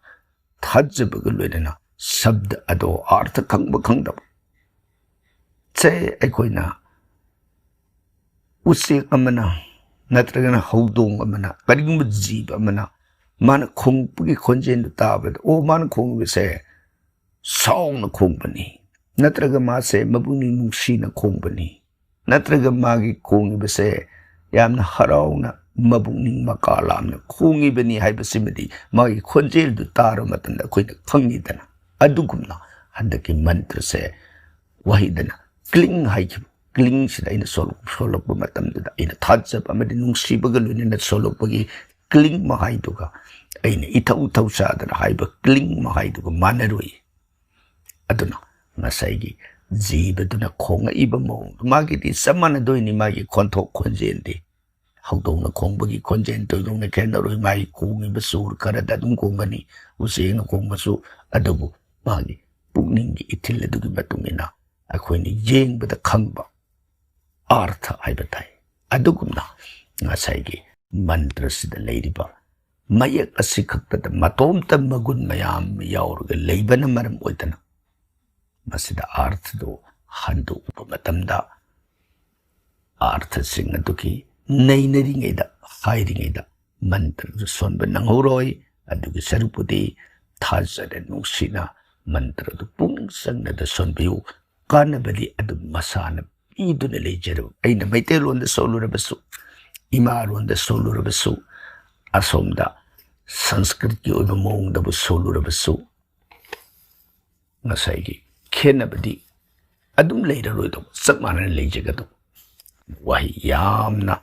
ꯊꯥꯖꯕꯒ ꯂꯣꯏꯅꯅ ꯁꯕꯗ ꯑꯗꯣ ꯑꯥꯔꯊ ꯈꯪꯕ ꯈꯪꯗꯕ꯫ ꯁꯦ, ꯑꯩꯈꯣꯏꯅ ꯎꯆꯦꯛ ꯑꯃꯅ ꯅꯠꯇ꯭ꯔꯒꯅ ꯍꯧꯗꯣꯡ ꯑꯃꯅ, ꯀꯔꯤꯒꯨꯝꯕ ꯖꯤꯕ ꯑꯃꯅ ꯃꯥꯅ ꯈꯣꯡꯉꯛꯄꯒꯤ ꯈꯣꯟꯖꯦꯜꯗꯨ ꯇꯥꯕꯗ, "ꯑꯣ, ꯃꯥꯅ ꯈꯣꯡꯉꯤꯕꯁꯦ ꯁꯥꯎꯅ ꯈꯣꯡꯕꯅꯤ, ꯅꯠꯇ꯭ꯔꯒ ꯃꯥꯁꯦ ꯃꯄꯨꯛꯅꯤꯡ ꯅꯨꯡꯁꯤꯅ ꯈꯣꯡꯕꯅꯤ, ꯅꯠꯇ꯭ꯔꯒ ꯃꯥꯒꯤ ꯈꯣꯡꯉꯤꯕꯁꯦ ꯌꯥꯝꯅ ꯍꯔꯥꯎꯅ, ꯃꯄꯨꯛꯅꯤꯡ ꯃꯀꯥ ꯂꯥꯝꯅ ꯈꯣꯡꯉꯤꯕꯅꯤ" ꯍꯥꯏꯕꯁꯤꯃꯗꯤ ꯃꯥꯒꯤ ꯈꯣꯟꯖꯦꯜꯗꯨ ꯇꯥꯔꯕ ꯃꯇꯝꯗ ꯑꯩꯈꯣꯏꯅ ꯈꯪꯉꯤꯗꯅ꯫ ꯑꯗꯨꯒꯨꯝꯅ ꯍꯟꯗꯛꯀꯤ ꯃꯟꯇ꯭ꯔꯁꯦ ꯋꯥꯍꯩꯗꯅ "ꯀ꯭ꯂꯤꯡ" ꯍꯥꯏꯈꯤꯕ, "ꯀ꯭ꯂꯤꯡꯁꯤꯗ" ꯑꯩꯅ ꯁꯣꯜꯂꯛ-, ꯁꯣꯜꯂꯛꯄ ꯃꯇꯝꯗꯨꯗ ꯑꯩꯅ ꯊꯥꯖꯕ ꯑꯃꯗꯤ ꯅꯨꯡꯁꯤꯕꯒ ꯂꯣꯏꯅꯅ ꯁꯣꯜꯂꯛꯄꯒꯤ "ꯀ꯭ꯂꯤꯡ" ꯃꯍꯥꯏꯗꯨꯒ, ꯑꯩꯅ ꯏꯊꯧ ꯊꯧꯁꯥꯗꯅ ꯍꯥꯏꯕ "ꯀ꯭ꯂꯤꯡ" ꯃꯍꯥꯏꯗꯨꯒ ꯃꯥꯟꯅꯔꯨꯏ꯫ ꯑꯗꯨꯅ ꯉꯁꯥꯏꯒꯤ ꯖꯤꯕꯗꯨꯅ ꯈꯣꯡꯉꯛꯏꯕ ꯃꯑꯣꯡꯗꯣ, ꯃꯥꯒꯤꯗꯤ ꯆꯞ ꯃꯥꯟꯅꯗꯣꯏꯅꯤ, ꯃꯥꯒꯤ ꯈꯣꯟꯊꯣꯛ ꯈꯣꯟꯖꯦꯜꯗꯤ꯫ ꯍꯧꯗꯣꯡꯅ ꯈꯣꯡꯕꯒꯤ ꯈꯣꯟꯖꯦꯜ ꯊꯣꯏꯗꯣꯛꯅ ꯈꯦꯠꯅꯔꯣꯏ, ꯃꯥꯒꯤ ꯈꯣꯡꯉꯤꯕ ꯁꯨꯔ ꯈꯔꯗ ꯑꯗꯨꯝ ꯈꯣꯡꯒꯅꯤ, ꯎꯆꯦꯛꯅ ꯈꯣꯡꯕꯁꯨ꯫ ꯑꯗꯨꯕꯨ ꯃꯥꯒꯤ ꯄꯨꯛꯅꯤꯡꯒꯤ ꯏꯊꯤꯜ ꯑꯗꯨꯒꯤ ꯃꯇꯨꯡ ꯏꯟꯅ ꯑꯩꯈꯣꯏꯅ ꯌꯦꯡꯕꯗ ꯈꯪꯕ ꯑꯥꯔꯊ ꯍꯥꯏꯕ ꯇꯥꯏ꯫ ꯑꯗꯨꯒꯨꯝꯅ ꯉꯁꯥꯏꯒꯤ ꯃꯟꯇ꯭ꯔꯁꯤꯗ ꯂꯩꯔꯤꯕ ꯃꯌꯦꯛ ꯑꯁꯤ ꯈꯛꯇꯗ ꯃꯇꯣꯝꯇ ꯃꯒꯨꯟ ꯃꯌꯥꯝ ꯌꯥꯎꯔꯒ ꯂꯩꯕꯅ ꯃꯔꯝ ꯑꯣꯏꯗꯅ, ꯃꯁꯤꯗ ꯑꯥꯔꯊꯗꯨ ꯍꯟꯗꯣꯛꯄ ꯃꯇꯝꯗ, ꯑꯥꯔꯊꯁꯤꯡ ꯑꯗꯨꯒꯤ ꯅꯩꯅꯔꯤꯉꯩꯗ, ꯍꯥꯏꯔꯤꯉꯩꯗ ꯃꯟꯇ꯭ꯔꯗꯨ ꯁꯣꯟꯕ ꯅꯪꯍꯧꯔꯣꯏ꯫ ꯑꯗꯨꯒꯤ ꯁꯔꯨꯛꯄꯨꯗꯤ ꯊꯥꯖꯅ, ꯅꯨꯡꯁꯤꯅ ꯃꯟꯇ꯭ꯔꯗꯨ ꯄꯨꯛꯅꯤꯡ ꯆꯪꯅꯗ ꯁꯣꯟꯕꯤꯌꯨ꯫ ꯀꯥꯟꯅꯕꯗꯤ ꯑꯗꯨꯝ ꯃꯁꯥꯅ ꯄꯤꯗꯨꯅ ꯂꯩꯖꯔꯕ꯫ ꯑꯩꯅ ꯃꯩꯇꯩꯂꯣꯟꯗ ꯁꯣꯜꯂꯨꯔꯕꯁꯨ, ꯏꯃꯥꯂꯣꯟꯗ ꯁꯣꯜꯂꯨꯔꯕꯁꯨ, ꯑꯁꯣꯝꯗ ꯁꯪꯁꯀ꯭ꯔꯤꯠꯀꯤ ꯑꯣꯏꯕ ꯃꯑꯣꯡꯗꯕꯨ ꯁꯣꯜꯂꯨꯔꯕꯁꯨ, ꯉꯁꯥꯏꯒꯤ ꯈꯦꯠꯅꯕꯗꯤ ꯑꯗꯨꯝ ꯂꯩꯔꯔꯣꯏꯗꯧꯕ, ꯆꯞ ꯃꯥꯟꯅꯅ ꯂꯩꯖꯒꯗꯧꯕ꯫ ꯋꯥꯍꯩ ꯌꯥꯝꯅ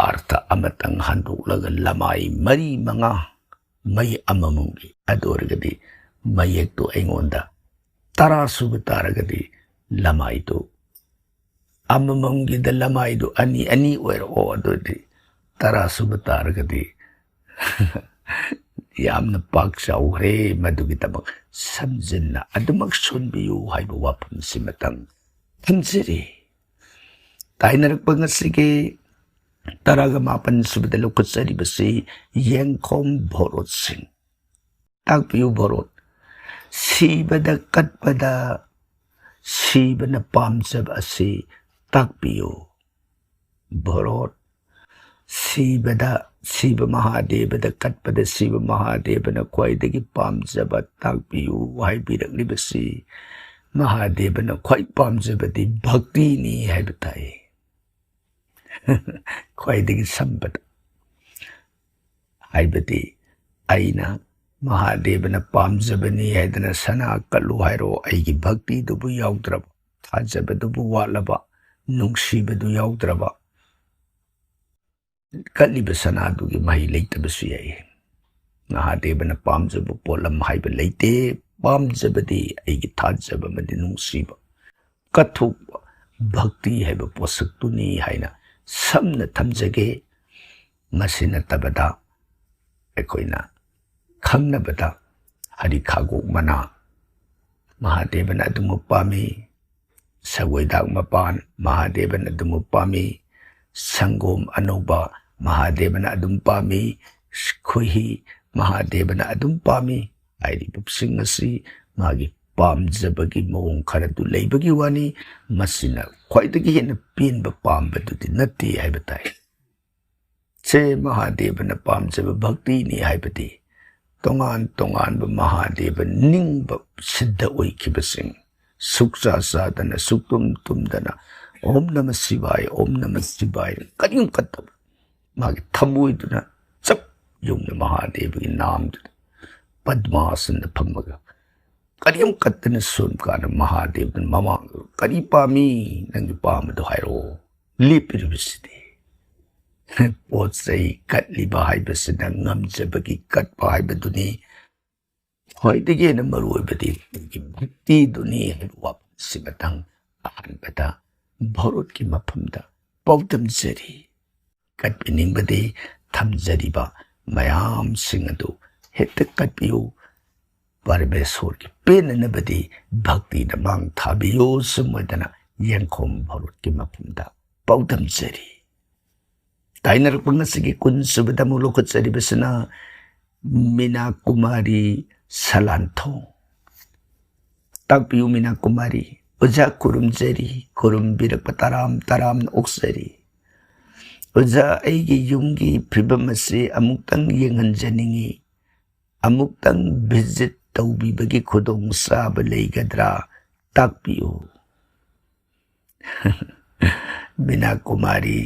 ꯑꯥꯔꯊ ꯑꯃꯇꯪ ꯍꯟꯗꯣꯛꯂꯒ ꯂꯃꯥꯏ ꯃꯔꯤ ꯃꯉꯥ ꯃꯌꯦꯛ ꯑꯃꯃꯝꯒꯤ, ꯑꯗꯨ ꯑꯣꯏꯔꯒꯗꯤ ꯃꯌꯦꯛꯇꯨ ꯑꯩꯉꯣꯟꯗ ꯇꯔꯥ ꯁꯨꯕ ꯇꯥꯔꯒꯗꯤ ꯂꯃꯥꯏꯗꯨ ꯑꯃꯃꯝꯒꯤꯗ ꯂꯃꯥꯏꯗꯨ ꯑꯅꯤ ꯑꯅꯤ ꯑꯣꯏꯔꯛꯑꯣ, ꯑꯗꯨꯗꯤ ꯇꯔꯥ ꯁꯨꯕ ꯇꯥꯔꯒꯗꯤ ꯌꯥꯝꯅ ꯄꯥꯛ ꯆꯥꯎꯈ꯭ꯔꯦ꯫ ꯃꯗꯨꯒꯤꯗꯃꯛ ꯁꯝꯖꯤꯟꯅ ꯑꯗꯨꯃꯛ ꯁꯣꯟꯕꯤꯌꯨ ꯍꯥꯏꯕ ꯋꯥꯐꯝꯁꯤꯃꯇꯪ ꯊꯝꯖꯔꯤ꯫ ꯇꯥꯏꯅꯔꯛꯄ ꯉꯁꯤꯒꯤ ꯇꯔꯥꯒ ꯃꯥꯄꯟ ꯁꯨꯕꯗ ꯂꯧꯈꯠꯆꯔꯤꯕꯁꯤ ꯌꯦꯡꯈꯣꯝ ꯚꯣꯔꯣꯠꯁꯤꯡ꯫ ꯇꯥꯛꯄꯤꯌꯨ ꯚꯣꯔꯣꯠ꯫ ꯁꯤꯕꯗ ꯀꯠꯄꯗ ꯁꯤꯕꯅ ꯄꯥꯝꯖꯕ ꯑꯁꯤ ꯇꯥꯛꯄꯤꯌꯨ ꯚꯣꯔꯣꯠ꯫ ꯁꯤꯕꯗ ꯁꯤꯕ ꯃꯍꯥꯗꯦꯕꯗ ꯀꯠꯄꯗ ꯁꯤꯕ ꯃꯍꯥꯗꯦꯕꯅ ꯈ꯭ꯋꯥꯏꯗꯒꯤ ꯄꯥꯝꯖꯕ ꯇꯥꯛꯄꯤꯌꯨ ꯍꯥꯏꯕꯤꯔꯛꯂꯤꯕꯁꯤ, ꯃꯍꯥꯗꯦꯕꯅ ꯈ꯭ꯋꯥꯏ ꯄꯥꯝꯖꯕꯗꯤ ꯚꯛꯇꯤꯅꯤ ꯍꯥꯏꯕ ꯇꯥꯏ꯫ ꯈ꯭ꯋꯥꯏꯗꯒꯤ ꯁꯝꯕꯗ꯫ ꯍꯥꯏꯕꯗꯤ ꯑꯩꯅ ꯃꯍꯥꯗꯦꯕꯅ ꯄꯥꯝꯖꯕꯅꯤ ꯍꯥꯏꯗꯅ ꯁꯅꯥ ꯀꯠꯂꯨ ꯍꯥꯏꯔꯣ, ꯑꯩꯒꯤ ꯚꯛꯇꯤꯗꯨꯕꯨ ꯌꯥꯎꯗ꯭ꯔꯕ, ꯊꯥꯖꯕꯗꯨꯕꯨ ꯋꯥꯠꯂꯕ, ꯅꯨꯡꯁꯤꯕꯗꯨ ꯌꯥꯎꯗ꯭ꯔꯕ, ꯀꯠꯂꯤꯕ ꯁꯅꯥꯗꯨꯒꯤ ꯃꯍꯩ ꯂꯩꯇꯕꯁꯨ ꯌꯥꯏ꯫ ꯃꯍꯥꯗꯦꯕꯅ ꯄꯥꯝꯖꯕ ꯄꯣꯠꯂꯝ ꯍꯥꯏꯕ ꯂꯩꯇꯦ꯫ ꯄꯥꯝꯖꯕꯗꯤ ꯑꯩꯒꯤ ꯊꯥꯖꯕ ꯑꯃꯗꯤ ꯅꯨꯡꯁꯤꯕ, ꯀꯠꯊꯣꯛꯄ, ꯚꯛꯇꯤ ꯍꯥꯏꯕ ꯄꯣꯠꯁꯛꯇꯨꯅꯤ ꯍꯥꯏꯅ ꯁꯝꯅ ꯊꯝꯖꯒꯦ꯫ ꯃꯁꯤ ꯅꯠꯇꯕꯗ ꯑꯩꯈꯣꯏꯅ ꯈꯪꯅꯕꯗ ꯍꯔꯤꯈꯥꯒꯣꯛ ꯃꯅꯥ ꯃꯍꯥꯗꯦꯕꯅ ꯑꯗꯨꯃꯛ ꯄꯥꯝꯃꯤ, ꯁꯒꯣꯏꯗꯥꯛ ꯃꯄꯥꯟ ꯃꯍꯥꯗꯦꯕꯅ ꯑꯗꯨꯃꯛ ꯄꯥꯝꯃꯤ, ꯁꯪꯒꯣꯝ ꯑꯅꯧꯕ ꯃꯍꯥꯗꯦꯕꯅ ꯑꯗꯨꯝ ꯄꯥꯝꯃꯤ, ꯈꯣꯏꯍꯤ ꯃꯍꯥꯗꯦꯕꯅ ꯑꯗꯨꯝ ꯄꯥꯝꯃꯤ꯫ ꯍꯥꯏꯔꯤꯕꯁꯤꯡ ꯑꯁꯤ ꯃꯥꯒꯤ ꯄꯥꯝꯖꯕꯒꯤ ꯃꯑꯣꯡ ꯈꯔꯗꯨ ꯂꯩꯕꯒꯤ ꯋꯥꯅꯤ꯫ ꯃꯁꯤꯅ ꯈ꯭ꯋꯥꯏꯗꯒꯤ ꯍꯦꯟꯅ ꯄꯦꯟꯕ ꯄꯥꯝꯕꯗꯨꯗꯤ ꯅꯠꯇꯦ ꯍꯥꯏꯕ ꯇꯥꯏ꯫ ꯁꯦ ꯃꯍꯥꯗꯦꯕꯅ ꯄꯥꯝꯖꯕ ꯚꯛꯇꯤꯅꯤ ꯍꯥꯏꯕꯗꯤ ꯇꯣꯉꯥꯟ ꯇꯣꯉꯥꯟꯕ ꯃꯍꯥꯗꯦꯕ ꯅꯤꯡꯕ ꯁꯤꯗ ꯑꯣꯏꯈꯤꯕꯁꯤꯡ, ꯁꯨꯛꯆꯥ ꯆꯥꯗꯅ, ꯁꯨꯛꯇꯨꯝ ꯇꯨꯝꯗꯅ, "ꯑꯣꯝ ꯅꯃ ꯁꯤꯚꯥꯏ, ꯑꯣꯝ ꯅꯃ ꯁꯤꯚꯥꯏ" ꯀꯔꯤꯝ ꯈꯠꯇꯕ, ꯃꯥꯒꯤ ꯊꯃꯣꯏꯗꯨꯅ ꯆꯞ ꯌꯨꯡꯅ ꯃꯍꯥꯗꯦꯕꯒꯤ ꯅꯥꯝꯗꯨꯗ ꯄꯗꯃꯥꯁꯟꯗ ꯐꯝꯃꯒ ꯀꯔꯤꯝ ꯈꯠꯇꯅ ꯁꯨꯝ ꯀꯥꯟꯗ ꯃꯍꯥꯗꯦꯕꯅ ꯃꯃꯥꯡꯗ, "ꯀꯔꯤ ꯄꯥꯝꯃꯤ? ꯅꯪꯒꯤ ꯄꯥꯝꯕꯗꯣ ꯍꯥꯏꯔꯛꯑꯣ"? ꯂꯦꯞꯄꯤꯔꯤꯕꯁꯤꯗꯤ ꯄꯣꯠ ꯆꯩ ꯀꯠꯂꯤꯕ ꯍꯥꯏꯕꯁꯤꯅ ꯉꯝꯖꯕꯒꯤ ꯀꯠꯄ ꯍꯥꯏꯕꯗꯨꯅꯤ꯫ ꯈ꯭ꯋꯥꯏꯗꯒꯤ ꯍꯦꯟꯅ ꯃꯔꯨ ꯑꯣꯏꯕꯗꯤ ꯑꯩꯒꯤ ꯚꯛꯇꯤꯗꯨꯅꯤ ꯍꯥꯏꯕ ꯋꯥꯐꯝꯁꯤꯃꯇꯪ ꯑꯍꯥꯟꯕꯗ ꯚꯥꯔꯠꯀꯤ ꯃꯐꯝꯗ ꯄꯥꯎꯗꯝꯖꯔꯤ꯫ ꯀꯠꯄꯤꯅꯤꯡꯕꯗꯤ ꯊꯝꯖꯔꯤꯕ ꯃꯌꯥꯝꯁꯤꯡ ꯑꯗꯨ ꯍꯦꯛꯇ ꯀꯠꯄꯤꯌꯨ꯫ ꯄꯔꯃꯦꯁꯣꯔꯒꯤ ꯄꯦꯟꯅꯅꯕꯗꯤ ꯚꯛꯇꯤꯅ ꯃꯥꯡ ꯊꯥꯕꯤꯌꯨ꯫ ꯁꯨꯝ ꯑꯣꯏꯗꯅ ꯌꯦꯡꯈꯣꯝ ꯚꯥꯔꯠꯀꯤ ꯃꯐꯝꯗ ꯄꯥꯎꯗꯝꯖꯔꯤ꯫ ꯇꯥꯏꯅꯔꯛꯄ ꯉꯁꯤꯒꯤ ꯀꯨꯟ ꯁꯨꯕꯗ ꯑꯃꯨꯛ ꯂꯧꯈꯠꯆꯔꯤꯕꯁꯤꯅ ꯃꯤꯅꯥ ꯀꯨꯃꯥꯔꯤ ꯁꯂꯥꯟꯊꯣꯡ꯫ ꯇꯥꯛꯄꯤꯌꯨ ꯃꯤꯅꯥ ꯀꯨꯃꯥꯔꯤ꯫ ꯑꯣꯖꯥ ꯈꯨꯔꯨꯝꯖꯔꯤ, ꯈꯨꯔꯨꯝꯕꯤꯔꯛꯄ ꯇꯔꯥꯝ ꯇꯔꯥꯝꯅ ꯑꯣꯛꯆꯔꯤ꯫ "ꯑꯣꯖꯥ, ꯑꯩꯒꯤ ꯌꯨꯝꯒꯤ ꯐꯤꯕꯝ ꯑꯁꯤ ꯑꯃꯨꯛꯇꯪ ꯌꯦꯡꯍꯟꯖꯅꯤꯡꯏ, ꯑꯃꯨꯛꯇꯪ ꯚꯤꯖꯤꯠ ꯇꯧꯕꯤꯕꯒꯤ ꯈꯨꯗꯣꯡꯆꯥꯕ ꯂꯩꯒꯗ꯭ꯔꯥ? ꯇꯥꯛꯄꯤꯌꯨ꯫" ꯃꯤꯅꯥ ꯀꯨꯃꯥꯔꯤ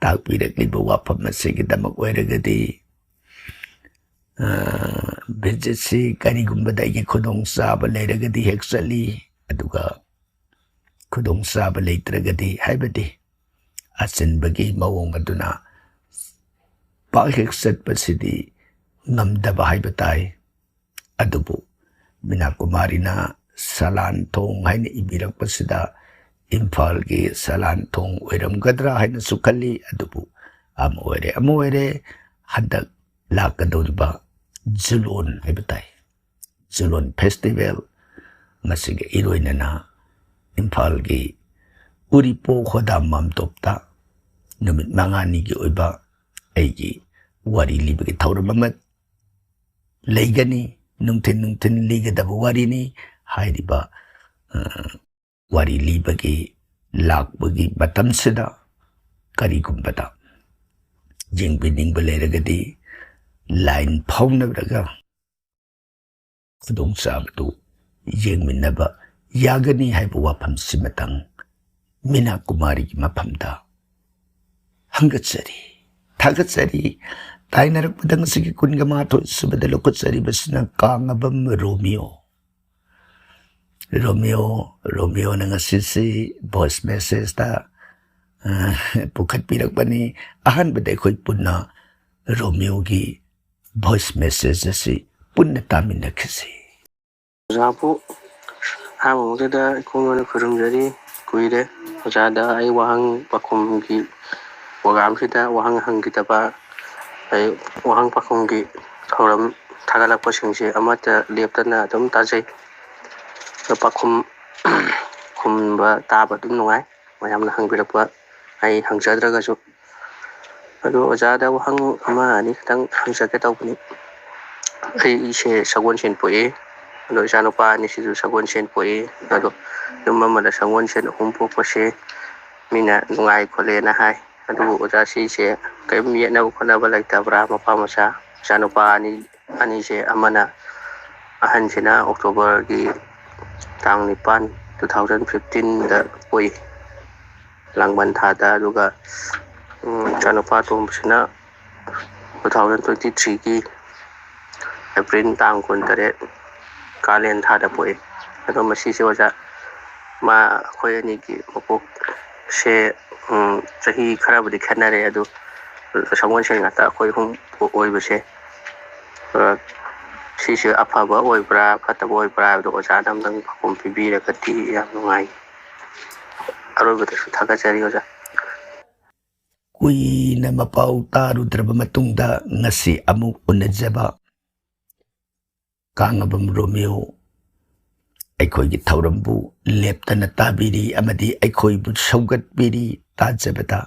ꯇꯥꯛꯄꯤꯔꯛꯂꯤꯕ ꯋꯥꯐꯝ ꯑꯁꯤꯒꯤꯗꯃꯛ ꯑꯣꯏꯔꯒꯗꯤ, ꯑ, ꯚꯤꯖꯤꯠꯁꯤ ꯀꯔꯤꯒꯨꯝꯕꯗ ꯑꯩꯒꯤ ꯈꯨꯗꯣꯡꯆꯥꯕ ꯂꯩꯔꯒꯗꯤ ꯍꯦꯛ ꯆꯠꯂꯤ, ꯑꯗꯨꯒ ꯈꯨꯗꯣꯡꯆꯥꯕ ꯂꯩꯇ꯭ꯔꯒꯗꯤ, ꯍꯥꯏꯕꯗꯤ ꯑꯆꯤꯟꯕꯒꯤ ꯃꯑꯣꯡ ꯑꯗꯨꯅ ꯄꯥꯛ ꯍꯦꯛ ꯆꯠꯄꯁꯤꯗꯤ ꯉꯝꯗꯕ ꯍꯥꯏꯕ ꯇꯥꯏ꯫ ꯑꯗꯨꯕꯨ ꯃꯤꯅꯥ ꯀꯨꯃꯥꯔꯤꯅ ꯁꯂꯥꯟ ꯊꯣꯡ ꯍꯥꯏꯅ ꯏꯕꯤꯔꯛꯄꯁꯤꯗ ꯏꯝꯐꯥꯜꯒꯤ ꯁꯂꯥꯟ ꯊꯣꯡ ꯑꯣꯏꯔꯝꯒꯗ꯭ꯔꯥ ꯍꯥꯏꯅꯁꯨ ꯈꯜꯂꯤ꯫ ꯑꯗꯨꯕꯨ ꯑꯃ ꯑꯣꯏꯔꯦ, ꯑꯃ ꯑꯣꯏꯔꯦ, ꯍꯟꯗꯛ ꯂꯥꯛꯀꯗꯧꯔꯤꯕ ꯖꯨꯂꯣꯟ ꯍꯥꯏꯕ ꯇꯥꯏ, ꯖꯨꯂꯣꯟ ꯐꯦꯁꯇꯤꯚꯦꯜ, ꯃꯁꯤꯒ ꯏꯔꯣꯏꯅꯅ ꯏꯝꯐꯥꯜꯒꯤ ꯎꯔꯤꯄꯣꯛ ꯍꯣꯗꯥꯝ ꯃꯥꯝꯇꯣꯞꯇ ꯅꯨꯃꯤꯠ ꯃꯉꯥꯅꯤꯒꯤ ꯑꯣꯏꯕ ꯑꯩꯒꯤ ꯋꯥꯔꯤ ꯂꯤꯕꯒꯤ ꯊꯧꯔꯝ ꯑꯃ ꯂꯩꯒꯅꯤ꯫ ꯅꯨꯡꯊꯤꯟ ꯅꯨꯡꯊꯤꯟ ꯂꯤꯒꯗꯕ ꯋꯥꯔꯤꯅꯤ꯫ ꯍꯥꯏꯔꯤꯕ, ꯑ, ꯋꯥꯔꯤ ꯂꯤꯕꯒꯤ ꯂꯥꯛꯄꯒꯤ ꯃꯇꯝꯁꯤꯗ ꯀꯔꯤꯒꯨꯝꯕꯗ ꯌꯦꯡꯕꯤꯅꯤꯡꯕ ꯂꯩꯔꯒꯗꯤ ꯂꯥꯏꯟ ꯐꯥꯎꯅꯔꯒ ꯈꯨꯗꯣꯡꯆꯥꯕꯗꯨ ꯌꯦꯡꯃꯤꯟꯅꯕ ꯌꯥꯒꯅꯤ ꯍꯥꯏꯕ ꯋꯥꯐꯝꯁꯤꯃꯇꯪ ꯃꯤꯅꯥ ꯀꯨꯃꯥꯔꯤꯒꯤ ꯃꯐꯝꯗ ꯍꯪꯒꯠꯆꯔꯤ, ꯊꯥꯒꯠꯆꯔꯤ꯫ ꯇꯥꯏꯅꯔꯛꯄꯗ ꯉꯁꯤꯒꯤ ꯀꯨꯟꯒ ꯃꯥꯊꯣꯏ ꯁꯨꯕꯗ ꯂꯧꯈꯠꯆꯔꯤꯕꯁꯤꯅ ꯀꯥꯡꯉꯕꯝ ꯔꯣꯃꯤꯌꯣ꯫ ꯔꯣꯃꯤꯌꯣ, ꯔꯣꯃꯤꯌꯣꯅ ꯉꯁꯤꯁꯤ ꯚꯣꯏꯁ ꯃꯦꯁꯦꯖꯇ, ꯑ, ꯄꯨꯈꯠꯄꯤꯔꯛꯄꯅꯤ꯫ ꯑꯍꯥꯟꯕꯗ ꯑꯩꯈꯣꯏ ꯄꯨꯟꯅ ꯔꯣꯃꯤꯌꯣꯒꯤ ꯚꯣꯏꯁ ꯃꯦꯁꯦꯖ ꯑꯁꯤ ꯄꯨꯟꯅ ꯇꯥꯃꯤꯟꯅꯈꯤꯁꯤ꯫ ꯑꯣꯖꯥꯕꯨ ꯑꯍꯥꯟꯕ ꯃꯛꯇꯗ ꯏꯈꯣꯡ ꯌꯧꯅ ꯈꯨꯔꯨꯝꯖꯔꯤ꯫ ꯀꯨꯏꯔꯦ ꯑꯣꯖꯥꯗ ꯑꯩ ꯋꯥꯍꯪ ꯄꯥꯎꯈꯨꯝꯒꯤ ꯄ꯭ꯔꯣꯒ꯭ꯔꯥꯝꯁꯤꯗ ꯋꯥꯍꯪ ꯍꯪꯈꯤꯗꯕ, ꯑꯩ ꯋꯥꯍꯪ ꯄꯥꯎꯈꯨꯝꯒꯤ ꯊꯧꯔꯝ ꯊꯥꯒꯠꯂꯛꯄꯁꯤꯡꯁꯦ ꯑꯃꯠꯇ ꯂꯦꯞꯇꯅ ꯑꯗꯨꯝ ꯇꯥꯖꯩ꯫ ꯑꯗꯣ ꯄꯥꯎꯈꯨꯝ ꯈꯨꯝꯕ ꯇꯥꯕ ꯑꯗꯨꯝ ꯅꯨꯡꯉꯥꯏ꯫ ꯃꯌꯥꯝꯅ ꯍꯪꯕꯤꯔꯛꯄ ꯑꯩ ꯍꯪꯖꯗ꯭ꯔꯒꯁꯨ꯫ ꯑꯗꯣ ꯑꯣꯖꯥꯗ ꯋꯥꯍꯪ ꯑꯃ ꯑꯅꯤ ꯈꯛꯇꯪ ꯍꯪꯖꯒꯦ ꯇꯧꯕꯅꯤ꯫ ꯑꯩꯁꯦ ꯁꯒꯣꯜꯁꯦꯟ ꯄꯣꯛꯏ꯫ ꯑꯗꯣ ꯏꯆꯥꯅꯨꯄꯥ ꯑꯅꯤꯁꯤꯁꯨ ꯁꯒꯣꯜꯁꯦꯟ ꯄꯣꯛꯏ꯫ ꯑꯗꯣ ꯌꯨꯝ ꯑꯃꯗ ꯁꯒꯣꯜꯁꯦꯟ ꯑꯍꯨꯝ ꯄꯣꯛꯄꯁꯦ ꯃꯤꯅ ꯅꯨꯡꯉꯥꯏ ꯈꯣꯠꯂꯦꯅ ꯍꯥꯏ꯫ ꯑꯗꯨꯕꯨ ꯑꯣꯖꯥ ꯁꯤꯁꯦ ꯀꯔꯤꯝ ꯌꯦꯠꯅꯕ ꯈꯣꯠꯅꯕ ꯂꯩꯇꯕ꯭ꯔꯥ? ꯃꯄꯥ ꯃꯆꯥ, ꯃꯆꯥꯅꯨꯄꯥ ꯑꯅꯤ, ꯑꯅꯤꯁꯦ ꯑꯃꯅ, ꯑꯍꯟꯁꯤꯅ ꯑꯣꯛꯇꯣꯕꯔꯒꯤ ꯇꯥꯡ ꯅꯤꯄꯥꯟ, two thousand fifteenꯗ ꯄꯣꯛꯏ, ꯂꯥꯡꯕꯟ ꯊꯥꯗ꯫ ꯑꯗꯨꯒ ꯎꯝ, ꯏꯆꯥꯅꯨꯄꯥ ꯑꯇꯣꯝꯕꯁꯤꯅ two thousand twenty threeꯒꯤ April ꯇꯥꯡ ꯀꯨꯟꯇꯔꯦꯠ, ꯀꯥꯂꯦꯟ ꯊꯥꯗ ꯄꯣꯛꯏ꯫ ꯑꯗꯣ ꯃꯁꯤꯁꯦ ꯑꯣꯖꯥ, ꯃꯥ, ꯑꯩꯈꯣꯏ ꯑꯅꯤꯒꯤ ꯃꯄꯣꯛꯁꯦ ꯎꯝ, ꯆꯍꯤ ꯈꯔꯕꯨꯗꯤ ꯈꯦꯠꯅꯔꯦ꯫ ꯑꯗꯨ ꯁꯒꯣꯜꯁꯦꯟ ꯉꯥꯛꯇ ꯑꯩꯈꯣꯏ ꯑꯍꯨꯝ ꯑꯣꯏꯕꯁꯦ, ꯑ, ꯁꯤꯁꯦ ꯑꯐꯕ ꯑꯣꯏꯕ꯭ꯔꯥ ꯐꯠꯇꯕ ꯑꯣꯏꯕ꯭ꯔꯥ ꯍꯥꯏꯕꯗꯣ ꯑꯣꯖꯥꯅ ꯑꯝꯇꯪ ꯄꯥꯎꯈꯨꯝ ꯄꯤꯕꯤꯔꯒꯗꯤ ꯌꯥꯝ ꯅꯨꯡꯉꯥꯏ꯫ ꯑꯔꯣꯏꯕꯗꯁꯨ ꯊꯥꯒꯠꯆꯔꯤ ꯑꯣꯖꯥ꯫ ꯀꯨꯏꯅ ꯃꯄꯥꯎ ꯇꯥꯔꯨꯗ꯭ꯔꯕ ꯃꯇꯨꯡꯗ ꯉꯁꯤ ꯑꯃꯨꯛ ꯎꯅꯖꯕ ꯀꯥꯡꯉꯕꯝ ꯔꯣꯃꯤꯌꯣ, ꯑꯩꯈꯣꯏꯒꯤ ꯊꯧꯔꯝꯕꯨ ꯂꯦꯞꯇꯅ ꯇꯥꯕꯤꯔꯤ ꯑꯃꯗꯤ ꯑꯩꯈꯣꯏꯕꯨ ꯁꯧꯒꯠꯄꯤꯔꯤ꯫ ꯇꯥꯖꯕꯗ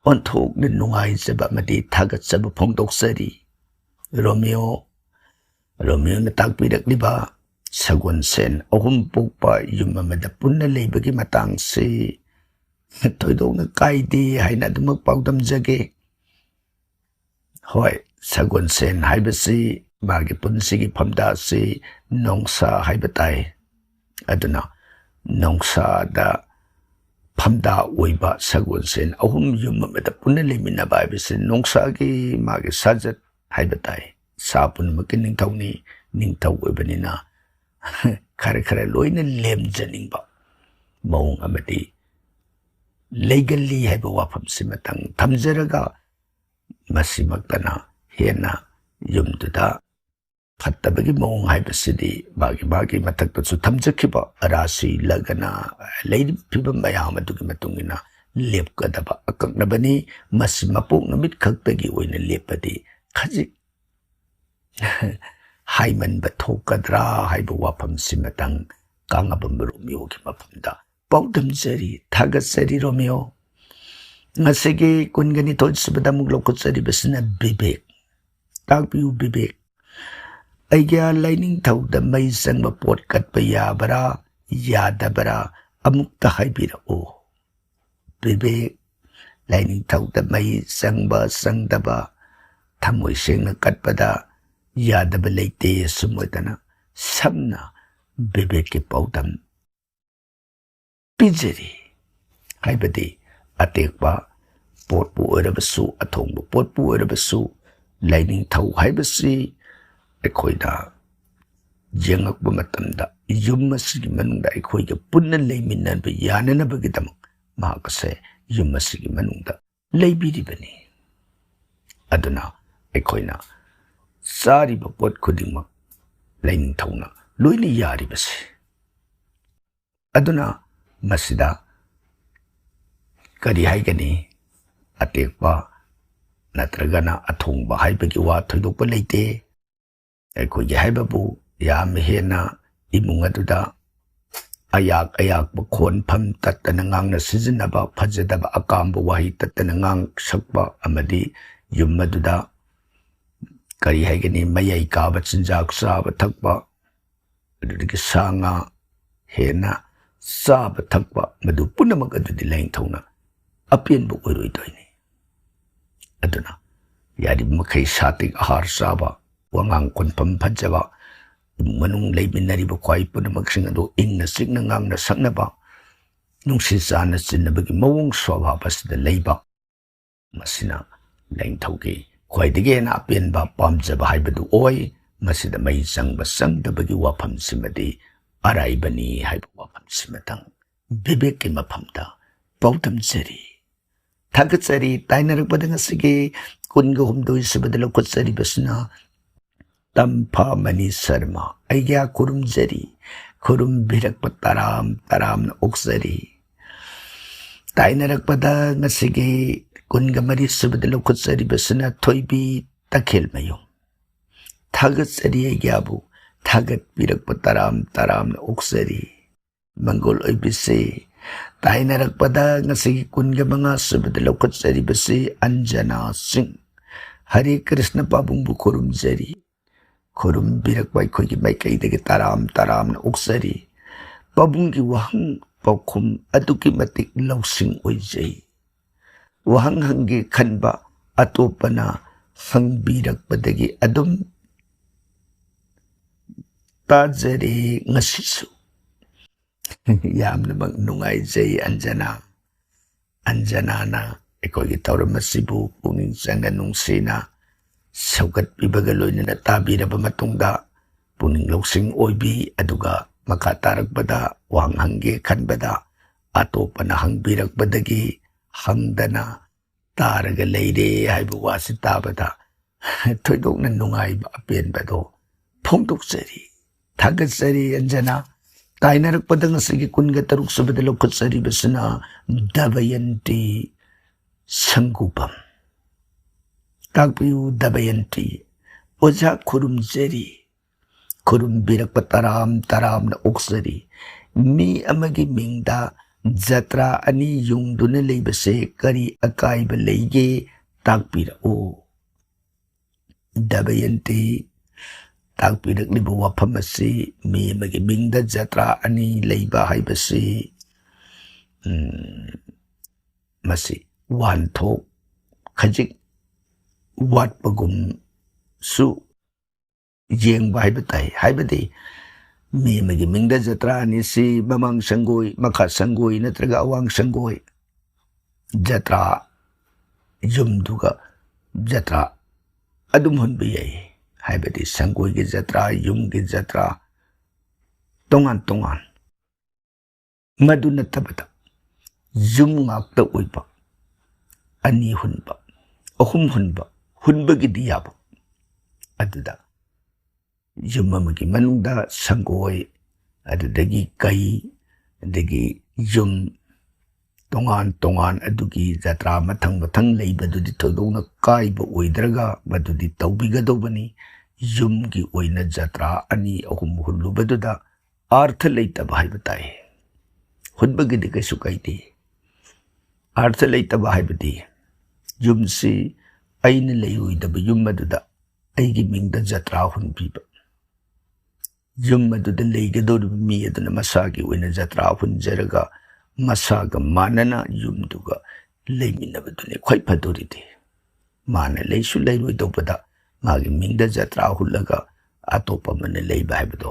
ꯑꯣꯟꯊꯣꯛꯅ ꯅꯨꯡꯉꯥꯏꯖꯕ ꯑꯃꯗꯤ ꯊꯥꯒꯠꯆꯕ ꯐꯣꯡꯗꯣꯛꯆꯔꯤ꯫ ꯔꯣꯃꯤꯌꯣ, ꯔꯣꯃꯤꯌꯣꯅ ꯇꯥꯛꯄꯤꯔꯛꯂꯤꯕ ꯁꯒꯣꯜꯁꯦꯟ ꯑꯍꯨꯝ ꯄꯣꯛꯄ ꯌꯨꯝ ꯑꯃꯗ ꯄꯨꯟꯅ ꯂꯩꯕꯒꯤ ꯃꯇꯥꯡꯁꯤ ꯊꯣꯏꯗꯣꯛꯅ ꯀꯥꯏꯗꯦ ꯍꯥꯏꯅ ꯑꯗꯨꯃꯛ ꯄꯥꯎꯗꯝꯖꯒꯦ꯫ ꯍꯣꯏ, ꯁꯒꯣꯜꯁꯦꯟ ꯍꯥꯏꯕꯁꯤ ꯃꯥꯒꯤ ꯄꯨꯟꯁꯤꯒꯤ ꯐꯝꯗꯥꯁꯤ ꯅꯣꯡꯁꯥ ꯍꯥꯏꯕ ꯇꯥꯏ꯫ ꯑꯗꯨꯅ ꯅꯣꯡꯁꯥꯗ ꯐꯝꯗꯥ ꯑꯣꯏꯕ ꯁꯒꯣꯜꯁꯦꯟ ꯑꯍꯨꯝ ꯌꯨꯝ ꯑꯃꯗ ꯄꯨꯟꯅ ꯂꯩꯃꯤꯟꯅꯕ ꯍꯥꯏꯕꯁꯤ ꯅꯣꯡꯁꯥꯒꯤ ꯃꯥꯒꯤ ꯁꯥꯖꯠ ꯍꯥꯏꯕ ꯇꯥꯏ꯫ ꯁꯥ ꯄꯨꯝꯅꯃꯛꯀꯤ ꯅꯤꯡꯊꯧꯅꯤ, ꯅꯤꯡꯊꯧ ꯑꯣꯏꯕꯅꯤꯅ ꯈꯔ ꯈꯔ ꯂꯣꯏꯅ ꯂꯦꯝꯖꯅꯤꯡꯕ ꯃꯑꯣꯡ ꯑꯃꯗꯤ ꯂꯩꯒꯜꯂꯤ ꯍꯥꯏꯕ ꯋꯥꯐꯝꯁꯤꯃꯇꯪ ꯊꯝꯖꯔꯒ, ꯃꯁꯤꯃꯛꯇꯅ ꯍꯦꯟꯅ ꯌꯨꯝꯗꯨꯗ ꯐꯠꯇꯕꯒꯤ ꯃꯑꯣꯡ ꯍꯥꯏꯕꯁꯤꯗꯤ ꯃꯥꯒꯤ ꯃꯥꯒꯤ ꯃꯊꯛꯇꯁꯨ ꯊꯝꯖꯈꯤꯕ ꯔꯥꯁꯤ ꯂꯒꯅ ꯂꯩꯔꯤꯕ ꯐꯤꯕꯝ ꯃꯌꯥꯝ ꯑꯗꯨꯒꯤ ꯃꯇꯨꯡ ꯏꯟꯅ ꯂꯦꯞꯀꯗꯕ ꯑꯀꯛꯅꯕꯅꯤ꯫ ꯃꯁꯤ ꯃꯄꯣꯛ ꯅꯨꯃꯤꯠ ꯈꯛꯇꯒꯤ ꯑꯣꯏꯅ ꯂꯦꯞꯄꯗꯤ ꯈꯖꯤꯛ ꯍꯥꯏꯃꯟꯕ ꯊꯣꯛꯀꯗ꯭ꯔꯥ ꯍꯥꯏꯕ ꯋꯥꯐꯝꯁꯤꯃꯇꯪ ꯀꯥꯡꯉꯕꯝ ꯔꯣꯃꯤꯌꯣꯒꯤ ꯃꯐꯝꯗ ꯄꯥꯎꯗꯝꯖꯔꯤ, ꯊꯥꯒꯠꯆꯔꯤ ꯔꯣꯃꯤꯌꯣ꯫ ꯉꯁꯤꯒꯤ ꯀꯨꯟꯒ ꯅꯤꯊꯣꯏ ꯁꯨꯕꯗ ꯑꯃꯨꯛ ꯂꯧꯈꯠꯆꯔꯤꯕꯁꯤꯅ ꯕꯤꯕꯦꯛ꯫ ꯇꯥꯛꯄꯤꯌꯨ ꯕꯤꯕꯦꯛ, ꯑꯩꯒꯤ ꯂꯥꯏꯅꯤꯡꯊꯧꯗ ꯃꯩ ꯆꯪꯕ ꯄꯣꯠ ꯀꯠꯄ ꯌꯥꯕ꯭ꯔꯥ ꯌꯥꯗꯕ꯭ꯔꯥ ꯑꯃꯨꯛꯇ ꯍꯥꯏꯕꯤꯔꯛꯎ꯫ ꯕꯤꯕꯦꯛ, ꯂꯥꯏꯅꯤꯡꯊꯧꯗ ꯃꯩ ꯆꯪꯕ ꯆꯪꯗꯕ, ꯊꯃꯣꯏ ꯁꯦꯡꯅ ꯀꯠꯄꯗ ꯌꯥꯗꯕ ꯂꯩꯇꯦ꯫ ꯑꯁꯨꯝ ꯑꯣꯏꯗꯅ ꯁꯝꯅ ꯕꯤꯕꯦꯛꯀꯤ ꯄꯥꯎꯗꯝ ꯄꯤꯖꯔꯤ꯫ ꯍꯥꯏꯕꯗꯤ ꯑꯇꯦꯛꯄ ꯄꯣꯠꯄꯨ ꯑꯣꯏꯔꯕꯁꯨ, ꯑꯊꯣꯡꯕ ꯄꯣꯠꯄꯨ ꯑꯣꯏꯔꯕꯁꯨ, ꯂꯥꯏꯅꯤꯡꯊꯧ ꯍꯥꯏꯕꯁꯤ ꯑꯩꯈꯣꯏꯅ ꯌꯦꯡꯂꯛꯄ ꯃꯇꯝꯗ ꯌꯨꯝ ꯑꯁꯤꯒꯤ ꯃꯅꯨꯡꯗ ꯑꯩꯈꯣꯏꯒ ꯄꯨꯟꯅ ꯂꯩꯃꯤꯟꯅꯕ ꯌꯥꯅꯅꯕꯒꯤꯗꯃꯛ ꯃꯍꯥꯛ ꯑꯁꯦ ꯌꯨꯝ ꯑꯁꯤꯒꯤ ꯃꯅꯨꯡꯗ ꯂꯩꯕꯤꯔꯤꯕꯅꯤ꯫ ꯑꯗꯨꯅ ꯑꯩꯈꯣꯏꯅ ꯆꯥꯔꯤꯕ ꯄꯣꯠ ꯈꯨꯗꯤꯡꯃꯛ ꯂꯥꯏꯅꯤꯡꯊꯧꯅ ꯂꯣꯏꯅ ꯌꯥꯔꯤꯕꯁꯦ꯫ ꯑꯗꯨꯅ ꯃꯁꯤꯗ ꯀꯔꯤ ꯍꯥꯏꯒꯅꯤ? ꯑꯇꯦꯛꯄ ꯅꯠꯇ꯭ꯔꯒꯅ ꯑꯊꯣꯡꯕ ꯍꯥꯏꯕꯒꯤ ꯋꯥ ꯊꯣꯏꯗꯣꯛꯄ ꯂꯩꯇꯦ꯫ ꯑꯩꯈꯣꯏꯒꯤ ꯍꯥꯏꯕꯕꯨ ꯌꯥꯝ ꯍꯦꯟꯅ ꯏꯃꯨꯡ ꯑꯗꯨꯗ ꯑꯌꯥꯛ ꯑꯌꯥꯛꯄ ꯈꯣꯟꯐꯝ ꯇꯠꯇꯅ ꯉꯥꯡꯅ ꯁꯤꯖꯤꯟꯅꯕ, ꯐꯖꯗꯕ ꯑꯀꯥꯝꯕ ꯋꯥꯍꯩ ꯇꯠꯇꯅ ꯉꯥꯡ ꯁꯛꯄ, ꯑꯃꯗꯤ ꯌꯨꯝ ꯑꯗꯨꯗ ꯀꯔꯤ ꯍꯥꯏꯒꯅꯤ, ꯃꯌꯥꯏ ꯀꯥꯕ ꯆꯤꯟꯖꯥꯛ ꯆꯥꯕ ꯊꯛꯄ, ꯑꯗꯨꯗꯒꯤ ꯁꯥ ꯉꯥ ꯍꯦꯟꯅ ꯆꯥꯕ ꯊꯛꯄ, ꯃꯗꯨ ꯄꯨꯝꯅꯃꯛ ꯑꯗꯨꯗꯤ ꯂꯥꯏꯅꯤꯡꯊꯧꯅ ꯑꯄꯦꯟꯕ ꯑꯣꯏꯔꯣꯏꯗꯣꯏꯅꯤ꯫ ꯑꯗꯨꯅ ꯌꯥꯔꯤꯕ ꯃꯈꯩ ꯁꯥꯇꯤꯛ ꯑꯍꯥꯔ ꯆꯥꯕ, ꯋꯥꯉꯥꯡ ꯈꯣꯟꯐꯝ ꯐꯖꯕ, ꯏꯃꯨꯡ ꯃꯅꯨꯡ ꯂꯩꯃꯤꯟꯅꯔꯤꯕ ꯈ꯭ꯋꯥꯏ ꯄꯨꯝꯅꯃꯛꯁꯤꯡ ꯑꯗꯨ ꯏꯪꯅ ꯆꯤꯛꯅ ꯉꯥꯡꯅ ꯁꯛꯅꯕ, ꯅꯨꯡꯁꯤ ꯆꯥꯟꯅ ꯆꯤꯟꯅꯕꯒꯤ ꯃꯑꯣꯡ ꯁ꯭ꯋꯚꯥꯕ ꯑꯁꯤꯗ ꯂꯩꯕ, ꯃꯁꯤꯅ ꯂꯥꯏꯅꯤꯡꯊꯧꯒꯤ ꯈ꯭ꯋꯥꯏꯗꯒꯤ ꯍꯦꯟꯅ ꯑꯄꯦꯟꯕ ꯄꯥꯝꯖꯕ ꯍꯥꯏꯕꯗꯨ ꯑꯣꯏ꯫ ꯃꯁꯤꯗ ꯃꯩ ꯆꯪꯕ ꯆꯪꯗꯕꯒꯤ ꯋꯥꯐꯝꯁꯤꯃꯗꯤ ꯑꯔꯥꯏꯕꯅꯤ ꯍꯥꯏꯕ ꯋꯥꯐꯝꯁꯤꯃꯇꯪ ꯕꯤꯕꯦꯛꯀꯤ ꯃꯐꯝꯗ ꯄꯥꯎꯗꯝꯖꯔꯤ꯫ ꯊꯥꯒꯠꯆꯔꯤ꯫ ꯇꯥꯏꯅꯔꯛꯄꯗ ꯉꯁꯤꯒꯤ ꯀꯨꯟꯒ ꯍꯨꯝꯗꯣꯏ ꯁꯨꯕꯗ ꯂꯧꯈꯠꯆꯔꯤꯕꯁꯤꯅ ꯇꯝꯐꯥꯃꯅꯤ ꯁꯔꯃ, ꯑꯩꯒ꯭ꯌꯥ ꯈꯨꯔꯨꯝꯖꯔꯤ, ꯈꯨꯔꯨꯝꯕꯤꯔꯛꯄ ꯇꯔꯥꯝ ꯇꯔꯥꯝꯅ ꯑꯣꯛꯆꯔꯤ꯫ ꯇꯥꯏꯅꯔꯛꯄꯗ ꯉꯁꯤꯒꯤ ꯀꯨꯟꯒ ꯃꯔꯤ ꯁꯨꯕꯗ ꯂꯧꯈꯠꯆꯔꯤꯕꯁꯤꯅ ꯊꯣꯏꯕꯤ ꯇꯈꯦꯜꯃꯌꯨꯝ, ꯊꯥꯒꯠꯆꯔꯤ ꯑꯩꯒ꯭ꯌꯥꯕꯨ, ꯊꯥꯒꯠꯄꯤꯔꯛꯄ ꯇꯔꯥꯝ ꯇꯔꯥꯝꯅ ꯑꯣꯛꯆꯔꯤ꯫ ꯃꯪꯒꯣꯜ ꯑꯣꯏꯕꯤꯁꯤ꯫ ꯇꯥꯏꯅꯔꯛꯄꯗ ꯉꯁꯤꯒꯤ ꯀꯨꯟꯒ ꯃꯉꯥ ꯁꯨꯕꯗ ꯂꯧꯈꯠꯆꯔꯤꯕꯁꯤ ꯑꯟꯖꯅꯥ ꯁꯤꯡ꯫ ꯍꯔꯦ ꯀ꯭ꯔꯤꯁꯅ ꯄꯥꯕꯨꯡꯕꯨ ꯈꯨꯔꯨꯝꯖꯔꯤ꯫ ꯈꯨꯔꯨꯝꯕꯤꯔꯛꯄ ꯑꯩꯈꯣꯏꯒꯤ ꯃꯥꯏꯀꯩꯗꯒꯤ ꯇꯔꯥꯝ ꯇꯔꯥꯝꯅ ꯑꯣꯛꯆꯔꯤ꯫ ꯄꯥꯕꯨꯡꯒꯤ ꯋꯥꯍꯪ ꯄꯥꯎꯈꯨꯝ ꯑꯗꯨꯛꯀꯤ ꯃꯇꯤꯛ ꯂꯧꯁꯤꯡ ꯑꯣꯏꯖꯩ꯫ ꯋꯥꯍꯪ ꯍꯪꯒꯦ ꯈꯟꯕ ꯑꯇꯣꯞꯄꯅ ꯍꯪꯕꯤꯔꯛꯄꯗꯒꯤ ꯑꯗꯨꯝ ꯇꯥꯖꯔꯦ ꯉꯁꯤꯁꯨ꯫ ꯌꯥꯝꯅꯃꯛ ꯅꯨꯡꯉꯥꯏꯖꯩ ꯑꯟꯖꯅꯥ꯫ ꯑꯟꯖꯅꯥꯅ ꯑꯩꯈꯣꯏꯒꯤ ꯊꯧꯔꯝ ꯑꯁꯤꯕꯨ ꯄꯨꯛꯅꯤꯡ ꯆꯪꯅ ꯅꯨꯡꯁꯤꯅ ꯁꯧꯒꯠꯄꯤꯕꯒ ꯂꯣꯏꯅꯅ ꯇꯥꯕꯤꯔꯕ ꯃꯇꯨꯡꯗ ꯄꯨꯛꯅꯤꯡ ꯂꯧꯁꯤꯡ ꯑꯣꯏꯕꯤ, ꯑꯗꯨꯒ ꯃꯈꯥ ꯇꯥꯔꯛꯄꯗ ꯋꯥꯍꯪ ꯍꯪꯒꯦ ꯈꯟꯕꯗ ꯑꯇꯣꯞꯄꯅ ꯍꯪꯕꯤꯔꯛꯄꯗꯒꯤ ꯍꯪꯗꯅ ꯇꯥꯔꯒ ꯂꯩꯔꯦ ꯍꯥꯏꯕ ꯋꯥꯁꯤ ꯇꯥꯕꯗ ꯊꯣꯏꯗꯣꯛꯅ ꯅꯨꯡꯉꯥꯏꯕ ꯑꯄꯦꯟꯕꯗꯣ ꯐꯣꯡꯗꯣꯛꯆꯔꯤ꯫ ꯊꯥꯒꯠꯆꯔꯤ ꯑꯟꯖꯅꯥ꯫ ꯇꯥꯏꯅꯔꯛꯄꯗ ꯉꯁꯤꯒꯤ ꯀꯨꯟꯒ ꯇꯔꯨꯛ ꯁꯨꯕꯗ ꯂꯧꯈꯠꯆꯔꯤꯕꯁꯤꯅ ꯗꯃꯌꯟꯇꯤ ꯁꯪꯒꯨꯕꯝ꯫ ꯇꯥꯛꯄꯤꯌꯨ ꯗꯃꯌꯟꯇꯤ꯫ ꯑꯣꯖꯥ ꯈꯨꯔꯨꯝꯖꯔꯤ꯫ ꯈꯨꯔꯨꯝꯕꯤꯔꯛꯄ ꯇꯔꯥꯝ ꯇꯔꯥꯝꯅ ꯑꯣꯛꯆꯔꯤ꯫ ꯃꯤ ꯑꯃꯒꯤ ꯃꯤꯡꯗ ꯖꯇ꯭ꯔꯥ ꯑꯅꯤ ꯌꯨꯡꯗꯨꯅ ꯂꯩꯕꯁꯦ ꯀꯔꯤ ꯑꯀꯥꯏꯕ ꯂꯩꯒꯦ? ꯇꯥꯛꯄꯤꯔꯛꯎ꯫ ꯗꯃꯌꯟꯇꯤ, ꯇꯥꯛꯄꯤꯔꯛꯂꯤꯕ ꯋꯥꯐꯝ ꯑꯁꯤ ꯃꯤ ꯑꯃꯒꯤ ꯃꯤꯡꯗ ꯖꯇ꯭ꯔꯥ ꯑꯅꯤ ꯂꯩꯕ ꯍꯥꯏꯕꯁꯤ, ꯎꯝ, ꯃꯁꯤ ꯋꯥꯍꯟꯊꯣꯛ ꯈꯖꯤꯛ ꯋꯥꯠꯄꯒꯨꯝꯁꯨ ꯌꯦꯡꯕ ꯍꯥꯏꯕ ꯇꯥꯏ꯫ ꯍꯥꯏꯕꯗꯤ ꯃꯤ ꯑꯃꯒꯤ ꯃꯤꯡꯗ ꯖꯇ꯭ꯔꯥ ꯑꯅꯤꯁꯤ ꯃꯃꯥꯡ ꯁꯪꯒꯣꯏ, ꯃꯈꯥ ꯁꯪꯒꯣꯏ ꯅꯠꯇ꯭ꯔꯒ ꯑꯋꯥꯡ ꯁꯪꯒꯣꯏ ꯖꯇ꯭ꯔꯥ ꯌꯨꯝꯗꯨꯒ ꯖꯇ꯭ꯔꯥ ꯑꯗꯨꯝ ꯍꯨꯟꯕ ꯌꯥꯏ꯫ ꯍꯥꯏꯕꯗꯤ ꯁꯪꯒꯣꯏꯒꯤ ꯖꯇ꯭ꯔꯥ, ꯌꯨꯝꯒꯤ ꯖꯇ꯭ꯔꯥ ꯇꯣꯉꯥꯟ ꯇꯣꯉꯥꯟ꯫ ꯃꯗꯨ ꯅꯠꯇꯕꯗ ꯌꯨꯝ ꯉꯥꯛꯇ ꯑꯣꯏꯕ, ꯑꯅꯤ ꯍꯨꯟꯕ, ꯑꯍꯨꯝ ꯍꯨꯟꯕ, ꯍꯨꯟꯕꯒꯤꯗꯤ ꯌꯥꯕ꯫ ꯑꯗꯨꯗ ꯌꯨꯝ ꯑꯃꯒꯤ ꯃꯅꯨꯡꯗ ꯁꯪꯒꯣꯏ, ꯑꯗꯨꯗꯒꯤ ꯀꯩ, ꯑꯗꯒꯤ ꯌꯨꯝ ꯇꯣꯉꯥꯟ ꯇꯣꯉꯥꯟ ꯑꯗꯨꯒꯤ ꯖꯇ꯭ꯔꯥ ꯃꯊꯪ ꯃꯊꯪ ꯂꯩꯕꯗꯨꯗꯤ ꯊꯣꯏꯗꯣꯛꯅ ꯀꯥꯏꯕ ꯑꯣꯏꯗ꯭ꯔꯒ ꯃꯗꯨꯗꯤ ꯇꯧꯕꯤꯒꯗꯧꯕꯅꯤ꯫ ꯌꯨꯝꯒꯤ ꯑꯣꯏꯅ ꯖꯇ꯭ꯔꯥ ꯑꯅꯤ ꯑꯍꯨꯝ ꯍꯨꯜꯂꯨꯕꯗꯨꯗ ꯑꯥꯔꯊ ꯂꯩꯇꯕ ꯍꯥꯏꯕ ꯇꯥꯏ꯫ ꯍꯨꯟꯕꯒꯤꯗꯤ ꯀꯩꯁꯨ ꯀꯥꯏꯗꯦ꯫ ꯑꯥꯔꯊ ꯂꯩꯇꯕ ꯍꯥꯏꯕꯗꯤ ꯌꯨꯝꯁꯤ ꯑꯩꯅ ꯂꯩꯔꯣꯏꯗꯕ ꯌꯨꯝ ꯑꯗꯨꯗ ꯑꯩꯒꯤ ꯃꯤꯡꯗ ꯖꯇ꯭ꯔꯥ ꯍꯨꯟꯕꯤꯕ꯫ ꯌꯨꯝ ꯑꯗꯨꯗ ꯂꯩꯒꯗꯧꯔꯤꯕ ꯃꯤ ꯑꯗꯨꯅ ꯃꯁꯥꯒꯤ ꯑꯣꯏꯅ ꯖꯇ꯭ꯔꯥ ꯍꯨꯟꯖꯔꯒ ꯃꯁꯥꯒ ꯃꯥꯟꯅꯅ ꯌꯨꯝꯗꯨꯒ ꯂꯩꯃꯤꯟꯅꯕꯗꯨꯅꯤ ꯈ꯭ꯋꯥꯏ ꯐꯗꯣꯔꯤꯗꯤ꯫ ꯃꯥꯅ ꯂꯩꯁꯨ ꯂꯩꯔꯣꯏꯗꯧꯕꯗ ꯃꯥꯒꯤ ꯃꯤꯡꯗ ꯖꯇ꯭ꯔꯥ ꯍꯨꯜꯂꯒ ꯑꯇꯣꯞꯄ ꯑꯃꯅ ꯂꯩꯕ ꯍꯥꯏꯕꯗꯣ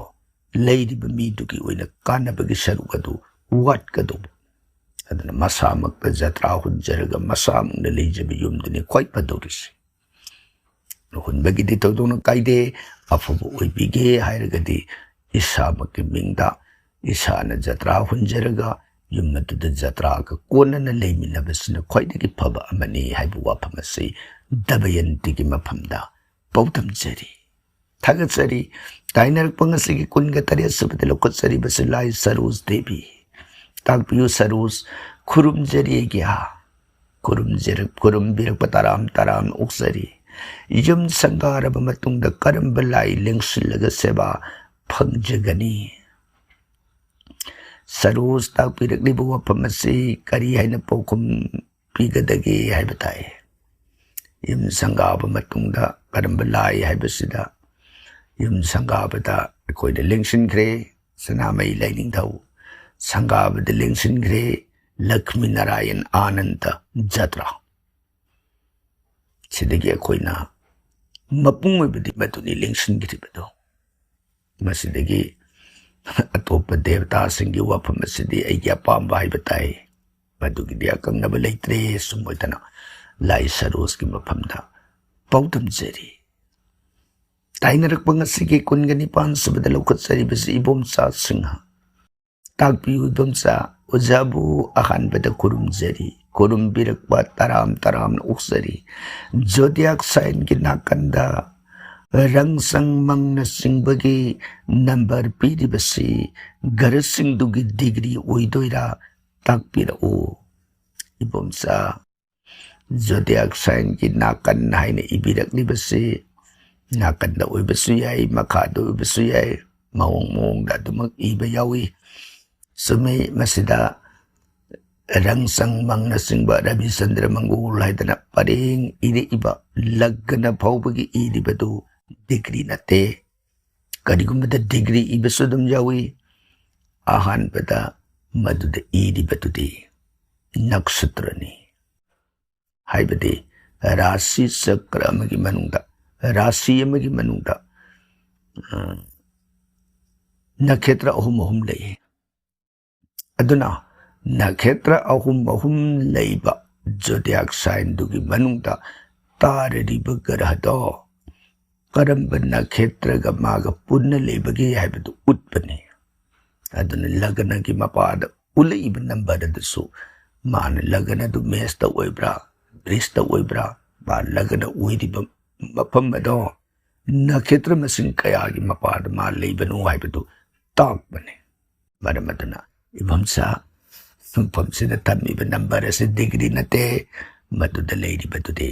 ꯂꯩꯔꯤꯕ ꯃꯤꯗꯨꯒꯤ ꯑꯣꯏꯅ ꯀꯥꯟꯅꯕꯒꯤ ꯁꯔꯨꯛ ꯑꯗꯨ ꯋꯥꯠꯀꯗꯧꯕ꯫ ꯑꯗꯨꯅ ꯃꯁꯥꯃꯛꯇ ꯖꯇ꯭ꯔꯥ ꯍꯨꯟꯖꯔꯒ ꯃꯁꯥꯃꯛꯅ ꯂꯩꯖꯕ ꯌꯨꯝꯗꯨꯅꯤ ꯈ꯭ꯋꯥꯏ ꯐꯗꯧꯔꯤꯁꯦ꯫ ꯍꯨꯟꯕꯒꯤꯗꯤ ꯊꯣꯏꯗꯣꯛꯅ ꯀꯥꯏꯗꯦ꯫ ꯑꯐꯕ ꯑꯣꯏꯕꯤꯒꯦ ꯍꯥꯏꯔꯒꯗꯤ ꯏꯁꯥꯃꯛꯀꯤ ꯃꯤꯡꯗ ꯏꯁꯥꯅ ꯖꯇ꯭ꯔꯥ ꯍꯨꯟꯖꯔꯒ ꯌꯨꯝ ꯑꯗꯨꯗ ꯖꯇ꯭ꯔꯥꯒ ꯀꯣꯟꯅꯅ ꯂꯩꯃꯤꯟꯅꯕꯁꯤꯅ ꯈ꯭ꯋꯥꯏꯗꯒꯤ ꯐꯕ ꯑꯃꯅꯤ ꯍꯥꯏꯕ ꯋꯥꯐꯝ ꯑꯁꯤ ꯗꯃꯌꯟꯇꯤꯒꯤ ꯃꯐꯝꯗ ꯄꯥꯎꯗꯝꯖꯔꯤ꯫ ꯊꯥꯒꯠꯆꯔꯤ꯫ ꯇꯥꯏꯅꯔꯛꯄ ꯉꯁꯤꯒꯤ ꯀꯨꯟꯒ ꯇꯔꯦꯠ ꯁꯨꯕꯗ ꯂꯧꯈꯠꯆꯔꯤꯕꯁꯤ ꯂꯥꯏ ꯁꯔꯣꯖ ꯗꯦꯕꯤ꯫ ꯇꯥꯛꯄꯤꯌꯨ ꯁꯔꯣꯖ, ꯈꯨꯔꯨꯝꯖꯔꯤ ꯑꯩꯒꯤ ꯑꯥ꯫ ꯈꯨꯔꯨꯝꯖꯔ-, ꯈꯨꯔꯨꯝꯕꯤꯔꯛꯄ ꯇꯔꯥꯝ ꯇꯔꯥꯝꯅ ꯑꯣꯛꯆꯔꯤ꯫ ꯌꯨꯝ ꯁꯪꯒꯥꯔꯕ ꯃꯇꯨꯡꯗ ꯀꯔꯝꯕ ꯂꯥꯏ ꯂꯦꯡꯁꯤꯜꯂꯒ ꯁꯦꯕꯥ ꯐꯪꯖꯒꯅꯤ? ꯁꯔꯣꯖ ꯇꯥꯛꯄꯤꯔꯛꯂꯤꯕ ꯋꯥꯐꯝ ꯑꯁꯤ ꯀꯔꯤ ꯍꯥꯏꯅ ꯄꯥꯎꯈꯨꯝ ꯄꯤꯒꯗꯒꯦ ꯍꯥꯏꯕ ꯇꯥꯏ꯫ ꯌꯨꯝ ꯁꯪꯒꯥꯕ ꯃꯇꯨꯡꯗ ꯀꯔꯝꯕ ꯂꯥꯏ ꯍꯥꯏꯕꯁꯤꯗ ꯌꯨꯝ ꯁꯪꯒꯥꯕꯗ ꯑꯩꯈꯣꯏꯅ ꯂꯦꯡꯁꯤꯟꯈ꯭ꯔꯦ ꯁꯅꯥꯃꯍꯤ ꯂꯥꯏꯅꯤꯡꯊꯧ, ꯁꯪꯒꯥꯕꯗ ꯂꯦꯡꯁꯤꯟꯈ꯭ꯔꯦ ꯂꯛꯁꯃꯤ ꯅꯥꯔꯥꯌꯟ ꯑꯥꯅꯟꯗ ꯖꯇ꯭ꯔꯥ꯫ ꯁꯤꯗꯒꯤ ꯑꯩꯈꯣꯏꯅ ꯃꯄꯨꯡ ꯑꯣꯏꯕꯗꯤ ꯃꯗꯨꯅꯤ ꯂꯦꯡꯁꯤꯟꯈ꯭ꯔꯤꯕꯗꯣ꯫ ꯃꯁꯤꯗꯒꯤ ꯑꯇꯣꯞꯄ ꯗꯦꯕꯇꯥꯁꯤꯡꯒꯤ ꯋꯥꯐꯝ ꯑꯁꯤꯗꯤ ꯑꯩꯒꯤ ꯑꯄꯥꯝꯕ ꯍꯥꯏꯕ ꯇꯥꯏ꯫ ꯃꯗꯨꯒꯤꯗꯤ ꯑꯀꯛꯅꯕ ꯂꯩꯇ꯭ꯔꯦ꯫ ꯁꯨꯝ ꯑꯣꯏꯗꯅ ꯂꯥꯏ ꯁꯔꯣꯖꯀꯤ ꯃꯐꯝꯗ ꯄꯥꯎꯗꯝꯖꯔꯤ꯫ ꯇꯥꯏꯅꯔꯛꯄ ꯉꯁꯤꯒꯤ ꯀꯨꯟꯒ ꯅꯤꯄꯥꯟ ꯁꯨꯕꯗ ꯂꯧꯈꯠꯆꯔꯤꯕꯁꯤ ꯏꯕꯣꯝꯆꯥ ꯁꯤꯡꯍ꯫ ꯇꯥꯛꯄꯤꯌꯨ ꯏꯕꯣꯝꯆꯥ, ꯑꯣꯖꯥꯕꯨ ꯑꯍꯥꯟꯕꯗ ꯈꯨꯔꯨꯝꯖꯔꯤ꯫ ꯈꯨꯔꯨꯝꯕꯤꯔꯛꯄ ꯇꯔꯥꯝ ꯇꯔꯥꯝꯅ ꯑꯣꯛꯆꯔꯤ꯫ ꯖꯣꯗꯤꯌꯥꯛ ꯁꯥꯏꯟꯒꯤ ꯅꯥꯀꯟꯗ ꯔꯪꯁꯪ ꯃꯪꯅ ꯆꯤꯡꯕꯒꯤ ꯅꯝꯕꯔ ꯄꯤꯔꯤꯕꯁꯤ ꯒ꯭ꯔꯍꯁꯤꯡꯗꯨꯒꯤ ꯗꯤꯒ꯭ꯔꯤ ꯑꯣꯏꯗꯣꯏꯔꯥ? ꯇꯥꯛꯄꯤꯔꯛꯎ ꯏꯕꯣꯝꯆꯥ꯫ ꯖꯣꯗꯤꯌꯥꯛ ꯁꯥꯏꯟꯒꯤ ꯅꯥꯀꯟ ꯍꯥꯏꯅ ꯏꯕꯤꯔꯛꯂꯤꯕꯁꯤ ꯅꯥꯀꯟꯗ ꯑꯣꯏꯕꯁꯨ ꯌꯥꯏ, ꯃꯈꯥꯗ ꯑꯣꯏꯕꯁꯨ ꯌꯥꯏ, ꯃꯑꯣꯡ ꯃꯑꯣꯡꯗ ꯑꯗꯨꯃꯛ ꯏꯕ ꯌꯥꯎꯏ꯫ ꯆꯨꯝꯃꯤ, ꯃꯁꯤꯗ ꯔꯪꯁꯪ ꯃꯪꯅꯆꯤꯡꯕ ꯔꯕꯤꯆꯟꯗ꯭ꯔ ꯃꯪꯒꯣꯜ ꯍꯥꯏꯗꯅ ꯄꯔꯦꯡ ꯏꯔꯛꯏꯕ ꯂꯒꯅ ꯐꯥꯎꯕꯒꯤ ꯏꯔꯤꯕꯗꯨ ꯗꯤꯒ꯭ꯔꯤ ꯅꯠꯇꯦ꯫ ꯀꯔꯤꯒꯨꯝꯕꯗ ꯗꯤꯒ꯭ꯔꯤ ꯏꯕꯁꯨ ꯑꯗꯨꯝ ꯌꯥꯎꯏ꯫ ꯑꯍꯥꯟꯕꯗ ꯃꯗꯨꯗ ꯏꯔꯤꯕꯗꯨꯗꯤ ꯅꯛꯁꯇ꯭ꯔꯅꯤ꯫ ꯍꯥꯏꯕꯗꯤ ꯔꯥꯁꯤ ꯆꯀ꯭ꯔ ꯑꯃꯒꯤ ꯃꯅꯨꯡꯗ, ꯔꯥꯁꯤ ꯑꯃꯒꯤ ꯃꯅꯨꯡꯗ, ꯑ, ꯅꯈꯦꯇ꯭ꯔ ꯑꯍꯨꯝ ꯑꯍꯨꯝ ꯂꯩ꯫ ꯑꯗꯨꯅ ꯅꯈꯦꯇ꯭ꯔ ꯑꯍꯨꯝ ꯑꯍꯨꯝ ꯂꯩꯕ zodiac signꯗꯨꯒꯤ ꯃꯅꯨꯡꯗ ꯇꯥꯔꯤꯕ ꯒ꯭ꯔꯍꯗꯣ ꯀꯔꯝꯕ ꯅꯈꯦꯇ꯭ꯔꯒ ꯃꯥꯒ ꯄꯨꯟꯅ ꯂꯩꯕꯒꯦ ꯍꯥꯏꯕꯗꯨ ꯎꯠꯄꯅꯤ꯫ ꯑꯗꯨꯅ ꯂꯒꯅꯒꯤ ꯃꯄꯥꯗ ꯎꯠꯂꯛꯏꯕ number ꯑꯗꯨꯁꯨ ꯃꯥꯅ ꯂꯒꯅꯗꯨ ꯃꯦꯁꯇ ꯑꯣꯏꯕ꯭ꯔꯥ, ꯕ꯭ꯔꯤꯖꯇ ꯑꯣꯏꯕ꯭ꯔꯥ, ꯃꯥ ꯂꯒꯅ ꯑꯣꯏꯔꯤꯕ ꯃꯐꯝ ꯑꯗꯣ ꯅꯈꯦꯇ꯭ꯔ ꯃꯁꯤꯡ ꯀꯌꯥꯒꯤ ꯃꯄꯥꯗ ꯃꯥ ꯂꯩꯕꯅꯣ ꯍꯥꯏꯕꯗꯨ ꯇꯥꯛꯄꯅꯤ꯫ ꯃꯔꯝ ꯑꯗꯨꯅ ꯏꯕꯝꯁꯥ ꯃꯐꯝꯁꯤꯗ ꯊꯝꯃꯤꯕ number ꯑꯁꯤ degree ꯅꯠꯇꯦ, ꯃꯗꯨꯗ ꯂꯩꯔꯤꯕꯗꯨꯗꯤ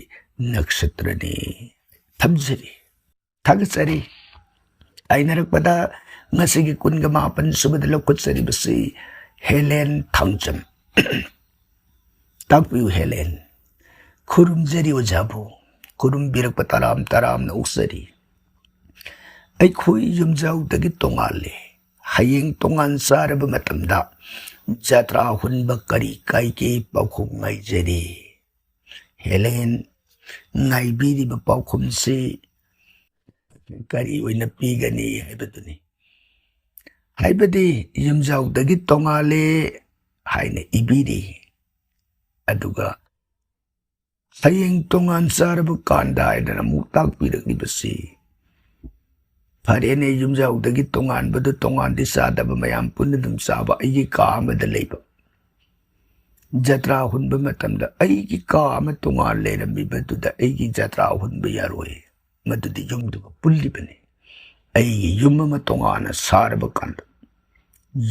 ꯅꯛꯁꯇ꯭ꯔꯅꯤ꯫ ꯊꯝꯖꯔꯤ, ꯊꯥꯒꯠꯆꯔꯤ꯫ ꯍꯥꯏꯅꯔꯛꯄꯗ ꯉꯁꯤꯒꯤ ꯀꯨꯟꯒ ꯃꯥꯄꯟ ꯁꯨꯕꯗ ꯂꯧꯈꯠꯆꯔꯤꯕꯁꯤ ꯍꯦꯂꯦꯟ ꯊꯥꯡꯖꯝ꯫ ꯇꯥꯛꯄꯤꯌꯨ ꯍꯦꯂꯦꯟ꯫ ꯈꯨꯔꯨꯝꯖꯔꯤ ꯑꯣꯖꯥꯕꯨ꯫ ꯈꯨꯔꯨꯝꯕꯤꯔꯛꯄ ꯇꯔꯥꯝ ꯇꯔꯥꯝꯅ ꯑꯣꯛꯆꯔꯤ꯫ ꯑꯩꯈꯣꯏ ꯌꯨꯝꯖꯥꯎꯗꯒꯤ ꯇꯣꯉꯥꯜꯂꯤ꯫ ꯍꯌꯦꯡ ꯇꯣꯉꯥꯟ ꯆꯥꯔꯕ ꯃꯇꯝꯗ ꯖꯇ꯭ꯔꯥ ꯍꯨꯟꯕ ꯀꯔꯤ ꯀꯥꯏꯒꯦ? ꯄꯥꯎꯈꯨꯝ ꯉꯥꯏꯖꯔꯤ꯫ ꯍꯦꯂꯦꯟ, ꯉꯥꯏꯕꯤꯔꯤꯕ ꯄꯥꯎꯈꯨꯝꯁꯤ ꯀꯔꯤ ꯑꯣꯏꯅ ꯄꯤꯒꯅꯤ ꯍꯥꯏꯕꯗꯨꯅꯤ꯫ ꯍꯥꯏꯕꯗꯤ ꯌꯨꯝꯖꯥꯎꯗꯒꯤ ꯇꯣꯉꯥꯜꯂꯦ ꯍꯥꯏꯅ ꯏꯕꯤꯔꯤ, ꯑꯗꯨꯒ ꯍꯌꯦꯡ ꯇꯣꯉꯥꯟ ꯆꯥꯔꯕ ꯀꯥꯟꯗ ꯍꯥꯏꯗꯅ ꯑꯃꯨꯛ ꯇꯥꯛꯄꯤꯔꯛꯂꯤꯕꯁꯤ, ꯐꯔꯦꯅꯦ, ꯌꯨꯝꯖꯥꯎꯗꯒꯤ ꯇꯣꯉꯥꯟꯕꯗꯨ ꯇꯣꯉꯥꯟꯗꯤ ꯆꯥꯗꯕ, ꯃꯌꯥꯝ ꯄꯨꯟꯅ ꯑꯗꯨꯝ ꯆꯥꯕ, ꯑꯩꯒꯤ ꯀꯥ ꯑꯃꯗ ꯂꯩꯕ꯫ ꯖꯇ꯭ꯔꯥ ꯍꯨꯟꯕ ꯃꯇꯝꯗ ꯑꯩꯒꯤ ꯀꯥ ꯑꯃ ꯇꯣꯉꯥꯟ ꯂꯩꯔꯝꯃꯤꯕꯗꯨꯗ ꯑꯩꯒꯤ ꯖꯇ꯭ꯔꯥ ꯍꯨꯟꯕ ꯌꯥꯔꯣꯏ, ꯃꯗꯨꯗꯤ ꯌꯨꯝꯗꯨꯒ ꯄꯨꯜꯂꯤꯕꯅꯤ꯫ ꯑꯩꯒꯤ ꯌꯨꯝ ꯑꯃ ꯇꯣꯉꯥꯟꯅ ꯁꯥꯔꯕ ꯀꯥꯟꯗ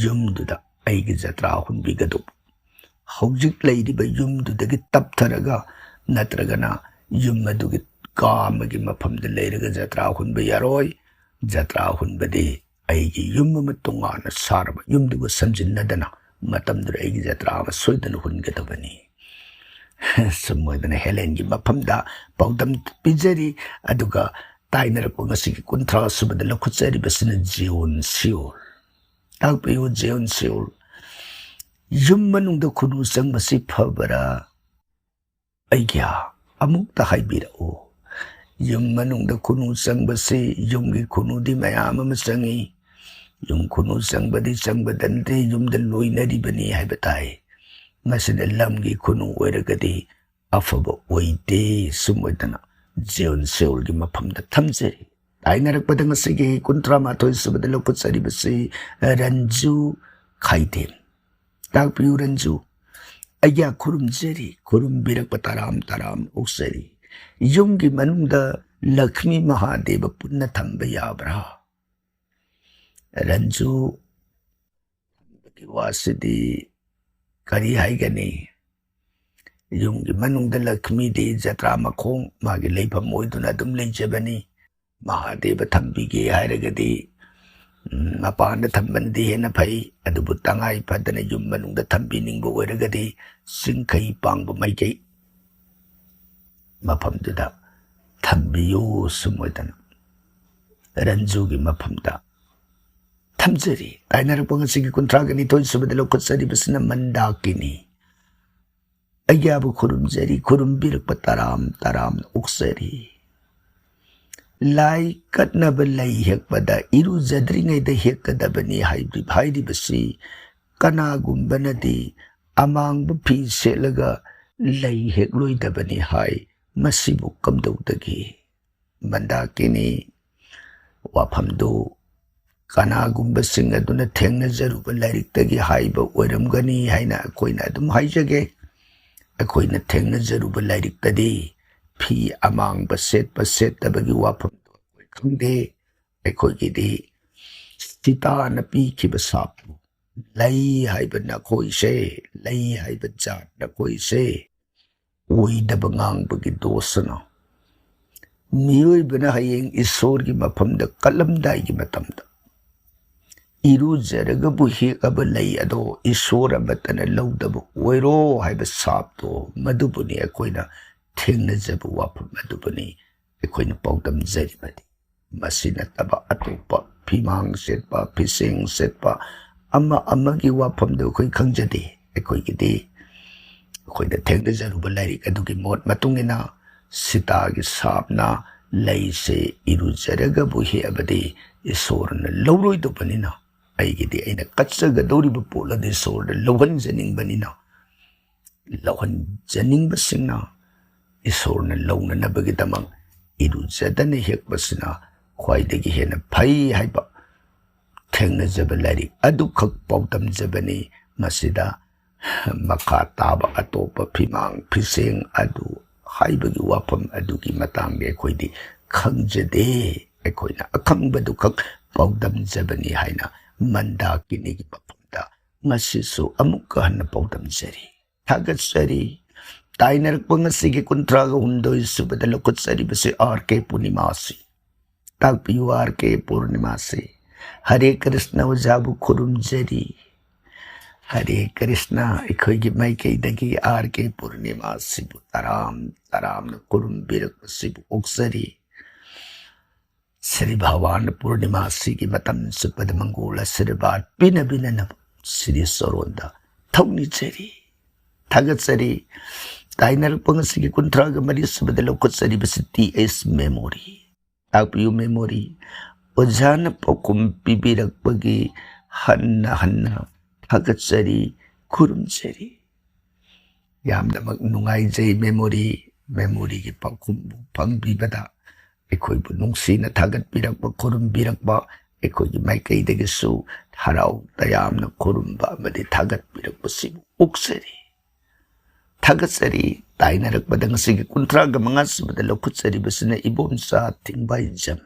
ꯌꯨꯝꯗꯨꯗ ꯑꯩꯒꯤ ꯖꯇ꯭ꯔꯥ ꯍꯨꯟꯕꯤꯒꯗꯧꯕ꯫ ꯍꯧꯖꯤꯛ ꯂꯩꯔꯤꯕ ꯌꯨꯝꯗꯨꯗꯒꯤ ꯇꯞꯊꯔꯒ ꯅꯠꯇ꯭ꯔꯒꯅ ꯌꯨꯝ ꯑꯗꯨꯒꯤ ꯀꯥ ꯑꯃꯒꯤ ꯃꯐꯝꯗ ꯂꯩꯔꯒ ꯖꯇ꯭ꯔꯥ ꯍꯨꯟꯕ ꯌꯥꯔꯣꯏ꯫ ꯖꯇ꯭ꯔꯥ ꯍꯨꯟꯕꯗꯤ ꯑꯩꯒꯤ ꯌꯨꯝ ꯑꯃ ꯇꯣꯉꯥꯟꯅ ꯁꯥꯔꯕ ꯌꯨꯝꯗꯨꯒ ꯁꯝꯖꯤꯟꯅꯗꯅ ꯃꯇꯝꯗꯨꯗ ꯑꯩꯒꯤ ꯖꯇ꯭ꯔꯥ ꯑꯃ ꯁꯣꯏꯗꯅ ꯍꯨꯟꯒꯗꯕꯅꯤ꯫ ꯁꯨꯝ ꯑꯣꯏꯗꯅ ꯍꯦꯂꯦꯟꯒꯤ ꯃꯐꯝꯗ ꯄꯥꯎꯗꯝ ꯄꯤꯖꯔꯤ꯫ ꯑꯗꯨꯒ ꯇꯥꯏꯅꯔꯛꯄ ꯉꯁꯤꯒꯤ ꯀꯨꯟꯊ꯭ꯔꯥ ꯁꯨꯕꯗ ꯂꯧꯈꯠꯆꯔꯤꯕꯁꯤꯅ ꯖꯤꯌꯣꯟ ꯁꯤꯌꯣꯜ꯫ ꯇꯥꯛꯄꯤꯌꯨ, ꯖꯤꯌꯣꯟ ꯁꯤꯌꯣꯜ꯫ ꯌꯨꯝ ꯃꯅꯨꯡꯗ ꯈꯨꯅꯨ ꯆꯪꯕꯁꯤ ꯐꯕ꯭ꯔꯥ? ꯑꯩꯒꯤ ꯑꯃꯨꯛꯇ ꯍꯥꯏꯕꯤꯔꯛꯎ꯫ ꯌꯨꯝ ꯃꯅꯨꯡꯗ ꯈꯨꯅꯨ ꯆꯪꯕꯁꯤ, ꯌꯨꯝꯒꯤ ꯈꯨꯅꯨꯗꯤ ꯃꯌꯥꯝ ꯑꯃ ꯆꯪꯏ꯫ ꯌꯨꯝ ꯈꯨꯅꯨ ꯆꯪꯕꯗꯤ ꯆꯪꯕꯗ ꯅꯠꯇꯦ, ꯌꯨꯝꯗ ꯂꯣꯏꯅꯔꯤꯕꯅꯤ ꯍꯥꯏꯕ ꯇꯥꯏ꯫ ꯃꯁꯤꯗ ꯂꯝꯒꯤ ꯈꯨꯅꯨ ꯑꯣꯏꯔꯒꯗꯤ ꯑꯐꯕ ꯑꯣꯏꯗꯦ꯫ ꯁꯨꯝ ꯑꯣꯏꯗꯅ ꯖꯤꯌꯣꯟ ꯁꯦꯑꯣꯜꯒꯤ ꯃꯐꯝꯗ ꯊꯝꯖꯔꯤ꯫ ꯇꯥꯏꯅꯔꯛꯄꯗ ꯉꯁꯤꯒꯤ ꯀꯨꯟꯊ꯭ꯔꯥ ꯃꯥꯊꯣꯏ ꯁꯨꯕꯗ ꯂꯧꯈꯠꯆꯔꯤꯕꯁꯤ ꯔꯟꯖꯨ ꯈꯥꯏꯗꯦꯝ꯫ ꯇꯥꯛꯄꯤꯌꯨ ꯔꯟꯖꯨ꯫ ꯑꯩꯒꯤ ꯈꯨꯔꯨꯝꯖꯔꯤ, ꯈꯨꯔꯨꯝꯕꯤꯔꯛꯄ ꯇꯔꯥꯝ ꯇꯔꯥꯝ ꯑꯣꯛꯆꯔꯤ꯫ ꯌꯨꯝꯒꯤ ꯃꯅꯨꯡꯗ ꯂꯛꯁꯃꯤ ꯃꯍꯥꯗꯦꯕ ꯄꯨꯟꯅ ꯊꯝꯕ ꯌꯥꯕ꯭ꯔꯥ? ꯔꯟꯖꯨ, ꯊꯝꯕꯒꯤ ꯋꯥꯁꯤꯗꯤ ꯀꯔꯤ ꯍꯥꯏꯒꯅꯤ? ꯌꯨꯝꯒꯤ ꯃꯅꯨꯡꯗ ꯂꯛꯁꯃꯤꯗꯤ ꯖꯇ꯭ꯔꯥ ꯃꯈꯣꯡ ꯃꯥꯒꯤ ꯂꯩꯐꯝ ꯑꯣꯏꯗꯨꯅ ꯑꯗꯨꯝ ꯂꯩꯖꯕꯅꯤ꯫ ꯃꯍꯥꯗꯦꯕ ꯊꯝꯕꯤꯒꯦ ꯍꯥꯏꯔꯒꯗꯤ, ꯎꯝ, ꯃꯄꯥꯟꯗ ꯊꯝꯕꯅꯗꯤ ꯍꯦꯟꯅ ꯐꯩ꯫ ꯑꯗꯨꯕꯨ ꯇꯉꯥꯏ ꯐꯗꯅ ꯌꯨꯝ ꯃꯅꯨꯡꯗ ꯊꯝꯕꯤꯅꯤꯡꯕ ꯑꯣꯏꯔꯒꯗꯤ ꯆꯤꯡꯈꯩ ꯄꯥꯡꯕ ꯃꯥꯏꯀꯩ ꯃꯐꯝꯗꯨꯗ ꯊꯝꯕꯤꯌꯨ꯫ ꯁꯨꯝ ꯑꯣꯏꯗꯅ ꯔꯟꯖꯨꯒꯤ ꯃꯐꯝꯗ ꯊꯝꯖꯔꯤ꯫ ꯇꯥꯏꯅꯔꯛꯄ ꯉꯁꯤꯒꯤ ꯀꯨꯟꯊ꯭ꯔꯥꯒ ꯅꯤꯊꯣꯏ ꯁꯨꯕꯗ ꯂꯧꯈꯠꯆꯔꯤꯕꯁꯤꯅ ꯃꯟꯗꯥꯀꯤꯅꯤ꯫ ꯑꯩꯒꯤꯕꯨ ꯈꯨꯔꯨꯝꯖꯔꯤ, ꯈꯨꯔꯨꯝꯕꯤꯔꯛꯄ ꯇꯔꯥꯝ ꯇꯔꯥꯝꯅ ꯑꯣꯛꯆꯔꯤ꯫ ꯂꯥꯏ ꯀꯠꯅꯕ ꯂꯩ ꯍꯦꯛꯄꯗ ꯏꯔꯨꯖꯗ꯭ꯔꯤꯉꯩꯗ ꯍꯦꯛꯀꯗꯕꯅꯤ ꯍꯥꯏꯕ-, ꯍꯥꯏꯔꯤꯕꯁꯤ ꯀꯅꯥꯒꯨꯝꯕꯅꯗꯤ ꯑꯃꯥꯡꯕ ꯐꯤ ꯁꯦꯠꯂꯒ ꯂꯩ ꯍꯦꯛꯂꯣꯏꯗꯕꯅꯤ ꯍꯥꯏ꯫ ꯃꯁꯤꯕꯨ ꯀꯝꯗꯧꯗꯒꯦ? ꯃꯟꯗꯥꯀꯤꯅꯤ, ꯋꯥꯐꯝꯗꯨ ꯀꯅꯥꯒꯨꯝꯕꯁꯤꯡ ꯑꯗꯨꯅ ꯊꯦꯡꯅꯖꯔꯨꯕ ꯂꯥꯏꯔꯤꯛꯇꯒꯤ ꯍꯥꯏꯕ ꯑꯣꯏꯔꯝꯒꯅꯤ ꯍꯥꯏꯅ ꯑꯩꯈꯣꯏꯅ ꯑꯗꯨꯝ ꯍꯥꯏꯖꯒꯦ꯫ ꯑꯩꯈꯣꯏꯅ ꯊꯦꯡꯅꯖꯔꯨꯕ ꯂꯥꯏꯔꯤꯛꯇꯗꯤ ꯐꯤ ꯑꯃꯥꯡꯕ ꯁꯦꯠꯄ ꯁꯦꯠꯇꯕꯒꯤ ꯋꯥꯐꯝꯗꯨ ꯑꯩꯈꯣꯏ ꯈꯪꯗꯦ꯫ ꯑꯩꯈꯣꯏꯒꯤꯗꯤ ꯁꯤꯇꯥꯅ ꯄꯤꯈꯤꯕ ꯁꯥꯞꯄꯨ, ꯂꯩ ꯍꯥꯏꯕ ꯅꯈꯣꯏꯁꯦ, ꯂꯩ ꯍꯥꯏꯕ ꯖꯥꯠ ꯅꯈꯣꯏꯁꯦ ꯑꯣꯏꯗꯕ ꯉꯥꯡꯕꯒꯤ ꯗꯣꯁꯅ ꯃꯤꯑꯣꯏꯕꯅ ꯍꯌꯦꯡ ꯏꯁꯣꯔꯒꯤ ꯃꯐꯝꯗ ꯀꯠꯂꯝꯗꯥꯏꯒꯤ ꯃꯇꯝꯗ ꯏꯔꯨꯖꯔꯒꯕꯨ ꯍꯦꯛꯑꯕ ꯂꯩ ꯑꯗꯣ ꯏꯁꯣꯔ ꯑꯃꯠꯇꯅ ꯂꯧꯗꯕ ꯑꯣꯏꯔꯣ ꯍꯥꯏꯕ ꯁꯥꯞꯇꯣ, ꯃꯗꯨꯕꯨꯅꯤ ꯑꯩꯈꯣꯏꯅ ꯊꯦꯡꯅꯖꯕ ꯋꯥꯐꯝ ꯑꯗꯨꯕꯨꯅꯤ ꯑꯩꯈꯣꯏꯅ ꯄꯥꯎꯗꯝꯖꯔꯤꯕꯗꯤ꯫ ꯃꯁꯤ ꯅꯠꯇꯕ ꯑꯇꯣꯞꯄ ꯐꯤꯃꯥꯡ ꯁꯦꯠꯄ, ꯐꯤꯁꯦꯡ ꯁꯦꯠꯄ, ꯑꯃ ꯑꯃꯒꯤ ꯋꯥꯐꯝꯗꯨ ꯑꯩꯈꯣꯏ ꯈꯪꯖꯗꯦ꯫ ꯑꯩꯈꯣꯏꯒꯤꯗꯤ ꯑꯩꯈꯣꯏꯅ ꯊꯦꯡꯅꯖꯔꯨꯕ ꯂꯥꯏꯔꯤꯛ ꯑꯗꯨꯒꯤ ꯃꯣꯠ ꯃꯇꯨꯡ ꯏꯟꯅ, ꯁꯤꯇꯥꯒꯤ ꯁꯥꯞꯅ ꯂꯩꯁꯦ ꯏꯔꯨꯖꯔꯒꯕꯨ ꯍꯦꯛꯑꯕꯗꯤ ꯏꯁꯣꯔꯅ ꯂꯧꯔꯣꯏꯗꯧꯕꯅꯤꯅ, ꯑꯩꯒꯤꯗꯤ ꯑꯩꯅ ꯀꯠꯆꯒꯗꯧꯔꯤꯕ ꯄꯣꯠ ꯑꯗꯨ ꯏꯁꯣꯔꯗ ꯂꯧꯍꯟꯖꯅꯤꯡꯕꯅꯤꯅ, ꯂꯧꯍꯟꯖꯅꯤꯡꯕꯁꯤꯡꯅ ꯏꯁꯣꯔꯅ ꯂꯧꯅꯅꯕꯒꯤꯗꯃꯛ ꯏꯔꯨꯖꯗꯅ ꯍꯦꯛꯄꯁꯤꯅ ꯈ꯭ꯋꯥꯏꯗꯒꯤ ꯍꯦꯟꯅ ꯐꯩ ꯍꯥꯏꯕ ꯊꯦꯡꯅꯖꯕ ꯂꯥꯏꯔꯤꯛ ꯑꯗꯨꯈꯛ ꯄꯥꯎꯗꯝꯖꯕꯅꯤ꯫ ꯃꯁꯤꯗ ꯃꯈꯥ ꯇꯥꯕ ꯑꯇꯣꯞꯄ ꯐꯤꯃꯥꯡ ꯐꯤꯁꯦꯡ ꯑꯗꯨ ꯍꯥꯏꯕꯒꯤ ꯋꯥꯐꯝ ꯑꯗꯨꯒꯤ ꯃꯇꯥꯡꯗ ꯑꯩꯈꯣꯏꯗꯤ ꯈꯪꯖꯗꯦ꯫ ꯑꯩꯈꯣꯏꯅ ꯑꯈꯪꯕꯗꯨꯈꯛ ꯄꯥꯎꯗꯝꯖꯕꯅꯤ ꯍꯥꯏꯅ ꯃꯟꯗꯥꯀꯤꯅꯤꯒꯤ ꯃꯐꯝꯗ ꯉꯁꯤꯁꯨ ꯑꯃꯨꯛꯀ ꯍꯟꯅ ꯄꯥꯎꯗꯝꯖꯔꯤ꯫ ꯊꯥꯒꯠꯆꯔꯤ꯫ ꯇꯥꯏꯅꯔꯛꯄ ꯉꯁꯤꯒꯤ ꯀꯨꯟꯊ꯭ꯔꯥꯒ ꯍꯨꯝꯗꯣꯏ ꯁꯨꯕꯗ ꯂꯧꯈꯠꯆꯔꯤꯕꯁꯤ ꯑꯥꯔ ꯀꯦ ꯄꯨꯔꯅꯤꯃꯥꯁꯤ꯫ ꯇꯥꯛꯄꯤꯌꯨ, ꯑꯥꯔ ꯀꯦ ꯄꯨꯔꯅꯤꯃꯥꯁꯤ꯫ ꯍꯔꯦ ꯀ꯭ꯔꯤꯁꯅ ꯑꯣꯖꯥꯕꯨ ꯈꯨꯔꯨꯝꯖꯔꯤ꯫ ꯍꯔꯦ ꯀ꯭ꯔꯤꯁꯅ꯫ ꯑꯩꯈꯣꯏꯒꯤ ꯃꯥꯏꯀꯩꯗꯒꯤ ꯑꯥꯔ ꯀꯦ ꯄꯨꯔꯅꯤꯃꯥꯁꯤꯕꯨ ꯇꯔꯥꯝ ꯇꯔꯥꯝꯅ ꯈꯨꯔꯨꯝꯕꯤꯔꯛꯄꯁꯤꯕꯨ ꯑꯣꯛꯆꯔꯤ꯫ ꯁ꯭ꯔꯤ ꯚꯒꯋꯥꯟ ꯄꯨꯔꯅꯤꯃꯥꯁꯤꯒꯤ ꯃꯇꯝ ꯆꯨꯞꯄꯗ ꯃꯪꯒꯣꯜ ꯑꯁꯤꯔꯕꯥꯗ ꯄꯤꯅꯕꯤꯅꯅꯕ ꯁ꯭ꯔꯤ ꯆꯔꯣꯟꯗ ꯊꯧꯅꯤꯖꯔꯤ, ꯊꯥꯒꯠꯆꯔꯤ꯫ ꯇꯥꯏꯅꯔꯛꯄ ꯉꯁꯤꯒꯤ ꯀꯨꯟꯊ꯭ꯔꯥꯒ ꯃꯔꯤ ꯁꯨꯕꯗ ꯂꯧꯈꯠꯆꯔꯤꯕꯁꯤ ꯇꯤ ꯑꯦꯁ ꯃꯦꯃꯣꯔꯤ꯫ ꯇꯥꯛꯄꯤꯌꯨ ꯃꯦꯃꯣꯔꯤ꯫ ꯑꯣꯖꯥꯅ ꯄꯥꯎꯈꯨꯝ ꯄꯤꯕꯤꯔꯛꯄꯒꯤ ꯍꯟꯅ ꯍꯟꯅ ꯊꯥꯒꯠꯆꯔꯤ, ꯈꯨꯔꯨꯝꯖꯔꯤ꯫ ꯌꯥꯝꯅꯃꯛ ꯅꯨꯡꯉꯥꯏꯖꯩ ꯃꯦꯃꯣꯔꯤ꯫ ꯃꯦꯃꯣꯔꯤꯒꯤ ꯄꯥꯎꯈꯨꯝꯕꯨ ꯐꯪꯕꯤꯕꯗ ꯑꯩꯈꯣꯏꯕꯨ ꯅꯨꯡꯁꯤꯅ ꯊꯥꯒꯠꯄꯤꯔꯛꯄ, ꯈꯨꯔꯨꯝꯕꯤꯔꯛꯄ, ꯑꯩꯈꯣꯏꯒꯤ ꯃꯥꯏꯀꯩꯗꯒꯤꯁꯨ ꯍꯔꯥꯎ ꯇꯌꯥꯝꯅ ꯈꯨꯔꯨꯝꯕ ꯑꯃꯗꯤ ꯊꯥꯒꯠꯄꯤꯔꯛꯄꯁꯤꯕꯨ ꯑꯣꯛꯆꯔꯤ, ꯊꯥꯒꯠꯆꯔꯤ꯫ ꯇꯥꯏꯅꯔꯛꯄꯗ ꯉꯁꯤꯒꯤ ꯀꯨꯟꯊ꯭ꯔꯥꯒ ꯃꯉꯥ ꯁꯨꯕꯗ ꯂꯧꯈꯠꯆꯔꯤꯕꯁꯤꯅ ꯏꯕꯣꯝꯆꯥ ꯊꯤꯡꯕꯥꯏꯖꯝ꯫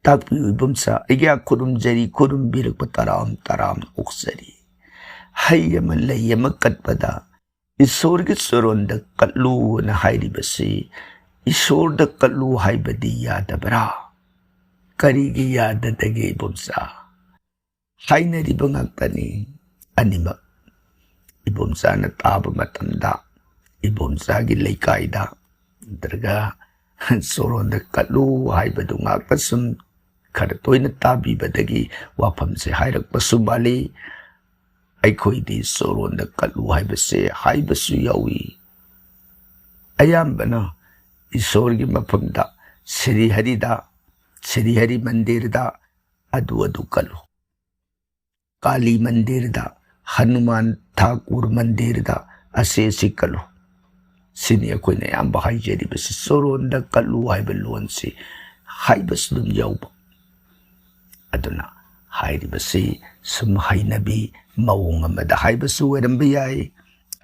ꯇꯥꯛꯄꯤꯌꯨ ꯏꯕꯣꯝꯆꯥ, ꯑꯩꯒꯤ ꯈꯨꯔꯨꯝꯖꯔꯤ, ꯈꯨꯔꯨꯝꯕꯤꯔꯛꯄ ꯇꯔꯥꯝ ꯇꯔꯥꯝꯅ ꯑꯣꯛꯆꯔꯤ꯫ ꯍꯩ ꯑꯃ ꯂꯩ ꯑꯃ ꯀꯠꯄꯗ ꯏꯁꯣꯔꯒꯤ ꯆꯨꯔꯣꯟꯗ ꯀꯠꯂꯨꯅ ꯍꯥꯏꯔꯤꯕꯁꯤ ꯏꯁꯣꯔꯗ ꯀꯠꯂꯨ ꯍꯥꯏꯕꯗꯤ ꯌꯥꯗꯕ꯭ꯔꯥ? ꯀꯔꯤꯒꯤ ꯌꯥꯗꯗꯒꯦ ꯏꯕꯣꯝꯆꯥ? ꯍꯥꯏꯅꯔꯤꯕ ꯉꯥꯛꯇꯅꯤ꯫ ꯑꯅꯤꯃꯛ ꯏꯕꯣꯝꯆꯥꯅ ꯇꯥꯕ ꯃꯇꯝꯗ ꯏꯕꯣꯝꯆꯥꯒꯤ ꯂꯩꯀꯥꯏꯗ ꯅꯠꯇ꯭ꯔꯒ ꯆꯣꯔꯣꯟꯗ ꯀꯠꯂꯨ ꯍꯥꯏꯕꯗꯨ ꯉꯥꯛꯇ ꯁꯨꯝ ꯈꯔ ꯇꯣꯏꯅ ꯇꯥꯕꯤꯕꯗꯒꯤ ꯋꯥꯐꯝꯁꯦ ꯍꯥꯏꯔꯛꯄꯁꯨ ꯃꯥꯜꯂꯤ꯫ ꯑꯩꯈꯣꯏꯗꯤ ꯆꯣꯔꯣꯟꯗ ꯀꯠꯂꯨ ꯍꯥꯏꯕꯁꯦ ꯍꯥꯏꯕꯁꯨ ꯌꯥꯎꯏ꯫ ꯑꯌꯥꯝꯕꯅ ꯏꯁꯣꯔꯒꯤ ꯃꯐꯝꯗ ꯁ꯭ꯔꯤ ꯍꯔꯤꯗ, ꯁ꯭ꯔꯤ ꯍꯔꯤ ꯃꯟꯗꯤꯔꯗ ꯑꯗꯨ ꯑꯗꯨ ꯀꯠꯂꯨ, ꯀꯥꯂꯤ ꯃꯟꯗꯤꯔꯗ, ꯍꯅꯨꯃꯥꯟ ꯊꯥꯀꯨꯔ ꯃꯟꯗꯤꯔꯗ ꯑꯁꯤ ꯑꯁꯤ ꯀꯠꯂꯨ꯫ ꯁꯤꯅꯤ ꯑꯩꯈꯣꯏꯅ ꯑꯌꯥꯝꯕ ꯍꯥꯏꯖꯔꯤꯕꯁꯤ꯫ ꯆꯣꯔꯣꯟꯗ ꯀꯠꯂꯨ ꯍꯥꯏꯕ ꯂꯣꯟꯁꯤ ꯍꯥꯏꯕꯁꯨ ꯑꯗꯨꯝ ꯌꯥꯎꯕ꯫ ꯑꯗꯨꯅ ꯍꯥꯏꯔꯤꯕꯁꯤ ꯁꯨꯝ ꯍꯩꯅꯕꯤ ꯃꯑꯣꯡ ꯑꯃꯗ ꯍꯥꯏꯕꯁꯨ ꯑꯣꯏꯔꯝꯕ ꯌꯥꯏ꯫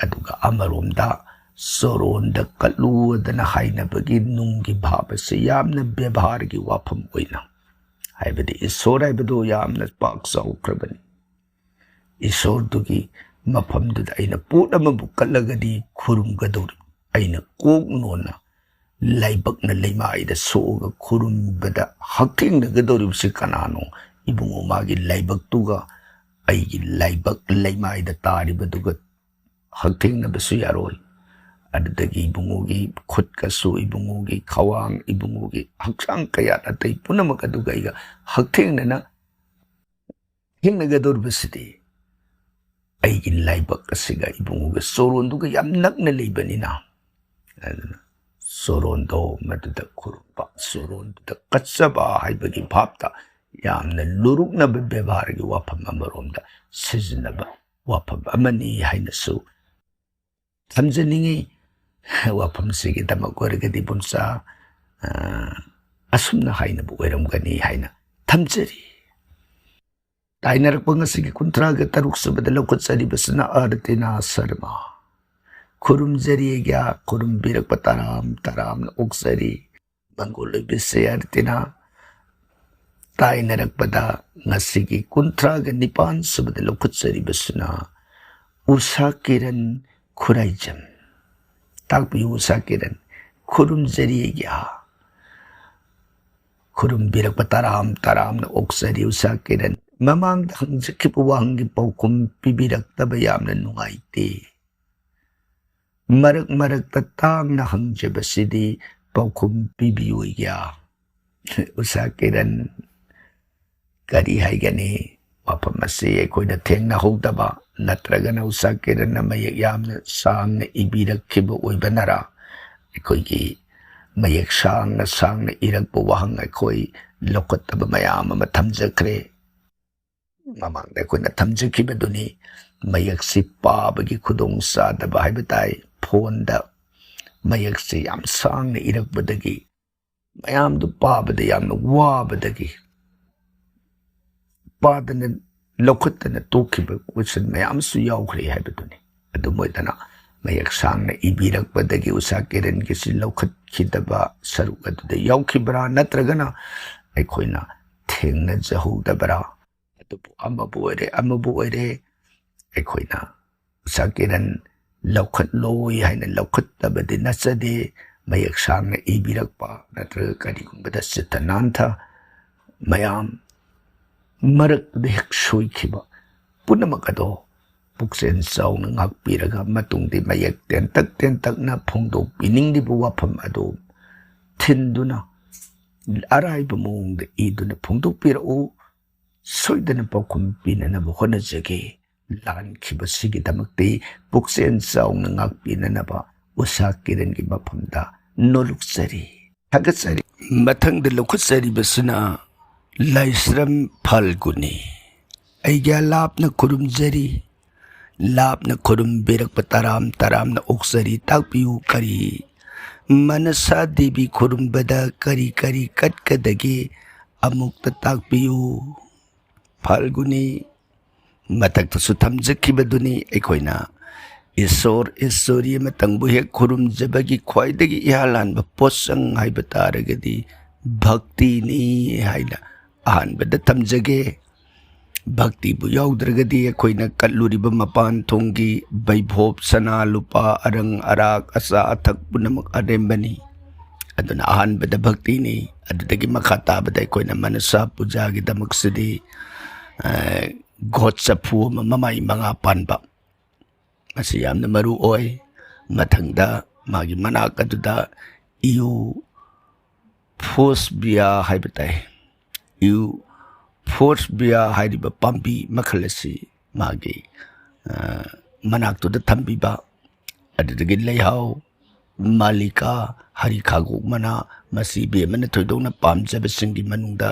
ꯑꯗꯨꯒ ꯑꯃꯔꯣꯝꯗ ꯆꯣꯔꯣꯟꯗ ꯀꯠꯂꯨ ꯑꯗꯅ ꯍꯥꯏꯅꯕꯒꯤ ꯅꯨꯡꯒꯤ ꯚꯥꯕ ꯑꯁꯤ ꯌꯥꯝꯅ ꯕꯦꯕꯥꯔꯒꯤ ꯋꯥꯐꯝ ꯑꯣꯏꯅ, ꯍꯥꯏꯕꯗꯤ ꯏꯁꯣꯔ ꯍꯥꯏꯕꯗꯨ ꯌꯥꯝꯅ ꯄꯥꯛ ꯆꯥꯎꯈ꯭ꯔꯕꯅꯤ꯫ ꯏꯁꯣꯔꯗꯨꯒꯤ ꯃꯐꯝꯗꯨꯗ ꯑꯩꯅ ꯄꯣꯠ ꯑꯃꯕꯨ ꯀꯠꯂꯒꯗꯤ ꯈꯨꯔꯨꯝꯒꯗꯧꯔꯤꯕ, ꯑꯩꯅ ꯀꯣꯛ ꯅꯣꯟꯅ ꯂꯥꯏꯕꯛꯅ ꯂꯩꯃꯥꯏꯗ ꯁꯣꯛꯑꯒ ꯈꯨꯔꯨꯝꯕꯗ ꯍꯛꯊꯦꯡꯅꯒꯗꯧꯔꯤꯕꯁꯤ ꯀꯅꯥꯅꯣ? ꯏꯕꯨꯡꯉꯣ, ꯃꯥꯒꯤ ꯂꯥꯏꯕꯛꯇꯨꯒ ꯑꯩꯒꯤ ꯂꯥꯏꯕꯛ ꯂꯩꯃꯥꯏꯗ ꯇꯥꯔꯤꯕꯗꯨꯒ ꯍꯛꯊꯦꯡꯅꯕꯁꯨ ꯌꯥꯔꯣꯏ꯫ ꯑꯗꯨꯗꯒꯤ ꯏꯕꯨꯡꯉꯣꯒꯤ ꯈꯨꯠꯀꯁꯨ, ꯏꯕꯨꯡꯉꯣꯒꯤ ꯈ꯭ꯋꯥꯡ, ꯏꯕꯨꯡꯉꯣꯒꯤ ꯍꯛꯆꯥꯡ ꯀꯌꯥꯠ ꯑꯇꯩ ꯄꯨꯝꯅꯃꯛ ꯑꯗꯨꯒ ꯑꯩꯒ ꯍꯛꯊꯦꯡꯅꯅ ꯊꯦꯡꯅꯒꯗꯧꯔꯤꯕꯁꯤꯗꯤ ꯑꯩꯒꯤ ꯂꯥꯏꯕꯛ ꯑꯁꯤꯒ ꯏꯕꯨꯡꯉꯣꯒꯤ ꯆꯣꯔꯣꯟꯗꯨꯒ ꯌꯥꯝ ꯅꯛꯅ ꯂꯩꯕꯅꯤꯅ꯫ ꯑꯗꯨꯅ ꯆꯣꯔꯣꯟꯗꯣ ꯃꯗꯨꯗ ꯈꯨꯔꯨꯝꯕ, ꯆꯣꯔꯣꯟꯗꯨꯗ ꯀꯠꯆꯕ ꯍꯥꯏꯕꯒꯤ ꯚꯥꯞꯇ ꯌꯥꯝꯅ ꯂꯨꯔꯨꯛꯅꯕ ꯕꯦꯕꯥꯔꯒꯤ ꯋꯥꯐꯝ ꯑꯃꯔꯣꯝꯗ ꯁꯤꯖꯤꯟꯅꯕ ꯋꯥꯐꯝ ꯑꯃꯅꯤ ꯍꯥꯏꯅꯁꯨ ꯊꯝꯖꯅꯤꯡꯏ꯫ ꯋꯥꯐꯝꯁꯤꯒꯤꯗꯃꯛ ꯑꯣꯏꯔꯒꯗꯤ ꯏꯕꯣꯝꯆꯥ, ꯑ, ꯑꯁꯨꯝꯅ ꯍꯥꯏꯅꯕ ꯑꯣꯏꯔꯝꯒꯅꯤ ꯍꯥꯏꯅ ꯊꯝꯖꯔꯤ꯫ ꯇꯥꯏꯅꯔꯛꯄ ꯉꯁꯤꯒꯤ ꯀꯨꯟꯊ꯭ꯔꯥꯒ ꯇꯔꯨꯛ ꯁꯨꯕꯗ ꯂꯧꯈꯠꯆꯔꯤꯕꯁꯤꯅ ꯑꯔꯇꯤꯅꯥ ꯁꯔꯃ꯫ ꯈꯨꯔꯨꯝꯖꯔꯤ ꯑꯩꯒ꯭ꯌꯥ, ꯈꯨꯔꯨꯝꯕꯤꯔꯛꯄ ꯇꯔꯥꯝ ꯇꯔꯥꯝꯅ ꯑꯣꯛꯆꯔꯤ꯫ ꯃꯪꯒꯣꯜ ꯑꯣꯏꯕꯤꯁꯦ ꯑꯔꯇꯤꯅꯥ꯫ ꯇꯥꯏꯅꯔꯛꯄꯗ ꯉꯁꯤꯒꯤ ꯀꯨꯟꯊ꯭ꯔꯥꯒ ꯅꯤꯄꯥꯟ ꯁꯨꯕꯗ ꯂꯧꯈꯠꯆꯔꯤꯕꯁꯤꯅ ꯎꯁꯥ ꯀꯤꯔꯟ ꯈꯨꯔꯥꯏꯖꯝ꯫ ꯇꯥꯛꯄꯤꯌꯨ ꯎꯁꯥ ꯀꯤꯔꯟ꯫ ꯈꯨꯔꯨꯝꯖꯔꯤ ꯑꯩꯒꯤ ꯑꯥ꯫ ꯈꯨꯔꯨꯝꯕꯤꯔꯛꯄ ꯇꯔꯥꯝ ꯇꯔꯥꯝꯅ ꯑꯣꯛꯆꯔꯤ ꯎꯁꯥ ꯀꯤꯔꯟ꯫ ꯃꯃꯥꯡꯗ ꯍꯪꯖꯈꯤꯕ ꯋꯥꯍꯪꯒꯤ ꯄꯥꯎꯈꯨꯝ ꯄꯤꯕꯤꯔꯛꯇꯕ ꯌꯥꯝꯅ ꯅꯨꯡꯉꯥꯏꯇꯦ꯫ ꯃꯔꯛ ꯃꯔꯛꯇ ꯇꯥꯡꯅ ꯍꯪꯖꯕꯁꯤꯗꯤ ꯄꯥꯎꯈꯨꯝ ꯄꯤꯕꯤꯌꯨ ꯑꯩꯒꯤ ꯑꯥ꯫ ꯎꯁꯥ ꯀꯤꯔꯟ, ꯀꯔꯤ ꯍꯥꯏꯒꯅꯤ? ꯋꯥꯐꯝ ꯑꯁꯤ ꯑꯩꯈꯣꯏꯅ ꯊꯦꯡꯅꯍꯧꯗꯕ, ꯅꯠꯇ꯭ꯔꯒꯅ ꯎꯁꯥ ꯀꯤꯔꯟꯅ ꯃꯌꯦꯛ ꯌꯥꯝꯅ ꯁꯥꯡꯅ ꯏꯕꯤꯔꯛꯈꯤꯕ ꯑꯣꯏꯕꯅꯔꯥ, ꯑꯩꯈꯣꯏꯒꯤ ꯃꯌꯦꯛ ꯁꯥꯡꯅ ꯁꯥꯡꯅ ꯏꯔꯛꯄ ꯋꯥꯍꯪ ꯑꯩꯈꯣꯏ ꯂꯧꯈꯠꯇꯕ ꯃꯌꯥꯝ ꯑꯃ ꯊꯝꯖꯈ꯭ꯔꯦ꯫ ꯃꯃꯥꯡꯗ ꯑꯩꯈꯣꯏꯅ ꯊꯝꯖꯈꯤꯕꯗꯨꯅꯤ, ꯃꯌꯦꯛꯁꯤ ꯄꯥꯕꯒꯤ ꯈꯨꯗꯣꯡꯆꯥꯗꯕ ꯍꯥꯏꯕ ꯇꯥꯏ꯫ ꯐꯣꯟꯗ ꯃꯌꯦꯛꯁꯤ ꯌꯥꯝ ꯁꯥꯡꯅ ꯏꯔꯛꯄꯗꯒꯤ, ꯃꯌꯥꯝꯗꯨ ꯄꯥꯕꯗ ꯌꯥꯝꯅ ꯋꯥꯕꯗꯒꯤ ꯄꯥꯗꯅ ꯂꯧꯈꯠꯇꯅ ꯇꯣꯛꯈꯤꯕ ꯀꯣꯏꯁꯟ ꯃꯌꯥꯝꯁꯨ ꯌꯥꯎꯈ꯭ꯔꯦ ꯍꯥꯏꯕꯗꯨꯅꯤ꯫ ꯑꯗꯨꯝ ꯑꯣꯏꯗꯅ ꯃꯌꯦꯛ ꯁꯥꯡꯅ ꯏꯕꯤꯔꯛꯄꯗꯒꯤ ꯎꯁꯥ ꯀꯤꯔꯟꯒꯤꯁꯤ ꯂꯧꯈꯠꯈꯤꯗꯕ ꯁꯔꯨꯛ ꯑꯗꯨꯗ ꯌꯥꯎꯈꯤꯕ꯭ꯔꯥ, ꯅꯠꯇ꯭ꯔꯒꯅ ꯑꯩꯈꯣꯏꯅ ꯊꯦꯡꯅꯖꯍꯧꯗꯕ꯭ꯔꯥ? ꯑꯗꯨꯕꯨ ꯑꯃꯕꯨ ꯑꯣꯏꯔꯦ, ꯑꯃꯕꯨ ꯑꯣꯏꯔꯦ, ꯑꯩꯈꯣꯏꯅ ꯎꯁꯥ ꯀꯤꯔꯟ ꯂꯧꯈꯠꯂꯣꯏ ꯍꯥꯏꯅ ꯂꯧꯈꯠꯇꯕꯗꯤ ꯅꯠꯆꯗꯦ꯫ ꯃꯌꯦꯛ ꯁꯥꯡꯅ ꯏꯕꯤꯔꯛꯄ ꯅꯠꯇ꯭ꯔꯒ ꯀꯔꯤꯒꯨꯝꯕꯗ ꯆꯤꯠꯇ ꯅꯥꯟꯊ ꯃꯌꯥꯝ ꯃꯔꯛꯇꯨꯗ ꯍꯦꯛ ꯁꯣꯏꯈꯤꯕ ꯄꯨꯝꯅꯃꯛ ꯑꯗꯣ ꯄꯨꯛꯆꯦꯜ ꯆꯥꯎꯅ ꯉꯥꯛꯄꯤꯔꯒ ꯃꯇꯨꯡꯗꯤ ꯃꯌꯦꯛ ꯇꯦꯟꯇꯛ ꯇꯦꯟꯇꯛꯅ ꯐꯣꯡꯗꯣꯛꯄꯤꯅꯤꯡꯂꯤꯕ ꯋꯥꯐꯝ ꯑꯗꯨ ꯊꯤꯟꯗꯨꯅ ꯑꯔꯥꯏꯕ ꯃꯑꯣꯡꯗ ꯏꯗꯨꯅ ꯐꯣꯡꯗꯣꯛꯄꯤꯔꯛꯎ꯫ ꯁꯣꯏꯗꯅ ꯄꯥꯎꯈꯨꯝ ꯄꯤꯅꯅꯕ ꯍꯣꯠꯅꯖꯒꯦ꯫ ꯂꯥꯟꯈꯤꯕꯁꯤꯒꯤꯗꯃꯛꯇꯤ ꯄꯨꯛꯆꯦꯜ ꯆꯥꯎꯅ ꯉꯥꯛꯄꯤꯅꯅꯕ ꯎꯁꯥ ꯀꯤꯔꯟꯒꯤ ꯃꯐꯝꯗ ꯅꯣꯂꯨꯛꯆꯔꯤ, ꯊꯥꯒꯠꯆꯔꯤ꯫ ꯃꯊꯪꯗ ꯂꯧꯈꯠꯆꯔꯤꯕꯁꯤꯅ ꯂꯥꯏꯁ꯭ꯔꯝ ꯐꯥꯜꯒꯨꯅꯤ꯫ ꯑꯩꯒ ꯂꯥꯞꯅ ꯈꯨꯔꯨꯝꯖꯔꯤ꯫ ꯂꯥꯞꯅ ꯈꯨꯔꯨꯝꯕꯤꯔꯛꯄ ꯇꯔꯥꯝ ꯇꯔꯥꯝꯅ ꯑꯣꯛꯆꯔꯤ꯫ ꯇꯥꯛꯄꯤꯌꯨ, ꯀꯔꯤ ꯃꯅꯁꯥ ꯗꯦꯕꯤ ꯈꯨꯔꯨꯝꯕꯗ ꯀꯔꯤ ꯀꯔꯤ ꯀꯠꯀꯗꯒꯦ? ꯑꯃꯨꯛꯇ ꯇꯥꯛꯄꯤꯌꯨ꯫ ꯐꯥꯜꯒꯨꯅꯤ ꯃꯊꯛꯇꯁꯨ ꯊꯝꯖꯈꯤꯕꯗꯨꯅꯤ꯫ ꯑꯩꯈꯣꯏꯅ ꯏꯁꯣꯔ ꯏꯁꯣꯔꯤ ꯑꯃꯇꯪꯕꯨ ꯍꯦꯛ ꯈꯨꯔꯨꯝꯖꯕꯒꯤ ꯈ꯭ꯋꯥꯏꯗꯒꯤ ꯏꯍꯥꯟ ꯍꯥꯟꯕ ꯄꯣꯠꯆꯪ ꯍꯥꯏꯕ ꯇꯥꯔꯒꯗꯤ ꯚꯛꯇꯤꯅꯤ ꯍꯥꯏꯅ ꯑꯍꯥꯟꯕꯗ ꯊꯝꯖꯒꯦ꯫ ꯚꯛꯇꯤꯕꯨ ꯌꯥꯎꯗ꯭ꯔꯒꯗꯤ ꯑꯩꯈꯣꯏꯅ ꯀꯠꯂꯨꯔꯤꯕ ꯃꯄꯥꯟ ꯊꯣꯡꯒꯤ ꯕꯩꯚꯣꯞ, ꯁꯅꯥ ꯂꯨꯄꯥ, ꯑꯔꯪ ꯑꯔꯥꯛ, ꯑꯆꯥ ꯑꯊꯛ ꯄꯨꯝꯅꯃꯛ ꯑꯔꯦꯝꯕꯅꯤ꯫ ꯑꯗꯨꯅ ꯑꯍꯥꯟꯕꯗ ꯚꯛꯇꯤꯅꯤ, ꯑꯗꯨꯗꯒꯤ ꯃꯈꯥ ꯇꯥꯕꯗ ꯑꯩꯈꯣꯏꯅ ꯃꯅꯁꯥ ꯄꯨꯖꯥꯒꯤꯗꯃꯛꯁꯤꯗꯤ, ꯑ, ꯒꯣꯠ ꯆꯐꯨ ꯑꯃ ꯃꯃꯥꯏ ꯃꯉꯥ ꯄꯥꯟꯕ, ꯃꯁꯤ ꯌꯥꯝꯅ ꯃꯔꯨ ꯑꯣꯏ꯫ ꯃꯊꯪꯗ ꯃꯥꯒꯤ ꯃꯅꯥꯛ ꯑꯗꯨꯗ ꯏꯌꯨ ꯐꯣꯁꯕꯤꯌꯥ ꯍꯥꯏꯕ ꯇꯥꯏ꯫ ꯏꯌꯨ ꯐꯣꯁꯕꯤꯌꯥ ꯍꯥꯏꯔꯤꯕ ꯄꯥꯝꯕꯤ ꯃꯈꯜ ꯑꯁꯤ ꯃꯥꯒꯤ ꯃꯅꯥꯛꯇꯨꯗ ꯊꯝꯕꯤꯕ꯫ ꯑꯗꯨꯗꯒꯤ ꯂꯩꯍꯥꯎ, ꯃꯥꯂꯤꯀꯥ, ꯍꯔꯤ ꯈꯥꯒꯣꯛ ꯃꯅꯥ, ꯃꯁꯤ ꯏꯕꯦꯝꯃꯅ ꯊꯣꯏꯗꯣꯛꯅ ꯄꯥꯝꯖꯕꯁꯤꯡꯒꯤ ꯃꯅꯨꯡꯗ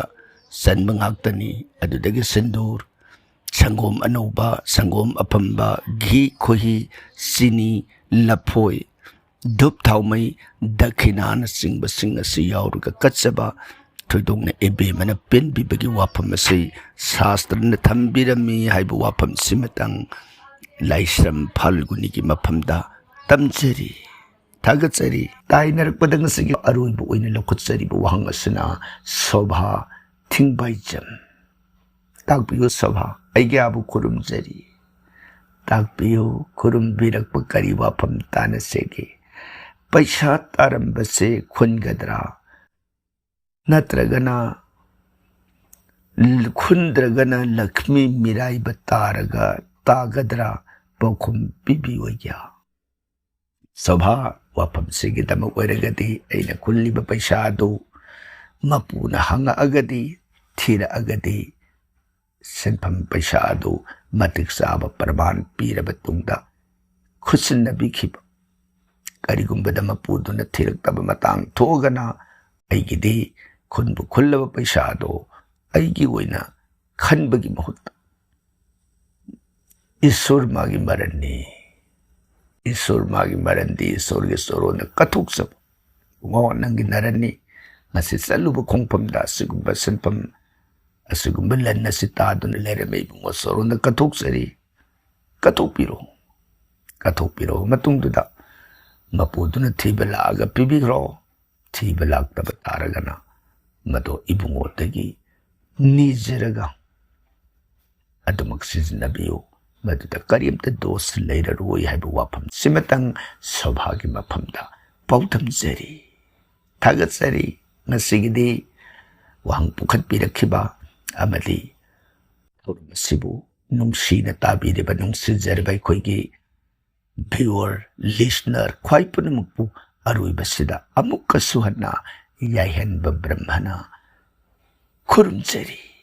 ꯆꯟꯕ ꯉꯥꯛꯇꯅꯤ꯫ ꯑꯗꯨꯗꯒꯤ ꯁꯤꯟꯗꯨꯔ, ꯁꯪꯒꯣꯝ ꯑꯅꯧꯕ, ꯁꯪꯒꯣꯝ ꯑꯐꯝꯕ, ꯘꯤ, ꯈꯣꯏꯍꯤ, ꯆꯤꯅꯤ, ꯂꯐꯣꯏ, ꯙꯨꯞ ꯊꯥꯎꯃꯩ, ꯗꯈꯤꯅꯥꯅꯆꯤꯡꯕꯁꯤꯡ ꯑꯁꯤ ꯌꯥꯎꯔꯒ ꯀꯠꯆꯕ ꯊꯣꯏꯗꯣꯛꯅ ꯏꯕꯦꯝꯃꯅ ꯄꯦꯟꯕꯤꯕꯒꯤ ꯋꯥꯐꯝ ꯑꯁꯤ ꯁꯥꯁꯇ꯭ꯔꯅ ꯊꯝꯕꯤꯔꯝꯃꯤ ꯍꯥꯏꯕ ꯋꯥꯐꯝꯁꯤꯃꯇꯪ ꯂꯥꯏꯁ꯭ꯔꯝ ꯐꯥꯜꯒꯨꯅꯤꯒꯤ ꯃꯐꯝꯗ ꯇꯝꯖꯔꯤ, ꯊꯥꯒꯠꯆꯔꯤ꯫ ꯇꯥꯏꯅꯔꯛꯄꯗ ꯉꯁꯤꯒꯤ ꯑꯔꯣꯏꯕ ꯑꯣꯏꯅ ꯂꯧꯈꯠꯆꯔꯤꯕ ꯋꯥꯍꯪ ꯑꯁꯤꯅ ꯁꯣꯚꯥ ꯊꯤꯡꯕꯥꯏꯖꯝ꯫ ꯇꯥꯛꯄꯤꯌꯨ ꯁꯣꯚꯥ, ꯑꯩꯒꯤ ꯑꯥꯕꯨ ꯈꯨꯔꯨꯝꯖꯔꯤ꯫ ꯇꯥꯛꯄꯤꯌꯨ, ꯈꯨꯔꯨꯝꯕꯤꯔꯛꯄ ꯀꯔꯤ ꯋꯥꯐꯝ ꯇꯥꯟꯅꯁꯤꯒꯦ? ꯄꯩꯁꯥ ꯇꯥꯔꯝꯕꯁꯦ ꯈꯨꯟꯒꯗ꯭ꯔꯥ? ꯅꯠꯇ꯭ꯔꯒꯅ ꯈꯨꯟꯗ꯭ꯔꯒꯅ ꯂꯛꯁꯃꯤ ꯃꯤꯔꯥꯏꯕ ꯇꯥꯔꯒ ꯇꯥꯒꯗ꯭ꯔꯥ? ꯄꯥꯎꯈꯨꯝ ꯄꯤꯕꯤꯌꯨ ꯑꯩꯒꯤ꯫ ꯁꯣꯚꯥ, ꯋꯥꯐꯝꯁꯤꯒꯤꯗꯃꯛ ꯑꯣꯏꯔꯒꯗꯤ ꯑꯩꯅ ꯈꯨꯜꯂꯤꯕ ꯄꯩꯁꯥ ꯑꯗꯨ ꯃꯄꯨꯅ ꯍꯪꯉꯛꯑꯒꯗꯤ, ꯊꯤꯔꯛꯑꯒꯗꯤ, ꯁꯦꯟꯐꯝ ꯄꯩꯁꯥ ꯑꯗꯨ ꯃꯇꯤꯛ ꯆꯥꯕ ꯄ꯭ꯔꯃꯥꯟ ꯄꯤꯔꯕ ꯇꯨꯡꯗ ꯈꯨꯠꯁꯤꯟꯅꯕꯤꯈꯤꯕ꯫ ꯀꯔꯤꯒꯨꯝꯕꯗ ꯃꯄꯨꯗꯨꯅ ꯊꯤꯔꯛꯇꯕ ꯃꯇꯥꯡ ꯊꯣꯛꯑꯒꯅ, ꯑꯩꯒꯤꯗꯤ ꯈꯨꯟꯕꯨ ꯈꯨꯜꯂꯕ ꯄꯩꯁꯥ ꯑꯗꯨ ꯑꯩꯒꯤ ꯑꯣꯏꯅ ꯈꯟꯕꯒꯤ ꯃꯍꯨꯠꯇ ꯏꯁꯣꯔ ꯃꯥꯒꯤ ꯃꯔꯟꯅꯤ꯫ ꯏꯁꯣꯔ ꯃꯥꯒꯤ ꯃꯔꯟꯗꯤ ꯏꯁꯣꯔꯒꯤ ꯆꯣꯔꯣꯟꯗ ꯀꯠꯊꯣꯛꯆꯕ꯫ ꯏꯕꯨꯡꯉꯣ, ꯅꯪꯒꯤ ꯅꯔꯟꯅꯤ꯫ ꯉꯁꯤ ꯆꯠꯂꯨꯕ ꯈꯣꯡꯐꯝꯗ ꯑꯁꯤꯒꯨꯝꯕ ꯁꯤꯟꯐꯝ, ꯑꯁꯤꯒꯨꯝꯕ ꯂꯟ ꯑꯁꯤ ꯇꯥꯗꯨꯅ ꯂꯩꯔꯝꯃꯦ ꯏꯕꯨꯡꯉꯣ, ꯆꯣꯔꯣꯟꯗ ꯀꯠꯊꯣꯛꯆꯔꯤ꯫ ꯀꯠꯊꯣꯛꯄꯤꯔꯣ꯫ ꯀꯠꯊꯣꯛꯄꯤꯔꯕ ꯃꯇꯨꯡꯗꯨꯗ ꯃꯄꯨꯗꯨꯅ ꯊꯤꯕ ꯂꯥꯛꯑꯒ ꯄꯤꯕꯤꯈ꯭ꯔꯣ꯫ ꯊꯤꯕ ꯂꯥꯛꯇꯕ ꯇꯥꯔꯒꯅ ꯃꯗꯣ ꯏꯕꯨꯡꯉꯣꯗꯒꯤ ꯅꯤꯖꯔꯒ ꯑꯗꯨꯃꯛ ꯁꯤꯖꯤꯟꯅꯕꯤꯌꯨ꯫ ꯃꯗꯨꯗ ꯀꯔꯤꯝꯇ ꯗꯣꯁ ꯂꯩꯔꯔꯣꯏ ꯍꯥꯏꯕ ꯋꯥꯐꯝ ꯁꯤꯃꯇꯪ ꯁꯣꯚꯥꯒꯤ ꯃꯐꯝꯗ ꯄꯥꯎꯗꯝꯖꯔꯤ꯫ ꯊꯥꯒꯠꯆꯔꯤ꯫ ꯉꯁꯤꯒꯤꯗꯤ ꯋꯥꯍꯪ ꯄꯨꯈꯠꯄꯤꯔꯛꯈꯤꯕ ꯑꯃꯗꯤ ꯊꯧꯔꯝ ꯑꯁꯤꯕꯨ ꯅꯨꯡꯁꯤꯅ ꯇꯥꯕꯤꯔꯤꯕ, ꯅꯨꯡꯁꯤꯖꯔꯕ ꯑꯩꯈꯣꯏꯒꯤ viewer, listener ꯈ꯭ꯋꯥꯏ ꯄꯨꯝꯅꯃꯛꯄꯨ ꯑꯔꯣꯏꯕꯁꯤꯗ ꯑꯃꯨꯛꯀꯁꯨ ꯍꯟꯅ ꯌꯥꯏꯍꯟꯕ ꯕ꯭ꯔꯍ꯭ꯃꯅ ꯈꯨꯔꯨꯝꯖꯔꯤ꯫